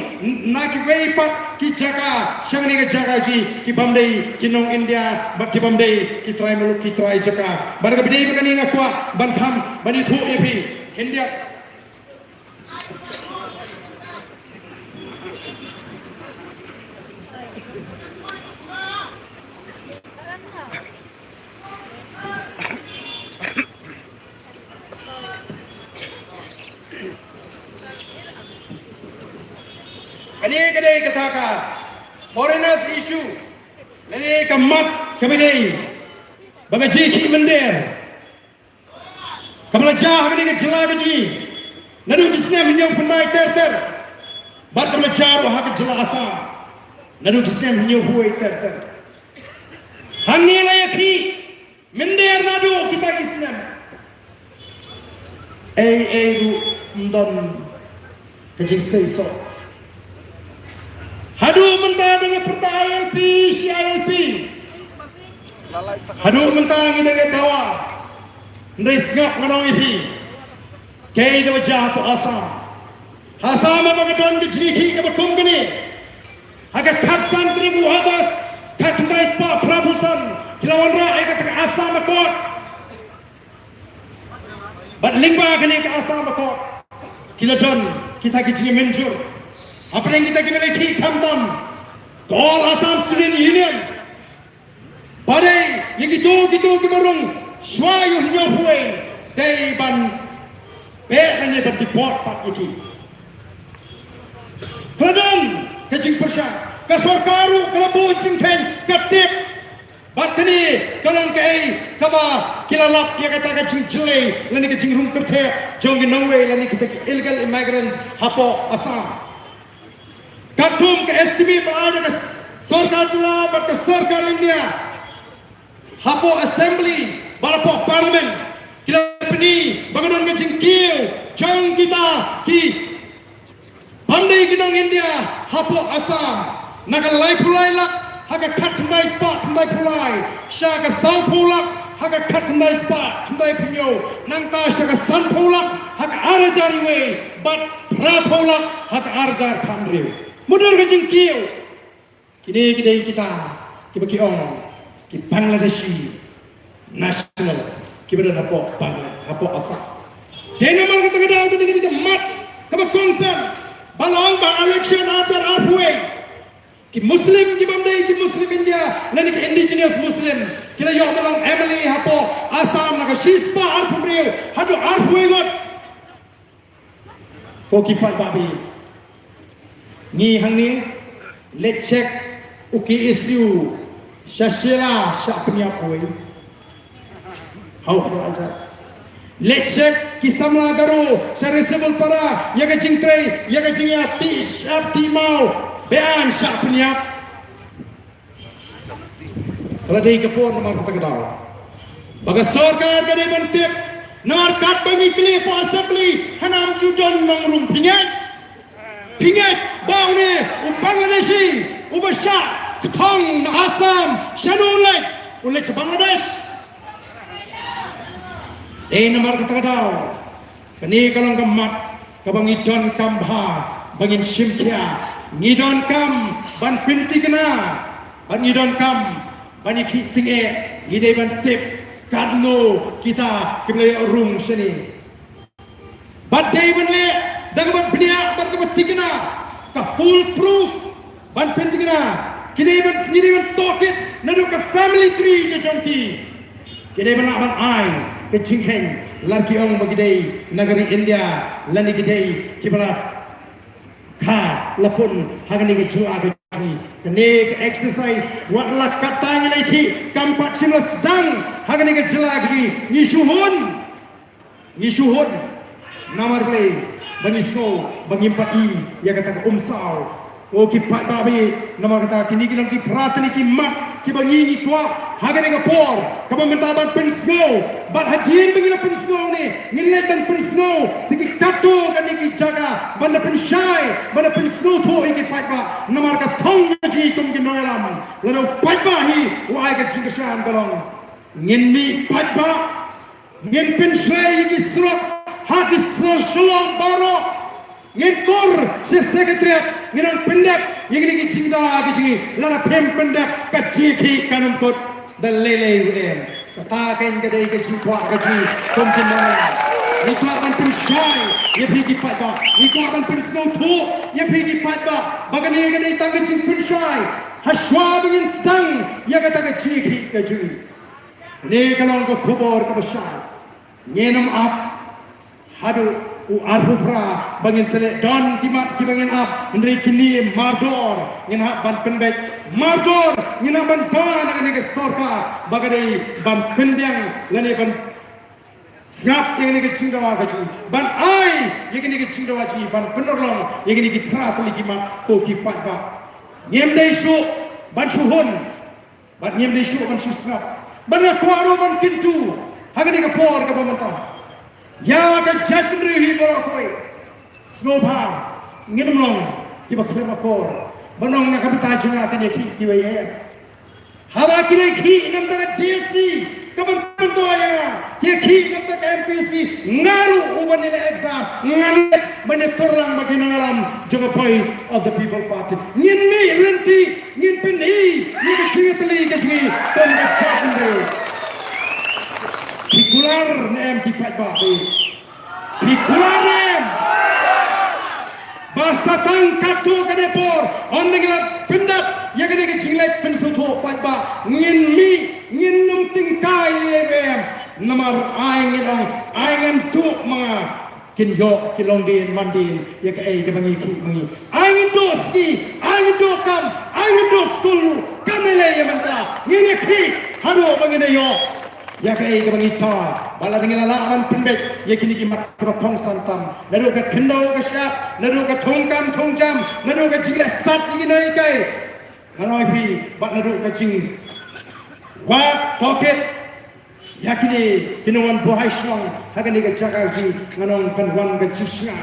na kiwei pat ki jaka sha kane ka jaka ka jong ngi, ki bym dei ki nong India bad ki bym dei ki trai muluk, ki trai jaka. Bad kaba dei ba kane nga kwah ban tham ban ïathuh ïa phi. India Kane ka dei kata ka foreigners issue. Kane ka mat kaba dei ba ka jingkhih mynder kaba la jia ha kane ka jylla ka jong ngi naduh ki snem hynñiewphew khyndai ter ter, bad kaba la jia ruh ha ka jylla Assam naduh ki snem hynñiewphew ter ter. Hangne la ïa khih mynder naduh kita ki snem. Ei ei ruh ym don ka jingseisoh. Haduh mynta dang ïa pyrta I L P shi I L P. Haduh mynta ngi dang ïa dawa. Hynrei sngap ngan ong ïa phi, kaei kaba jia hapoh Assam. Ha Assam haba ka don ka jingïakhih kaba kum kane, ha ka khatsan tarik u August khatkhyndai spah phraphew san ki la wanrah ïa kata ka Assam Accord. Bad lyngba kane ka Assam Accord ki la don kita ki jingmynjur hapdeng kita kiba la ïakhih khamtam ka All Assam Student Union. Ba dei ïa kito kito kiba rung shuwa ïa u hynñiewphew wei dei ban beh lane ban deport pat ïa ki. Ka la don ka jingpyrshang, ka sorkar ruh ka la buh jingkheiñ, ka tip. Bad kane ka long kaei kaba ki la lap ïa kata ka jingjyllei lane ka jingrung kyrtheh jong ki nongwei lane kita ki illegal immigrants hapoh Assam. Katkum ka estimate ba la ai da ka sorkar jylla bad ka sorkar India hapoh assembly bad hapoh parliament, ki la pyni ba ka don ka jingkiew jong kita ki bym dei ki nong India hapoh Assam, na ka laiphew lai lak ha ka khatkhyndai spah khyndaiphew lai, sha ka sawphew lak ha ka khatkhyndai spah khyndaiphew hynñiew, nangta sha ka sanphew lak ha ka ar hajar wei bad phraphew lak ha ka ar hajar khathynriew. Mutdur ka jingkiew. Kine ki dei kita kiba ki ong ki Bangladeshi national kiba don hapoh Bangla-, hapoh Assam. Dei namar kata ka daw kane ka dei ka mat kaba kongsan ba la ong ba election ar hajar arphew wei, ki Muslim ki bym dei ki Muslim India lane ki indigenous Muslim ki la ïoh ban long M L A hapoh Assam na ka shispah arphew hynriew haduh arphew wei ngut. Ko ki paidbah, ngi hangne leit check u K S U sha Shella, shah pynïap uwei. Haw, haw, aja. Leit check ki samla Garo sha Risibalpara ïa ka jingtrei, ïa ka jingïatih shyiap tih maw, beaiñ, shah pynïap. Ka la dei ka por namar kata ka daw ba ka sorkar ka dei ban tip, namar katba ngi kylli hapoh assembly, hana ym ju don nongrung. Phi ngeit, phi ngeit ba une u Bangladeshi uba shah kthong na Assam, shano u leit? U leit sha Bangladesh. Dei namar kata ka daw kane ka long ka mat kaba ngi donkam bha ba ngin shim khia, ngi donkam ban pynthikna, bad ngi donkam ban ïakhih tyngeh. Ngi dei ban tip katno kita kiba la ïoh rung shane. Bad dei ban leh da kaba bniah bad kaba thikna, ka fool proof ban pynthikna. Ki dei ban, ngi dei ban tohkit naduh ka family tree ka jong ki. Ki dei ban lah ban ai ka jingkheiñ, lada ki ong ba ki dei na ka ri India lane ki dei kiba la kha la pun ha kane ka jylla ka jong ngi. Kane ka exercise wat la katta ngi la ïakhih, kam pat shym la sdang ha kane ka jylla ka jong ngi. Ngi shu hun, ngi shu hun. Namar balei? Ba ngi sngew ba ngim pat i ïa kata ka umsaw. Ko ki paidbah, namar kata kine ki long ki phra tylli ki mat kiba ngi ngi kwah ha kane ka por kaba mynta ban pynsngew. Bad hadien ba ngi la pynsngew ne, ngin leit ban pynsngew sha ki katto katne ki jaka ban da pynshai, ban da pynsngewthuh ïa ki paidbah. Namar ka thong ka jong ngi kum ki nongïalam, lada u paidbah hi u ai ka jingkyrshan, ka long ngin mih paidbah, ngin pynshlei ïa ki surok ha ki shnong Shillong baroh. Ngin kur sha Secretariat, ngin ong pyndep ïa kine ki jingdawa ki jong ngi. Lada phim pyndep, ka jingïakhih kan ym kut da lei lei ruh em. Kata kein ka dei ka jingkwah ka jong ngi kum ki nongïalam. Ngi kwah ban pynshai ïa phi ki paidbah, ngi kwah ban pynsngewthuh ïa phi ki paidbah ba kane ka dei tang ka jingpynshai. Hashwa ba ngin sdang ïa kata ka jingïakhih ka jong ngi. Kane ka long ka khubor kaba shai. Ngin ym ap haduh u arphew phra ba ngin sa leh. Don ki mat kiba ngin ap, hynrei kine mardor ngin hap ban pynbeit. Mardor ngin hap ban pan na kane ka sorkar ba ka dei ban pynbiang lane ban sngap ïa kane ka jingdawa ka jong ngi, ban ai ïa kane ka jingdawa jong ngi, ban pynurlong ïa kine ki phra tylli ki mat, ko ki paidbah. Ngim dei shuh ban shu hun. Bad ngim dei shuh ban shu sngap. Bad nga kwah ruh ban kyntu ha kane ka por kaba mynta ïa ka jaitbynriew hi baroh kawei. Sngewbha ngin ym long kiba khlem akor ban ong na ka bynta jong nga kin ïakhih kiwei, em. Haba ki ïakhih na ka bynta ka D C, ka ban pynto ïa nga, ki ïakhih na ka bynta ka M P C, nga ruh uban ïaleh exam ngan leit ban ïatur lang bad ki nongïalam jong ka Voice of the People Party. Ngin mih lynti, ngin pyni ïa ka jingïatylli ka jong ngi kum ka jaitbynriew. Phi kular ne em ki paidbah, phi kular ne em? Ba sa tang katto katne por, ynda ngi la pyndap ïa kane ka jingleit pynsngewthuh paidbah, ngin mih, ngin ym tyngkai ïa ei ei. Namar ai ngin ong, ai ngin duh ma nga, kin ïoh ki longdien mandien ïa kaei kaba ngi ïakhih ma ngi. Ai ngin duh sngi, ai ngin duh kam, ai ngin duh skul ruh, kam lei lei ïa mynta. Ngin ïakhih haduh ba ngin ïoh ïa kaei kaba ngi thait. Bad lada ngi la lah ban pynbeit ïa kine ki mat kiba kongsan tam, naduh ka khyndew ka shyiap, naduh ka thungkam thungjam, naduh ka jingleh sat ïa ki nonghikai, ngan ong ïa phi, bad naduh ka jingwad tohkit ïa kine ki nongwan buhai shnong ha kane ka jaka ka jong ngi, ngan ong kan wan ka jingshngaiñ.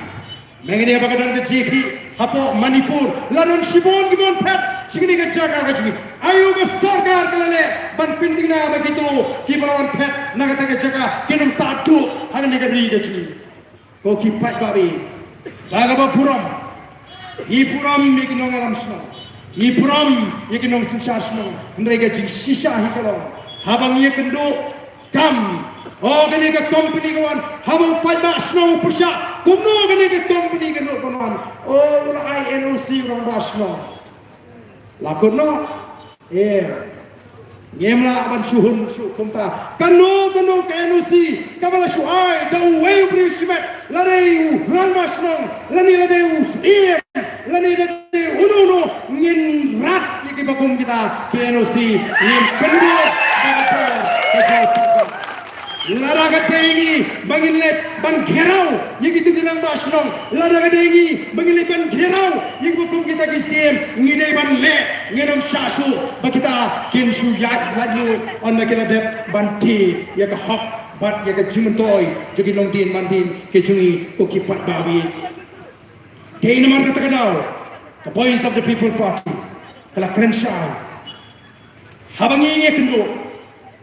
Mynta ba ka don ka jingïakhih hapoh Manipur, la don shibun kiba wan phet sha kane ka jaka ka jong ngi. Aïu ka sorkar ka la leh ban pyntikna ba kito kiba la wan phet na kata ka jaka kin ym sah duh ha kane ka ri ka jong ngi? Ko ki paidbah, ba kaba burom, ngi burom ïa ki nongïalam shnong, ngi burom ïa ki nongsynshar shnong, hynrei ka jingshisha hi ka long, haba ngi ïakynduh kam, o, kane ka company ka wan, haba u paidbah shnong u pyrshah kumno kane ka company ka nud ban wan, o, u la ai N O C u rangbah shnong. La kut noh. Eh, ngim lah ban shu hun shu kumta. Kano kano ka N O C kaba la shu ai da uwei u briew shimet, lane u rangbah shnong, lane lane u syiem, lane lane uno uno, ngin rat ïa kiba kum kita ki N O C, ngin pynduh da ka por ka jong. Lada ka dei ngi ba ngin leit ban ghew ïa kito ki rangbah shnong, lada ka dei ngi ba ngin leit ban ghew ïa kiba kum kita ki syiem, ngi dei ban leh, ngin ym shah shuh ba kita kin shu ïaid lait lut ynda ki la dep ban tei ïa ka hok bad ïa ka jingmyntoi jong ki longdien mandien ki jong ngi, ko ki paidbah. Dei namar kata ka daw ka Voice of the People Party ka la kren shai. Haba ngi ïakynduh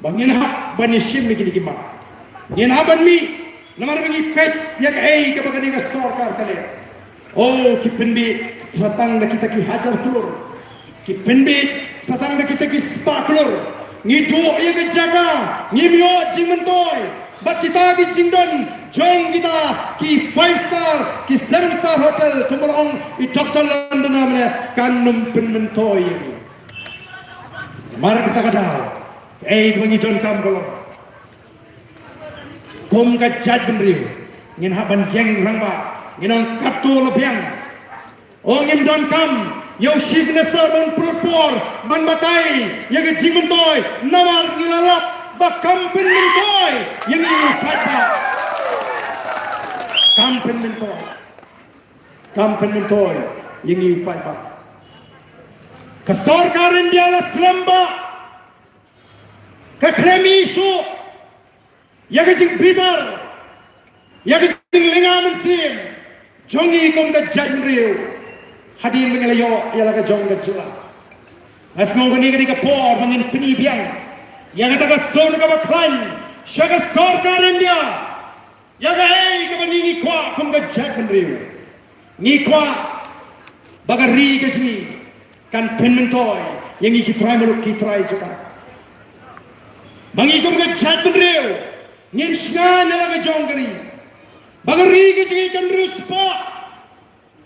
ba ngin hap ban ïashim ïa kine ki mat, ngin hap ban mih, namar ba ngi peit ïa kaei kaba kane ka sorkar ka leh. Oh, ki pynbeit sa tang da kita ki hajar klur, ki pynbeit sa tang da kita ki spah klur. Ngi duh ïa ka jaka, ngim ïoh jingmyntoi. Bad kita ki jingdon jong kita ki five star, ki seven star hotel, kumba la ong i Doktor Londoner mynne, kan ym pynmyntoi ïa ngi. Mar kata ka daw, kaei kaba ngi donkam ka long, kum ka jaitbynriew, ngin hap ban ïeng rangbah, ngin ong katto la biang. Ong ngim donkam ïa u Chief Minister ban pynlong por ban batai ïa ka jingmyntoi, namar ngi la lap ba kam pynmyntoi ïa ngi u paidbah. Kam pynmyntoi. Kam pynmyntoi ïa ngi u paidbah. Ka sorkar India la slem bha. Ka khlem ïoh shuh ïa ka jingbitar, ïa ka jinglynga mynsiem jong ngi kum ka jaitbynriew. Hadien ba ngi la ïoh ïa la ka jong ka jylla, nga sngew kane ka dei ka por ba ngin pyni biang ïa kata ka sur kaba khlaiñ sha ka sorkar India. Ïa kaei kaba ngi ngi kwah kum ka jaitbynriew. Ngi kwah ba ka ri ka jong ngi kan pynmyntoi ïa ngi ki trai muluk ki trai jaka. Ba ngi kum ka jaitbynriew ngin shngaiñ ïa la ka jong ka ri. Ba ka ri ka jong ngi kan riewspah.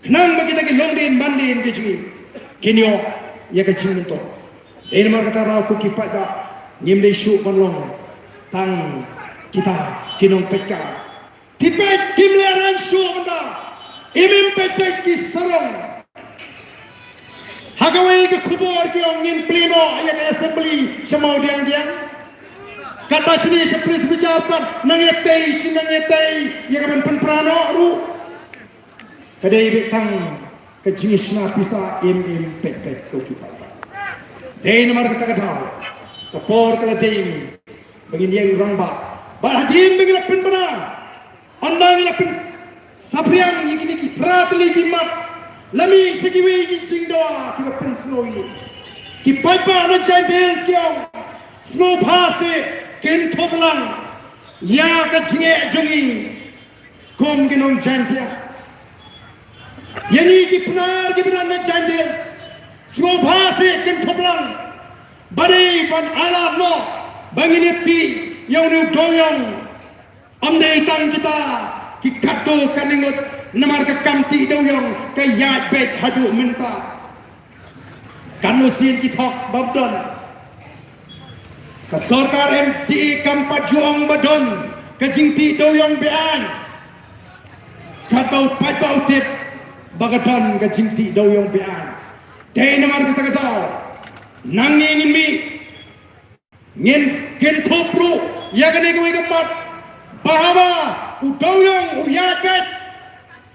Khnang ba kita ki longdien mandien ki jong ngi kin ïoh ïa ka jingmyntoi. Dei namar kata ruh ko ki paidbah, ngim dei shuh ban long tang kita ki nongpeit ka. Ki peit kim leh rang shuh mynta. Im im peit peit ki sarong. Ha kawei ka khubor ki ong ngin plie noh ïa ka assembly sha Mawdiangdiang. Katba shane sha Prince Bajor pat nang ïatei shi nang ïatei ïa ka ban pynpra noh ruh. Ka dei beit tang ka jingshna pisa im im peit peit ko ki paidbah. Dei namar kata ka daw, ka por ka la dei ba ngin ïeng rangbah. Bad hadien ba ngi la pynbna, ynda ngi la pynsaphriang ïa kine ki thra tylli ki mat, la mih sa kiwei ki jingdawa kiba pynsngew ïa ngi. Ki paidbah na Jaintia Hills ki ong, sngewbha seh kynthup lang ïa ka jingeh jong ngi. Kum ki nong Jaintia, ïa ngi ki Pnar kiba don na Jaintia Hills, sngewbha seh kynthup lang. Ba dei ban ailad noh ba ngin ïatih ïa une u dewïong. Ym dei tang kita ki katto katne ngut, namar ka kam tih dewïong ka ïaid beit haduh mynta. Katno sien ki thok ba don. Ka sorkar M D A kam pat ju ong ba don ka jingtih dewïong be-aiñ. Katba u paidbah u tip ba ka don ka jingtih dewïong be-aiñ. Dei namar kata ka daw, nangne ngin mih, ngin kynthup ruh ïa kane kawei ka mat, ba haba u dewïong u ïaid beit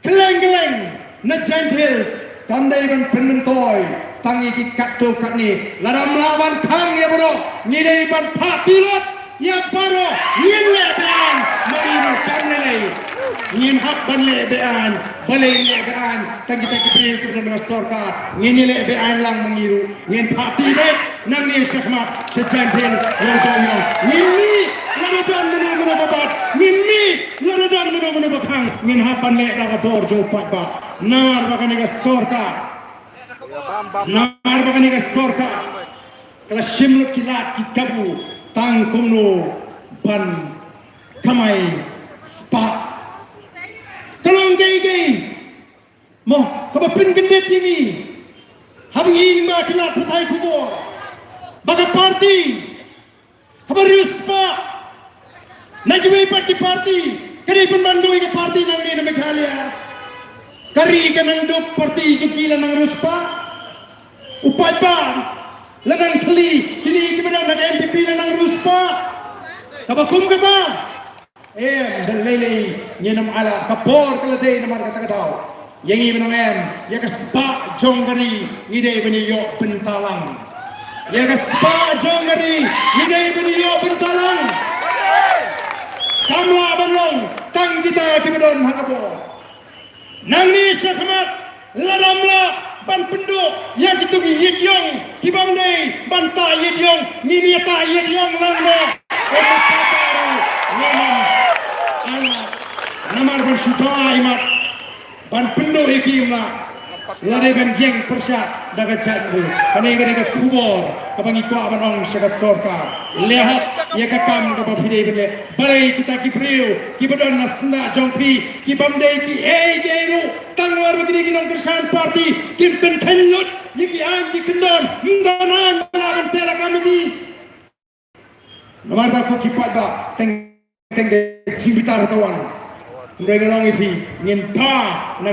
kylleng kylleng na Jaintia Hills, kam dei ban pynmyntoi tang ïa ki katto katne. Lada ym lah ban khang ïa baroh, ngi dei ban phah tilot ïa baroh. Ngin leh be-aiñ, ma ngi ruh kam lei lei. Ngin hap ban leh be-aiñ, balei leh be-aiñ tang kita ki briew kiba don ha sorkar? Ngin ïaleh be-aiñ lang ma ngi ruh. Ngin phah tih beit nangne shakhmat sha Jaintia Hills, ïa u dewïong. Ngin mih lada don mano mano ba bat. Ngin mih lada don mano mano ba khang. Ngin hap ban leh da ka bor jong u paidbah. Namar ba kane ka sorkar, namar ba kane ka sorkar ka la shim lut ki lad ki kabu tang kumno ban kamai spah. Ka long kaei kaei mo kaba pynkyndit ïa ngi. Haba ngi ïohi ma ki lad pathai khubor ba ka party kaba riewspah na kiwei pat ki party, ka dei pynban kawei ka party nangne na Meghalaya. Ka ri ka nang duk, party jong ki la nang riewspah. U paidbah la nang thli, kine kiba don ha ka N P P la nang riewspah. Kaba kum kata, em, da lei lei ngin ym ailad, ka por ka la dei namar kata ka daw. Ïa ngi ba nang em, ïa ka spah jong ka ri ngi dei ban ïoh bynta lang. Ïa ka spah jong ka ri ngi dei ban ïoh bynta lang. Kam lah ban long tang kita kiba don ha ka bor. Nangne shakhmat, lada ym lah ban pynduh ïa kito ki ïit ïong kibym dei ban tah ïit ïong, ngin ïa tah ïit ïong lang mo. Namar ban shu tah ïa mat ban pynduh ïa ki ym lah. La dei ban ïeng pyrshah da ka jaitbynriew. Kane ka dei ka khubor kaba ngi kwah ban ong sha ka sorkar. Leh hok ïa ka kam kaba phi dei ban leh. Balei kita ki briew kiba don na sla jong phi kibym dei kiei kiei ruh, tang namar ba kine ki nongkyrshan party kin pynkheiñ lut ïa ki aiñ ki kyndon, ym don aiñ ba lah ban teh la ka mini. Namar ba ko ki paidbah teng teng ka jingbitar ka wan. Hynrei nga ong ïa phi, ngin da na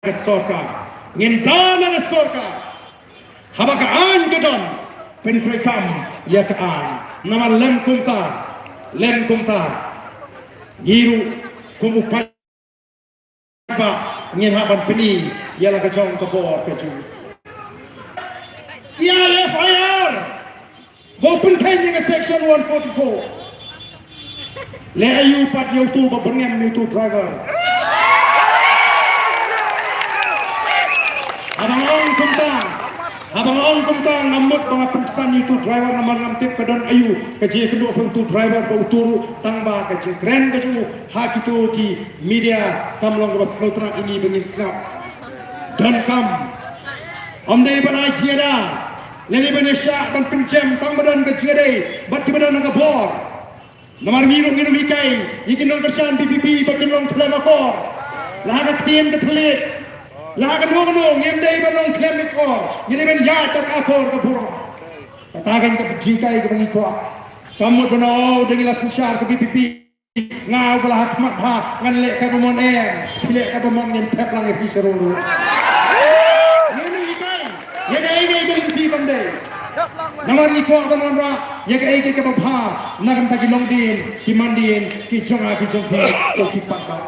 ka sorkar. Ngin da na ka sorkar. Haba ka aiñ ka don, pyntreikam ïa ka aiñ. Namar lem kumta, lem kumta, ngi ruh kum u paidbah ngin hap ban pyni ïa la ka jong ka bor ka jong. Ïa F I R. Ba u pynkheiñ ïa ka section one forty-four. Leh aïu pat ïa uto ba byrngem ïa uto driver. Haba nga ong kumta, haba nga ong kumta, ngam mut ba nga pynsan ïa uto driver namar ngam tip ka don aïu ka jingïakynduh pyrshah uto driver bad uto ruh, tang ba ka jingkren ka jong u ha kito ki media kam long kaba sngewtynnat ïa ngi ba ngin sngap. Donkam. Ym dei ban ai jingïada lane ban ïashah ban pynjem tang ba don ka jingïadei bad kiba don ka bor. Namar ngi ruh ngin ym hikai ïa ki nongkyrshan V P P ba kin long khlem akor. La ha ka ktien ka thylliej, la ha kano kano, ngim dei ban long khlem akor, ngi dei ban ïaid da ka akor ka burom. Kata ka jinghikai kaba ngi kwah. Kam mut ban ong, oh, da ngi la synshar ka V P P, nga uba la ha khmat bha ngan leh kaba mon, em, phi leh kaba mon, ngin thep lang ïa phi sha rung ruh. Ngin ym hikai ïa kaei kaei ka lynti ban dei. Namar ngi kwah ban wanrah ïa kaei kaei kaba bha na ka bynta ki longdien ki mandien ki jong nga ki jong phi, ko ki paidbah.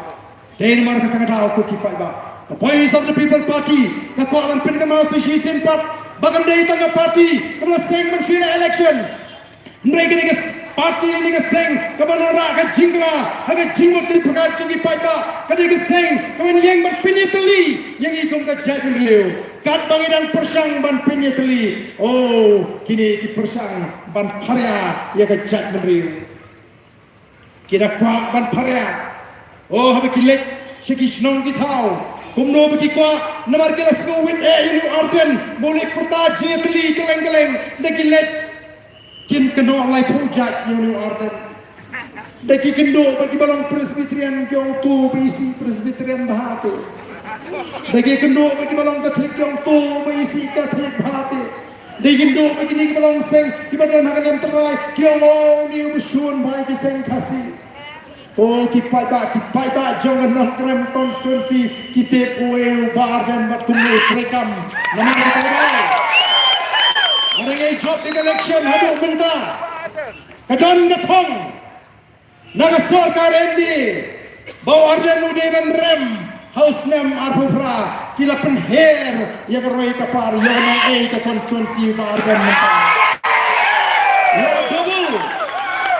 Dei namar kata ka daw, ko ki paidbah, ka Voice of the People Party ka kwah ban pynkynmaw sa shisien pat ba kam dei tang ka party kaba la seng ban shu ïaleh election. Hynrei ka dei ka party, ka dei ka seng kaba wanrah ka jingkylla ha ka jingmut ka jingpyrkhat jong ki paidbah. Ka dei ka seng kaban ïeng ban pynïatylli ïa ngi kum ka jaitbynriew. Katba ngi dang pyrshang ban pynïatylli, oh, kine ki pyrshang ban pharia ïa ka jaitbynriew. Ki da kwah ban pharia. Oh, haba ki leit sha ki shnong ki thaw, kumno ba ki kwah, namar ki la sngewwit eh ïa u Ardent ba u leit pyrta jingïatylli kylleng kylleng. Da ki leit kin kynnoh laiphew jait ïa u Ardent. Da ki kynduh ba kiba long Presbyterian ki ong to ba isih Presbyterian bha te. Da ki kynduh ba kiba long Catholic ki ong to ba isih Catholic bha te. Da ki kynduh ba kine kiba long seng kiba don ha ka niam tynrai ki ong, oh, une u ba shun bha ïa ki seng Khasi. Oh, ki paidbah, ki paidbah jong ka Nongkrem constituency ki tip uei u Bah Ardent bad kumno u treikam. Namar kata ka daw, haba ngi jop ïa ka election haduh mynta, ka don ka thong na ka sorkar N D A ba u Ardent u dei ban rem ha u snem arphew phra. Ki la pynher ïa ka roi ka par, ïoh nang ei ka constituency u Bah Ardent mynta. Ïoh double,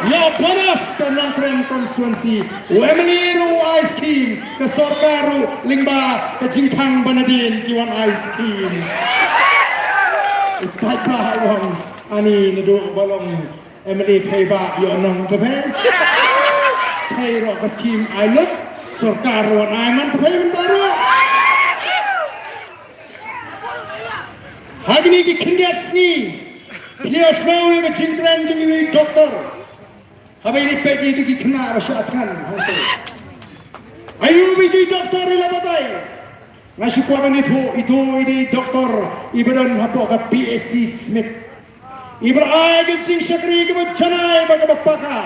ïoh bonus ka Nongkrem constituency. U M L A ruh u ai scheme, ka sorkar ruh lyngba ka jingkhang ba nadien ki wan ai scheme. U paidbah u ong, ani naduh ba long M L A phei ba ïoh nong te phei. Phei ruh ka scheme ai lut, sorkar ruh ai man te phei mynta ruh. Ha kine ki khyndiat sngi phi ïohsngew ïa ka jingkren jong iwei i doktor. Haba ngi peit ïa ki khynnah ba shah thngan hangto. Aïu ba ïa ki doktor i la batai. Nga shu kwah ban ïathuh, ito i dei i doktor iba don hapoh ka P H C Smit. Iba la ai ka jingshakri kaba janai bad kaba paka.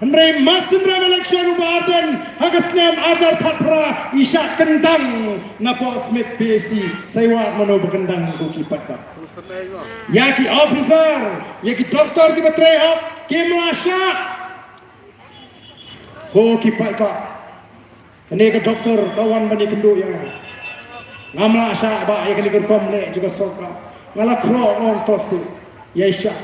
Hynrei mar syn rem election u Bah Ardent ha ka snem arhajar khatphra, i shah kyndang napoh Smit P H C. Sa i wad mano ba kyndang, ko ki paidbah. Ïa ki officer, ïa ki doktor kiba trei hok kim lah shah. Ko ki paidbah, kane ka doktor ka wan ban ïakynduh ïa nga. Ngam lah shah ba ïa kane ka rukom leh jong ka sorkar. Nga la khroh, nga ong to shu ïa shah.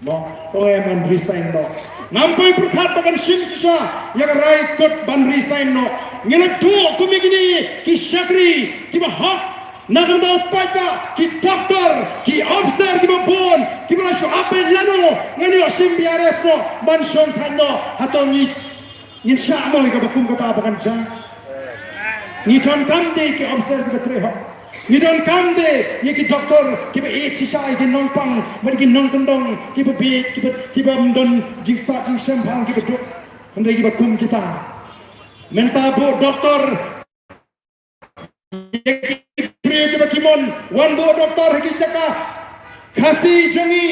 Mo, to ngam ban resign noh. Ngam poi pyrkhat ba kan shim shisha ïa ka rai kut ban resign noh. Ngi la duh kum ïa kine ki shakri kiba hok. Na ka bynta u paidbah, ki doktor, ki officer kiba bun kiba la shu ap beit lano, ngan ïoh shim B R S noh ban shong thait noh. Hato ngi, ngin shah mo ïa kaba kum kata ba kan jia? Ngi donkam de ki officer kiba trei hok. Ngi donkam de ïa ki doktor kiba ïeit shisha ïa ki nongpang bad ki nongkyndong kiba bieit, kiba, kiba ym don jingstad jingshemphang, kiba duk. Hynrei kiba kum kita. Mynta buh doktor ïa ki briew kiba ki mon, wan buh doktor ha ki jaka Khasi jong ngi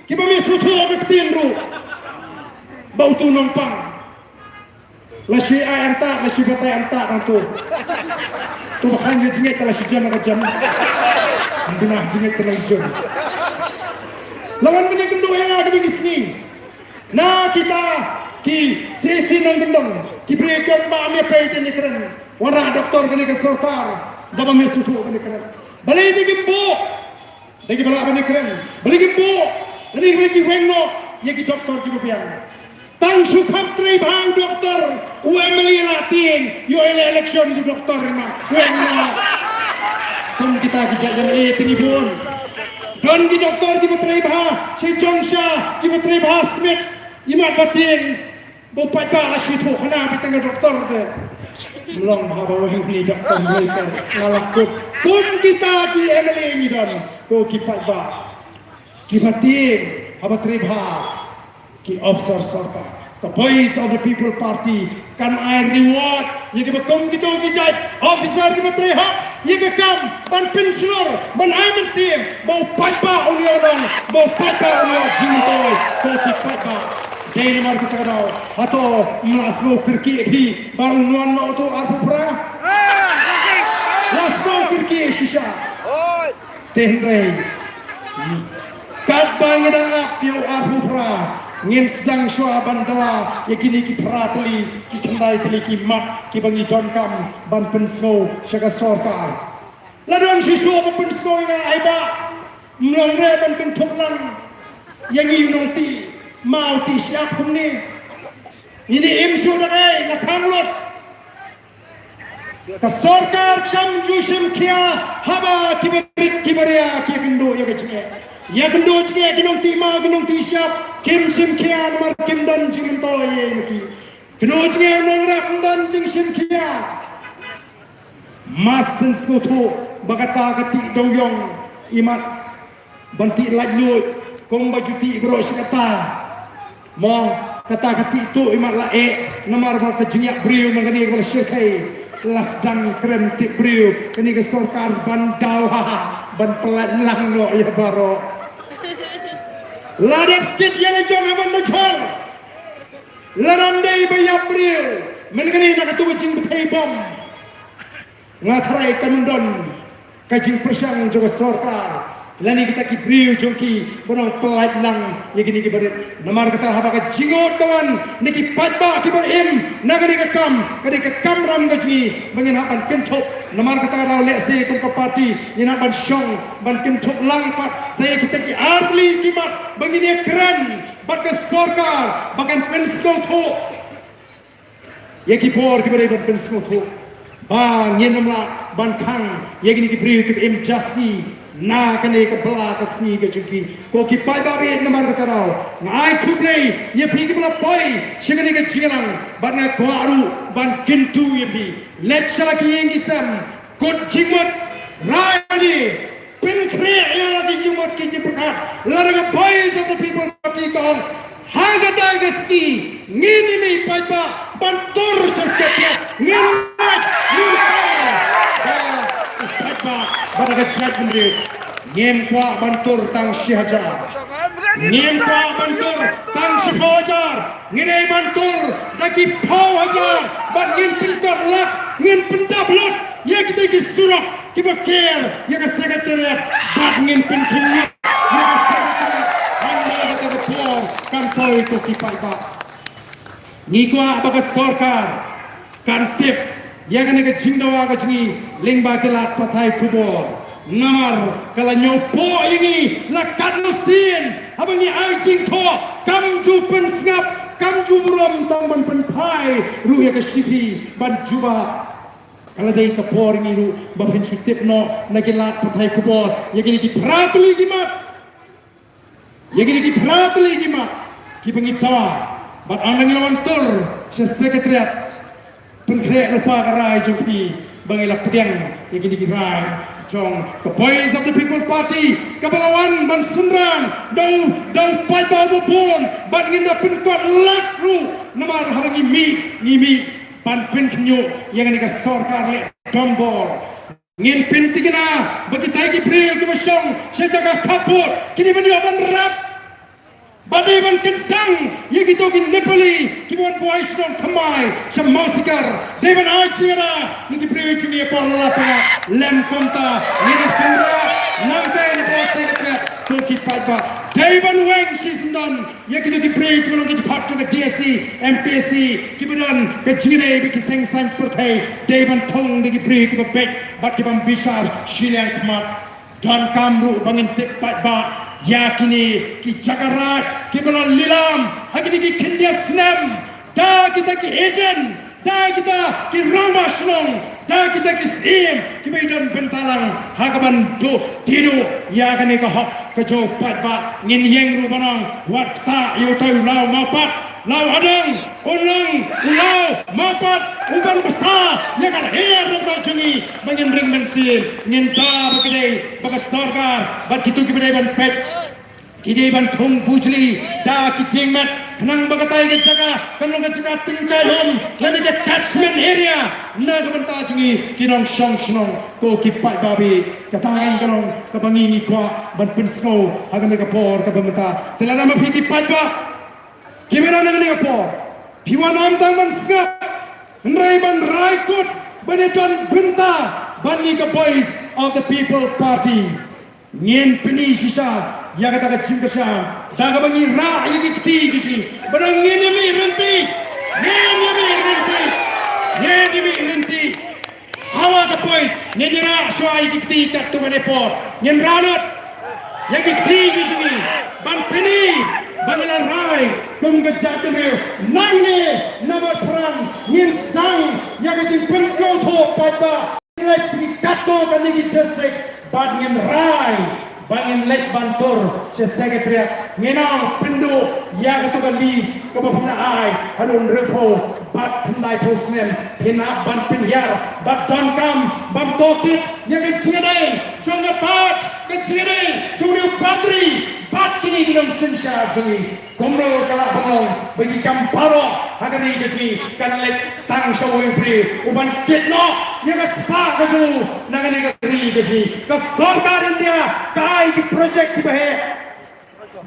kiba ym sngewthuh ka ktien ruh. Ba utu nongpang. La shi ai anta, la shi batai anta nang tu. Tu ba khan ïa jingit la shi jan ka jan. Bina jingit ka nang jan. Lawan bini kendu ïa nga kini ki sngi. Na kita ki sisi nang kendong. Ki bri kem ba me pei tini kren. Wan ra doktor kini ka sorkar. Da ba me sutu kini kren. Balei ti kimbo. Lagi ba lah ban ïakren, ba lagi bun, lagi ba lagi weng noh ïa ki doktor kiba biang. Tang shu kham trei bha u doktor, u MLA la tieng, ïoh ïa la election u doktor ma weng noh. Kum kita ki jait MLA tini bun. Don ki doktor kiba trei bha, shi jong sha kiba trei bha Smith, imat ba tieng. Ba u paidbah la shu thuh khana bad tang ka doktor te. Mlong bha ba weng ni doktor ni ka nga la kut. Kum kita ki MLA ngi don ko ki paidbah. Kiba tieng haba trei bha ki officer sorkar. Ka Voice of the People Party kan ai reward ïa kiba kum kito ki jait officer kiba trei hok ïa ka kam ban pynshlur ban ai mynsiem ba u paidbah un ïoh nong ba u paidbah un ïoh jingmyntoi ko ki paidbah. Dei namar kata ka daw hato ym lah sngew kyrkieh phi ba un wan noh uto arphew phra? Lah sngew kyrkieh shisha. Te hynrei katba ngi dang ap ïa u arphew phra ngin sdang shuwa ban dawa ïa kine ki phra tylli ki khyndai tylli ki mat kiba ngi donkam ban pynsngew sha ka sorkar. La don shisha ba pynsngew ïa nga ai ba mlong re ban kynthup lang ïa ngi nongtih maw tih shyiap kumne. Ngi ne im shu dang ai nga khang lut. Ka sorkar kam ju shim khia haba kiba rit kiba ria ki kynduh ïa ka jingeh. Ïa kynduh jingeh ki nongtih maw ki nongtih shyiap kim shim khia namar kim don jingmyntoi ïa ki. Kynduh jingeh nongrep ym don jingshim khia. Mas sngewthuh ba kata ka tih dewïong imat ban tih laitluid kumba ju tih baroh shi katta. Mo kata ka tih tuh imat la eh namar ba ka jingïap briew na kane ka la shyrkhei la sdang kren tip briew kane ka sorkar ban daw ha ban pynlait lang noh ïa baroh. La dep kit ïa la jong ha ban da jhur. La dang dei ba ïap briew. Men kane na katu ka jingpynthei bom. Nga tharai kam don ka jingpyrshang jong ka sorkar lane kita ki briew jong ki ba nang pynlait lang ïa kine ki barit. Namar kata haba ka jingngeit ka wan na ki paidbah kiba im na kane ka kam, kane ka kamram ka jong ngi ba ngin hap ban kynthup. Namar kata ka daw lehse kum ka party ngin hap ban shong ban kynthup lang pat sa ïa kita ki artylli ki mat ba ngin ïakren bad ka sorkar ba kan pynsngewthuh. Ïa ki bor kiba dei ban pynsngewthuh ba ngin ym lah ban khang ïa kine ki briew kiba im ja sngi na kane ka bla ka sngi ka jong ki. Ko ki paidbah ba ïeit namar kata ka daw nga ai khublei ïa phi kiba la poi sha kane ka jingïalang bad nga kwah ruh ban kyntu ïa phi. Leit sha la ki ïing ki sem, kut jingmut, rai ne Pynkhreh ïa la ki jingmut ki jingpyrkhat. Lada ka Voice of the People Party ka ong ha kata ka sngi ngin ïa mih paidbah ban tur sha Secretariat. Ngin leit ngin tur. Ba paidbah ba da ka jaitbynriew ngim kwah ban tur tang shi hajar. Ngim kwah ban tur tang shiphew hajar. Ngin ïa ban tur da ki phew hajar bad ngin pynkot lak ngin pyndap lut ïa kita ki surok. Kiba ker ïa ka Secretariat bad ngin pynkhynñiuh ïa ka Secretariat. Hynda kata ka por kan poi to ki paidbah. Ngi kwah ba ka sorkar kan tip ïa kane ka jingdawa ka jong ngi lyngba ki lad pathai khubor. Namar ka la ñiewpoh ïa ngi la katno sien haba ngi ai jingthoh kam ju pynsngap kam ju burom tang ban pynphai ruh ïa ka shithi ban jubab. Ka la dei ka por ngi ruh ba phin shu tip noh na ki lad pathai khubor ïa kine ki phra tylli ki mat. Ïa kine ki phra tylli ki mat kiba ngi dawa bad ynda ngi la wan tur sha Secretariat. Pynkhreh lypa ka rai jong phi ba ngi la pdiang ïa kine ki rai jong ka Voice of the People Party kaba la wan ban synran da u, da u paidbah uba bun bad ngin da pynkot lak ruh namar haba ngi mih ngi mih ban pynkhynñiuh ïa kane ka sorkar leh donbor. Ngin pynthikna ba kita ki briew kiba shong sha jaka khappud kine ban ïoh ban rap. Ba dei ban kyntang ïa kito ki Nepali kiba wan buh ai shnong thymmai sha Mawsikar. Dei ban ai jingïada ïa ki briew jong ngi hapoh Lala Panga. Lem kumta ngin ïa pynrah nangta ïa ki briew sha ki pyrthei, to ki paidbah. Dei ban weng shisyndon ïa kito ki briew kiba long ki dkhot jong ka D S C, M P S C, kiba don ka jingïadei bad ki seng saiñ pyrthei. Dei ban thung da ki briew kiba beit bad ki bym bishar shiliang khmat. Donkam ruh ba ngin tip paidbah ïa kine ki jaka raid kiba la lilam ha kine ki khyndiat snem da kita ki agent, da kita ki rangbah shnong, da kita ki syiem kiba ïadon bynta lang ha kaban duh tyrwa ïa kane ka hok ka jong u paidbah. Ngin ïeng ruh ban ong wat ktah ïa utai u law mawpat. Law hadang, u nang, u law mawpat, u ban bsa ïa ka lyer jong ngi ba ngin ring mynsiem. Ngin da ba ka dei ba ka sorkar bad kito kiba dei ban peit, ki dei ban thung bujli da ki diengmet khnang ba katai ka jaka kan long ka jaka tyngkai lum lane ka catchment area na ka bynta jong ngi ki nongshong shnong. Ko ki paidbah, kata ka long kaba ngi ngi kwah ban pynsngew ha kane ka por kaba mynta. Te lada ma phi ki paidbah kiba na kane ka por, phi wan ym tang ban sngap, hynrei ban rai kut ban ïadon bynta bad ngi ka Voice of the People Party. Ngin pyni shisha ïa kata ka jingkyrshan da kaba ngi rah ïa ki kti ki jong ngi, ba dang ngin ïa mih ryntih, ngin ïa mih ryntih, ngin ïa mih ryntih. Hawa ka Voice ngin ïa rah shuwa ïa ki kti katto katne por. Ngin rah lut ïa ki kti ki jong ngi ban pyni ba ngi la rai kum ka jaitbynriew. Nangne na Mawphran ngin sdang ïa ka jingpynsngewthuh paidbah. Ngin leit sha ki katto katne ki district bad ngin rai ba ngin leit ban tur sha Secretariat. Ngin ong pynduh ïa kato ka list kaba phin ai haduh hynriewphew bad khyndaiphew snem, phin hap ban pynhiar bad donkam ban tohkit ïa ka jingïadei jong ka Taj, ka jingïadei jong une u Padri bad kine ki nongsynshar jong ngi. Kumno ka lah ban long ba ki kam baroh ha ka ri ka jong ngi kan leit tang sha uwei u briew u ban kit noh ïa ka spah ka jong u na kane ka ri ka jong ngi? Ka sorkar India ka ai ki project kiba heh.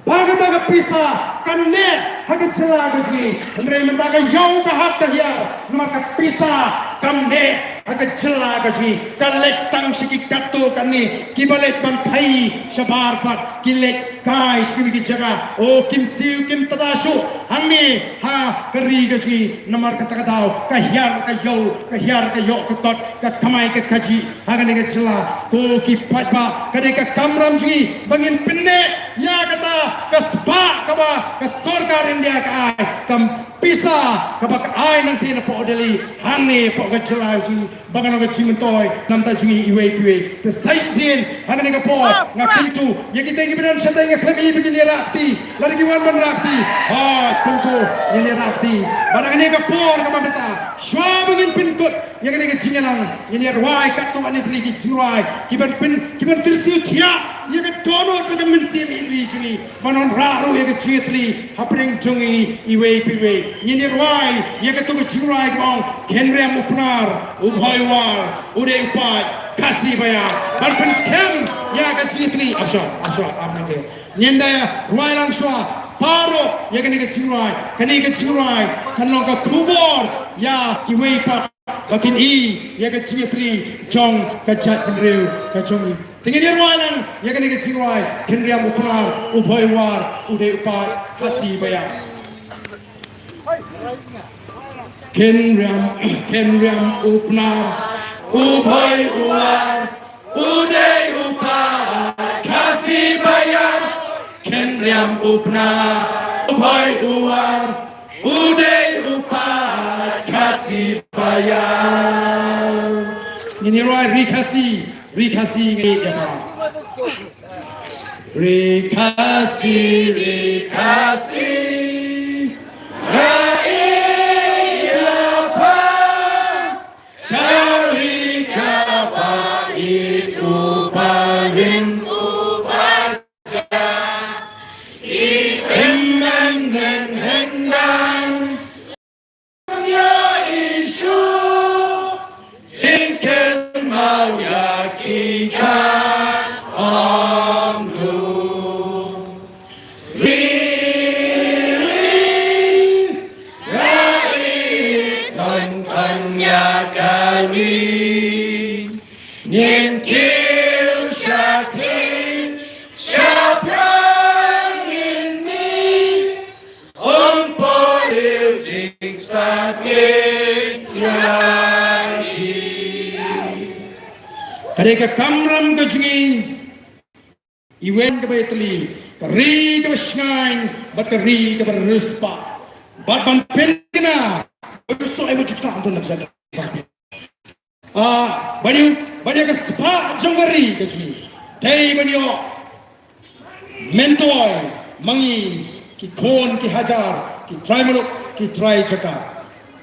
Ba kata ka pisa kan neh ha ka jylla ka jong ngi, hynrei mynta ka ïew ka hap ka hiar namar ka pisa kam neh ha ka jylla ka jong ngi. Ka leit tang sha ki katto katne kiba leit ban khaii shabar pat, ki leit kai sha kine ki jaka. O, kim siew kim tada shuh hangne ha ka ri ka jong ngi namar kata ka daw ka hiar ka ïew, ka hiar ka ïoh ka kot, ka kamai ka kajih ha kane ka jylla. Ko ki paidbah, ka dei ka kamram jong ngi ba ngin pynneh ïa kata ka spah kaba ka sorkar India ka ai, ka pisa kaba ka ai nangtei na poh Delhi hangne poh ka jylla jong ngi, ba kan long ka jingmyntoi na ka bynta jong ngi iwei pa iwei. Te sa shisien ha kane ka por nga kyntu ïa kita kiba don shatei, nga khlem i ba kin ïa rah kti. Lada ki wan ban rah kti, ha, kyntu, ngin ïa rah kti. Bad ha kane ka por kaba mynta, shuwa ba ngin pynkut ïa kane ka jingïalang, ngin ïa rwai katto katne tylli ki jingrwai kiban pyn, kiban kyrsiew thiah ïa ka dohnud bad ka mynsiem hynrei jong ngi. Ban wanrah ruh ïa ka jingïatylli hapdeng jong ngi iwei pa iwei. Ngin ïa rwai ïa kato ka jingrwai kaba ong: Kynriam u Pnar, u Bhoi u War, u dei u paid Khasi Baiar. Ban pynskhem ïa ka jingïatylli. Asha, asha, am nang de. Ngin da rwai lang shuwa baroh ïa kane ka jingrwai. Kane ka jingrwai kan long ka khubor ïa kiwei pat ba kin i ïa ka jingïatylli jong ka jaitbynriew ka jong ngi. Te ngin ïa rwai lang ïa kane ka jingrwai: Kynriam u Pnar, u Bhoi u War, u dei u paid Khasi Baiar. Kynriam, Kynriam u Pnar, u Bhoi u War, u dei u paid Khasi Baiar. Kynriam u Pnar, u Bhoi u War, u dei u paid Khasi Baiar. Ngin ïa rwai Ri Khasi, Ri Khasi ngi ïa pha. Ri Khasi, Ri Khasi, nga ïa pha. Ka ri kaba ïeit uba rim uba jam. I tymmen men hyndang. Ïa Isu jingkynmaw ïa ki ka ong du. Ri Ngin kiew sha phi, sha phi ngin mih, ym pat ïoh jingsakit ïa ki. Ka dei ka kamram ka jong ngi, iwei kaba ïatylli, ka ri kaba shngaiñ bad ka ri kaba riewspah. Bad ban pynthikna, u soh ai u jukta tu na jaka. Ah, bad ïa, bad ïa ka spah jong ka ri ka jong ngi. Dei ban ïoh myntoi ma ngi ki khun ki hajar, ki trai muluk, ki trai jaka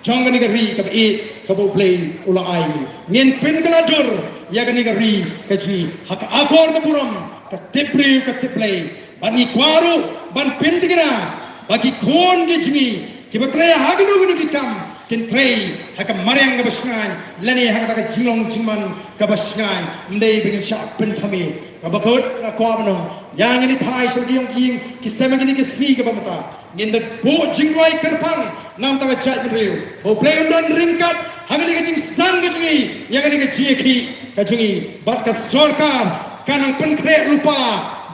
jong kane ka ri kaba ïeit kaba U Blei u la ai. Ngin pynkylla dur ïa kane ka ri ka jong ngi ha ka akor ka burom, ka tip briew ka tip Blei. Bad ngi kwah ruh ban pynthikna ba ki khun ki jong ngi kiba trei ha kino kino ki kam kin trei ha ka mariang kaba shngaiñ lane ha kata ka jinglong jingman kaba shngaiñ. Ym dei ba ngin shah pynthame. Kaba kut nga kwah ban ong ïa ngi, ngin phai sha ki ïing ki sem ha kine ki sngi kaba mynta. Ngin da buh jingrwai kyrpang na ka bynta ka jaitbynriew ba U Blei un don ryngkat ha kane ka jingsdang ka jong ngi ïa kane ka jingïakhih ka jong ngi. Bad ka sorkar kan nang pynkhreh lypa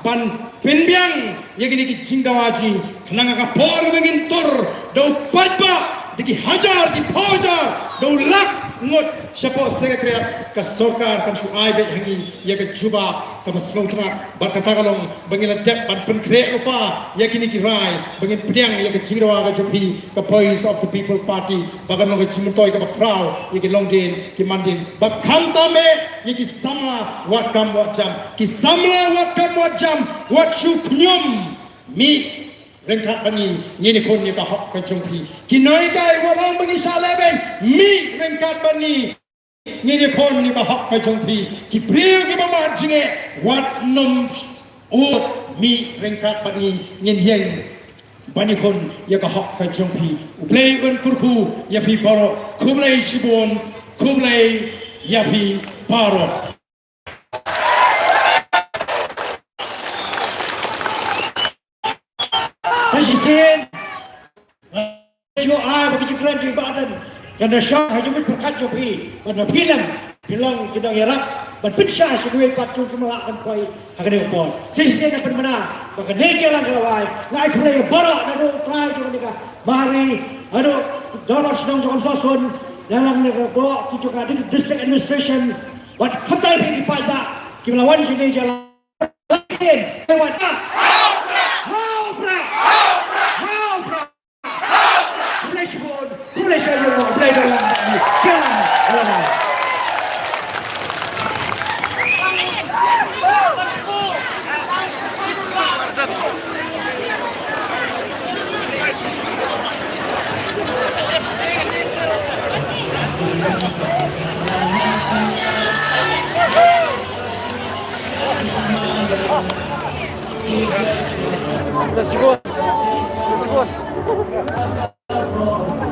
ban pynbiang ïa kine ki jingdawa jong ngi, khnang ha ka por ba ngin tur da u paidbah da ki hajar, ki phew hajar, da u lak ngut shapoh Secretariat, ka sorkar kan shu ai beit ha ngi ïa ka jubab kaba sngewtynnat. Bad kata ka long ba ngin la dep ban pynkhreh lypa ïa kine ki rai ba ngin pdiang ïa ka jingdawa ka jong phi, ka Voice of the People Party, ba kan long ka jingmyntoi kaba khraw ïa ki longdien ki mandien. Bad khamtam eh ïa ki samla wat kam wat jam, ki samla wat kam wat jam, wat shu khñium. Mih ryngkat bad ngi, ngin ïakhun ïa ka hok ka jong phi. Ki nonghikai wat long ba ngi shah lehbeiñ, mih ryngkat bad ngi, ngin ïakhun ïa ka hok ka jong phi. Ki briew kiba mad jingeh wat nym ud, mih ryngkat bad ngi, ngin ïeng ban ïakhun ïa ka hok ka jong phi. U Blei un kyrkhu ïa phi baroh. Khublei shibun, khublei ïa phi baroh. Sa shisien, shu ai ba ki jingkren jingbadan kan da shong ha jingmut pyrkhat jong phi, ban da phi lem phi long ki nongïarap ban pynshai sha kiwei pat ki samla ban poi ha kane ka por. Sa shisien nga pynbna ba kane ka jingïalang ka la wai. Nga ai khublei ïa baroh, naduh u trai jong kane ka mari, naduh u dorbar shnong jong ka Umsohsun, ïalang ne ka baroh ki jong ka District Administration, bad khamtam ïa phi ki paidbah kiba la wan sha kane ka jingïalang. Let's go.